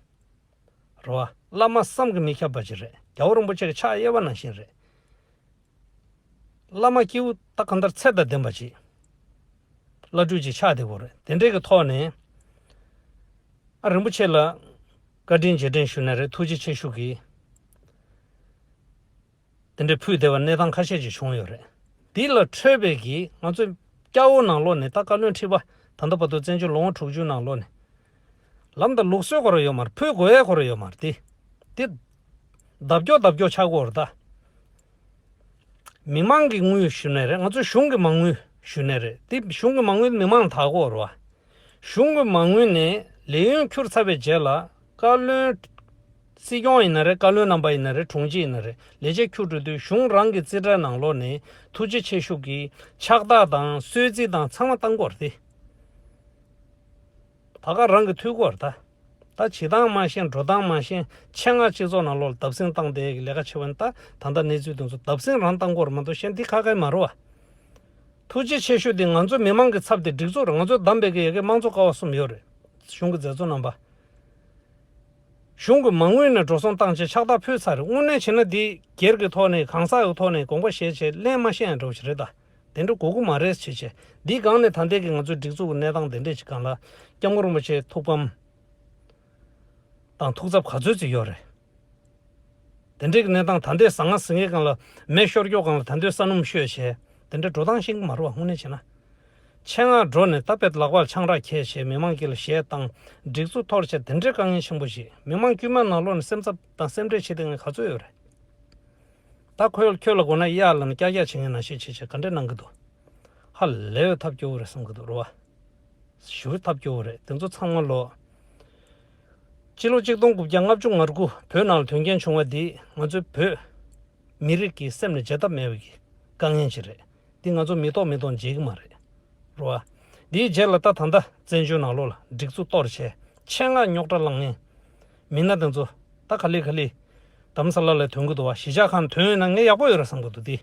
རེད་བ། བླ་མ་བསམ་གྱིས་མི་ཁྱབ་པ་ཅིག་རེད། རྒྱལ་བ་རིན་པོ་ཆེ་གི་ཕྱག་གཡས་པ་ནང་བཞིན་རེད། བླ་མ་སྐྱེས་བུ་ད་གང་ལྟར་ཚད་དང་ལྡན་པ་ཅིག། བླ་སྤྲུལ་ཅིག་ཆགས་བསྡད་ཀྱི་ཡོད་རེད། དེ་འདྲས་ཀྱི་ཐོག་ནས་ཨ་རིན་པོ་ཆེ་ལ་བཀའ་དྲིན་རྗེས་དྲན་ཞུ་ནི་རེད། ཐུགས་རྗེ་ཆེ་ཞུ་གི། དེ་འདྲའི་ཕུད་བསྡད་པ་གནས་སྟངས་ཁ་ཤས་ཅིག་བྱུང་ཡོད་རེད། འདི་ལ་འཕྲོས་པའི་གི་ང་ཚོ་སྐྱ་བོ་ནང་ལོགས་ནས་ད་བཀའ་བློན་ཁྲི་པ་ད་ལྟ་བར་དུ་བཙན་བྱོལ་ལོ་ངོ་དྲུག་ཅུ་ནང་ལོགས་ནས་ལམ་དང་ལུགས་སྲོལ་ཁོ་རང་ཡོད་མ་རེད། ཕུད་དགོས་ཡས་ཁོ་རང་ཡོད་མ་རེད། དེ་དེ་བརྡབ་སྐྱོར་བརྡབ་སྐྱོར་ཆགས་ཀྱི་ཡོད་རེད་ད། མི་མང་གི་དངུལ་ཞུ་ནི་རེད། ང་ཚོ་གཞུང་གི་མ་དངུལ་ཞུ་ནི་རེད། དེ་གཞུང་གི་མ་དངུལ་མི་མང་དག་གོ་རེད་བ། གཞུང་གི་མ་དངུལ་ནས་ལས་ཡུན་འཁྱུར་ཚར་བའི་རྗེས་ལ་བཀའ་བློན། སྲིད་སྐྱོང་ཡིན་ན་རེད། བཀའ་བློན་རྣམ་པ་ཡིན་ན་རེད། དྲུང་ཆེ་ཡིན་ན་རེད། ལས་བྱེད་འཁྱུར་འགྲོ་དུས་གཞུང་རང་གི་རྩིས་ཁྲའི་ནང་ལོགས་ནས་ཐུགས་རྗེ་ཆེ་ཞུ་གི་ཕྱག་རྟགས་དང་གསོལ་ཚིགས་དང་ཚང་མ་བཏང་གོ་རེད་དེ། ད་ག་རང་གི་འཐུས་སྒོ་རེད་ད། ད་བྱེད་སྟངས་མ་ཤེས། འགྲོ་སྟངས་མ་ཤེས། ཆེད་མངགས་སྤྱི་ཚོགས་ནང་ལོགས་ལ་བརྡབ་གསིག་བཏང་བསྡད་ཀྱི་ལས་ཀ་བྱེད་པ་ནི། ད་ད་ལྟ་གནས་ཚུལ་དེ་ཚོ་བརྡབ་གསིག་རང་བཏང་དགོས་རེད་མ་གཏོགས་གཞན་འདི་ཁག་ཁག་མ་རེད་བ། ཐུགས་རྗེ་ཆེ་ཞུ་འདི་ང་ཚོ་མི་མང་གི་ཚབ་དེ་སྒྲིག་འཛུགས་རེད། ང་ཚོ་བདམས་པའི་གི་ཡ་གི་དམངས་གཙོ་ཀ་བ་གསུམ་ཡོད་རེད། གཞུང་གི་མཛད་གཙོ་རྣམ་པ། གཞུང་གི་མ་དངུལ་ནས་འགྲོ་སོང་བཏང་བྱས་ཕྱག་རྟགས་ཕུལ་ཚར་རེད། དངོས་གནས་བྱས་ན་འདི་སྒེར་གྱི་ཐོག་ནས་གང་ཟག་གི་ཐོག་ནས་དགོངས་པ་བཞེས་བྱས་ལན་མ་བཤད་ཡ་འདྲ་བོ་ཞིག་རེད་ད། དེ་འདྲ་དགོས་ཀྱི་མ་རེད་བྱས་བྱས། འདིའི་སྒང་ནས་ད་ལྟའི་གི་ང་ཚོའི་སྒྲིག་འཛུགས་ཀྱི་གནས་སྟངས་དེ་འདྲས་ཅིག་སྒང་ལ་སྐྱབས་མགོན་རིན་པོ་ཆེའི་ཐུགས་ཕམ་དང་ཐུགས་འཚབ་ག་ཚོད་ཅིག་ཡོད་རེད། དེ་འདྲའི་གི་གནས་སྟངས་ད་ལྟའི་ཟང་ངེ་ཟིང་ངེ་སྒང་ལ་མེ་ཤོར་སྐྱོ་སྒང་ལ་ད་ལྟའི་ས་སྣུམ་བཤོས་བྱས་དེ་འདྲ་འགྲོ་སྟངས་ཤེས་ཀྱི་མ་རེད་བ། དངོས་གནས་བྱས་ན། ཆེད་མངགས་འགྲོ་ནས་ད་དཔེ་ལག་པར་ཆང་རག་འཁྱེར་བྱས་མི་མང་དཀྱིལ་ལ་གཞས་བཏང་། སྒྲིག་འཛུགས་གཏོར་བྱས་དེ་འདྲའི་དཀའ་ངལ་ཆེན་པོ་ཞིག་མི་མང་དཀྱུས་མ་ནང་ལོགས་ནས་སེམས་འཚབ་དང་སེམས་ཁྲལ་བྱེད་བསྡད་མཁན་ག་ཚོད་ཡོད་རེད། ད་ཁོས་ཁྱོད་ལ་དགོས་ན་གཡག་ལ་ནི་ཀྱག་ཀྱག་བྱེད་མཁན་ནང་བཞིན་བྱེད་བྱེད་ག་འདྲས་གནང་གི་འདུག། ཧ་ལས་པའི་ཐབས་སྐྱོ་བོ་རེད་བསམ་གི་འདུག་རེད་བ། ཞེ་པོ་ཐབས་སྐྱོ་བོ་རེད། དེ་ཚོ་ཚང་མ་ལོ། སྤྱི་ལོ་གཅིག་སྟོང་དགུ་བརྒྱ་ལྔ་བཅུ་ང་དགུ་བོད་ནང་ལ་དོན་རྐྱེན་བྱུང་བ་འདིས་ང་ཚོའི་བོད་མི་རིགས་ཀྱི་སེམས་ནས་བརྗེད་ཐབས་མེད་པའི་དཀའ་ངལ་ཅིག་རེད། འདི་ང་ཚོ་མི་ཐོག་མི་ཐོག་བརྗེད་ཀྱི་མ་རེད། རེད་བ། འདིའི་རྗེས་ལ་ད་ད་ལྟ་བཙན་བྱོལ་ནང་ལོགས་ལ་སྒྲིག་འཛུགས་གཏོར་བྱས་ཆེད་མངགས་རྙོག་དྲ་བསླངས་མཁན་མི་སྣ་དེ་ཚོ་ད་ག་ལེ་ག་ལེ་རྡ་རམ་ས་ལ་ལ་ཐོན་གྱི་འདུག་བ། གཞིས་ཆགས་ཁག་ཐོན་ཡོད་ན་ངས་ཡག་པོ་ཡོད་རེད་བསམ་གྱི་འདུག། དེ་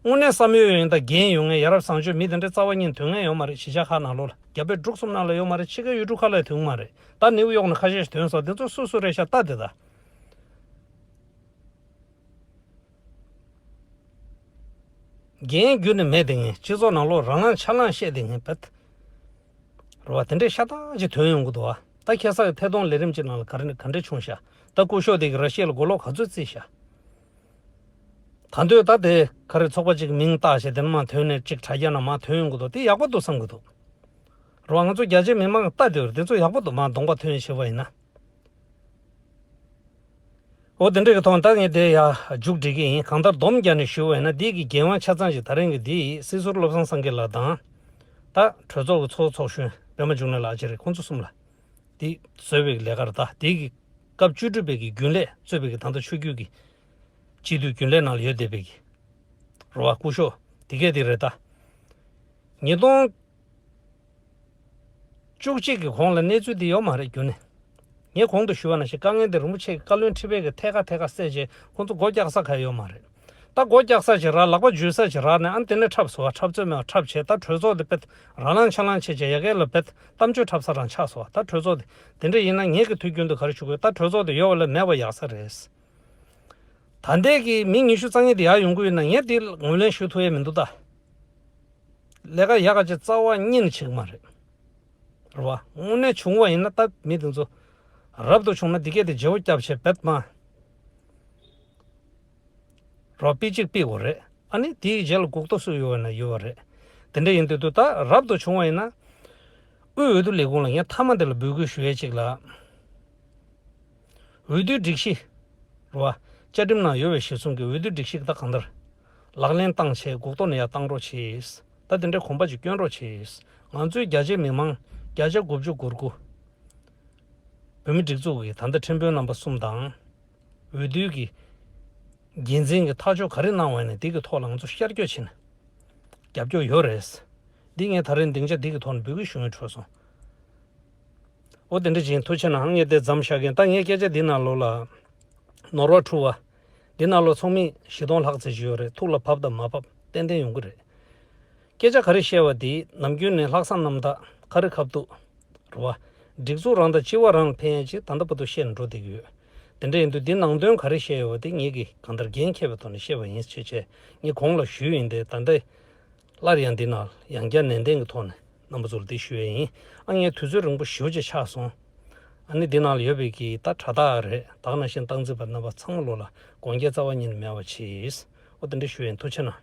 དངོས་གནས་བསམ་ཡོད་ཡོད་ཡིན་ད་འགན་ཡོད་མཁན་ཡ་རབས་བཟང་སྤྱོད་མི་དེ་འདྲའི་རྩ་བ་ཉིད་ཐོན་མཁན་ཡོད་མ་རེད། གཞིས་ཆགས་ཁག་ནང་ལོགས་ལ། རྒྱ་བལ་འབྲུག་གསུམ་ནང་ལ་ཡོད་མ་རེད། ཕྱི་རྒྱལ་ཡུལ་གྲུ་ཁག་ལ་ཐོན་གྱི་མ་རེད། ད་ནེའུ་ཡོག་ནས་ཁ་ཤས་ཤིག་ཐོན་སོང་། དེ་ཚོ་སུ་སུ་རེད་ཤག་ལྟ་དེ་ད། འགན་རྒྱུན་ནས་མེད་དེ་ངས་སྤྱི་ཚོགས་ནང་ལོགས་རང་ལངས་ཆ་ལངས་བཤད་དེ་ངས་བེད། རེད་བ། དེ་འདྲའི་ཤ་སྟག་ཅིག་ཐོན་ཡོང་གི་འདུག་བ། ད་ཁ་སང་གི་ཐད་གཏོང་ལས་རིམ་ཅིག་ནང་ལ་ག་རེ་ག་འདྲ་བྱུང་ཤག། ད་སྐུ་ཞབས་དེ་གི་ར་ཤི་ཡ་ལ་མགོ་ལོག་ག་ཚོད་རྩིས་ཤག། ད་འདོད་ད་དེ་ག་རེ་ཚོགས་པ་ཅིག་མིང་བཏགས་བྱས་དེ་ནས་མར་ཐོན་ནས་ཅིག་དྲ་རྒྱ་ནང་མར་ཐོན་ཡོང་གི་འདུག། དེ་ཡག་པོ་འདུག་བསམ་གི་འདུག། རེད་བ། ང་ཚོ་རྒྱ་ཆེ་མི་མང་གི་ལྟ་དེ་བར་དེ་ཚོ་ཡག་པོ་འདུག། མར་གདོང་པ་ཐོན་བྱས་པ་ཡིན་ན། འོ་དེ་འདྲ་གི་ཐོག་ད་ངས་དེ་ཡ་མཇུག་སྒྲིལ་གི་ཡིན། གང་ལྟར་སྡོམ་རྒྱག་ནས་ཞུ་བ་ཡིན་ན། འདི་གི་འགན་དབང་ཆ་ཚང་ཞིག་ད་རིང་གི་འདི་སྲིད་ཟུར་བློ་བཟང་སེང་གེ་ལགས་དང་། ད་གྲོས་ཚོགས་ཀྱི་ཚོགས་ཚོགས་གཞོན་པད་མ་འབྱུང་གནས་ལགས་ཅིག་རེད། ཁོང་ཚོ་གསུམ་ལ་འདི་བཟོས་པའི་ལས་ཀ་རེད། ད་འདི་གི་སྐབས་བཅུ་དྲུག་པའི་གི་རྒྱུན་ལས་གཙོས་པའི་གི་ད་ལྟ་ཆོས་བརྒྱུད་ཀྱི་སྤྱི་འཐུས་རྒྱུན་ལས་ནང་ལ་ཡོད་བསྡད་པའི་གི་རེད་བ། སྐུ་ཞབས་དེ་གས་དེ་རེད་ད། ཉིས་སྟོང་བཅུ་གཅིག་གི་གོང་ལ་གནས་ཚུལ་འདི་ཡོད་མ་རེད་རྒྱུན་ནས། ངས་གོང་དུ་ཞུས་པ་ནང་བཞིན་དཀའ་ངལ་འདི་རིན་པོ་ཆེ་གི་བཀའ་བློན་ཁྲི་པའི་གི་ཐད་ཀར་ཐད་ཀར་སེལ་བྱས་ཁོང་ཚོ་སྒོ་རྒྱག་ས་ག་ཡོད་མ་རེད། ད་སྒོ་རྒྱག་ས་ཅིག་རག། ལག་པ་འཇུ་ས་ཅིག་རག་ནས་ཨ་ནི་དེ་ནས་འཁྲབ་སོང་བ། འཁྲབ་རྩོད་མེད་པ་འཁྲབ་བྱས། ད་གྲོས་ཚོགས་དེ་དཔེ་རང་ལངས་ཆ་ལངས་བྱས་བྱས་ཡ་གི་ལ་དཔེ་གཏམ་བརྗོད་འཁྲབ་ས་རང་ཆགས་སོང་བ། ད་གྲོས་ཚོགས་དེ་དེ་འདྲ་ཡིན་ན་ངེད་ཀྱི་དུས་རྒྱུན་དུ་ག་རེ་ཞུ་དགོས། ད་གྲོས་ཚོགས་དེ་ཡོད་པ་ལས་མེད་པ་ཡག་ས་རེད། ད་ལྟའི་གི་མི་ཉི་ཤུ་རྩ་གཉིས་དེ་ཡར་ཡོང་གི་ཡོད་ན་ངས་དེ་ངོས་ལེན་ཞུ་ཐུབ་ཡས་མི་འདུག་ད། ལས་ཀ་ཡག་ག་ཅིག་རྩ་བ་ཉིད་ནས་བྱེད་ཀྱི་མ་རེད། རེད་བ། དངོས་གནས་བྱུང་བ་ཡིན་ན་ད་མི་དེ་ཚོ་རབ་ཏུ་བྱུང་ན་འདི་སྐད་དེ་བརྗེ་བོ་བརྒྱབ་བྱས་བེད་མ། རོ་པི་གཅིག་ཕུལ་དགོས་རེད། ཨ་ནི་དེའི་རྗེས་ལ་འགུག་ཐོ་སུ་ཡོད་ན་ཡོད་རེད། དེ་འདྲ་ཡིན་དུས་དུ་ད་རབ་ཏུ་བྱུང་བ་ཡིན་ན། དབུས་འོས་བསྡུ་ལས་ཁུངས་ལ་ངས་མཐའ་མ་དེ་ལ་འབོད་སྐུལ་ཞུ་ཡས་ཅིག་ལ། འོས་བསྡུའི་སྒྲིག་གཞི། རེད་བ། བཅའ་ཁྲིམས་ནང་ཡོད་པའི་གཞི་བཟུང་གི་འོས་བསྡུའི་སྒྲིག་གཞི་ད་གང་ལྟར། ལག་ལེན་བཏང་བྱས་འགུག་ཐོ་ནས་ཡར་བཏང་རོགས་གྱིས། ད་དེ་འདྲའི་གོམ་པ་ཅིག་སྐྱོན་རོགས་གྱིས། ང་ཚོའི་རྒྱ་ཆེའི་མི་མང་བརྒྱ་ཆ་དགུ་བཅུ་གོ་དགུ། བོད་མི་སྒྲིག་འཛུགས་ཀྱི་ད་ལྟ་ཁྲིམས་དཔོན་རྣམ་པ་གསུམ་དང་། འོས་བསྡུའི་གི་འགན་འཛིན་གྱི་ཐག་གཅོད་ག་རེ་གནང་བ་ཡིན་ན་དེ་གི་ཐོག་ལ་ང་ཚོ་ཤར་བསྐྱོད་བྱས་ནས་རྒྱབ་སྐྱོར་ཡོད་རེད། འདི་ངས་ད་རེས་སྡིངས་ཆ་འདི་གི་ཐོག་ནས་འབོད་སྐུལ་ཞུ་སྙིང་འདོད་སོང་། འོ་དེ་འདྲ་བྱས་ཐུགས་རྗེ་ཆེ་གནང་། ངས་དེ་མཚམས་བཞག་གིན། ད་ངས་སྐད་ཆ་འདི་ནང་ལོགས་ལ་ནོར་བ་འཁྲུལ་བ། འདི་ནང་ལོགས་ཚོགས་མི་བཞི་སྟོང་ལྷག་ཙམ་ཞིག་ཡོད་རེད། ཐུགས་ལ་བབས་དང་མ་བབས་ཏན་ཏན་ཡོང་གི་རེད། སྐད་ཆ་ག་རེ་བཤད་པ་དེ་ནམ་རྒྱུན་ནས་ལྷག་བསམ་རྣམ་དག་ཁ་རི་ཁ་ཐུག་རེད་བ། སྒྲིག་འཛུགས་རང་དང་སྤྱི་བ་རང་ལ་ཕན་ཡས་ཅིག་ད་ལྟ་བར་དུ་བཤད་ནས་འགྲོ་བསྡད་ཀྱི་ཡོད། དེ་འདྲ་ཡིན་དུས་འདི་ནང་དོན་ག་རེ་བཤད་ཡོད་པ་དེ་ངེད་ཀྱིས་གང་ལྟར་འགན་འཁྱེར་བའི་ཐོག་ནས་བཤད་པ་ཡིན་ཞེས་བྱས་ངས་གོང་ལ་ཞུས་ཡིན་ཏེ། ད་ལྟ་སླར་ཡང་འདི་ནང་ཡང་བསྐྱར་ནན་ཏན་གྱི་ཐོག་ནས་རྣམ་པ་ཚོར་འདི་ཞུ་ཡས་ཡིན། ཨ་ངས་དུས་ཚོད་རིང་པོ་ཞེ་པོ་ཅིག་ཆགས་སོང་། ཨ་ནི་འདི་ནང་ལ་ཡོད་པའི་གི་ད་དྲ་བདག་རེད། ད་ག་ནང་བཞིན་སྟངས་འཛིན་པ་རྣམ་པ་ཚང་མ་ལོ་ལ་དགོངས་འགལ་རྩ་བ་ཉིད་ནས་མེད་པ་བྱས། འོ་དེ་འདྲ་ཞུ་ཡས་ཡིན། ཐུགས་རྗེ་ཆེ་གནང་།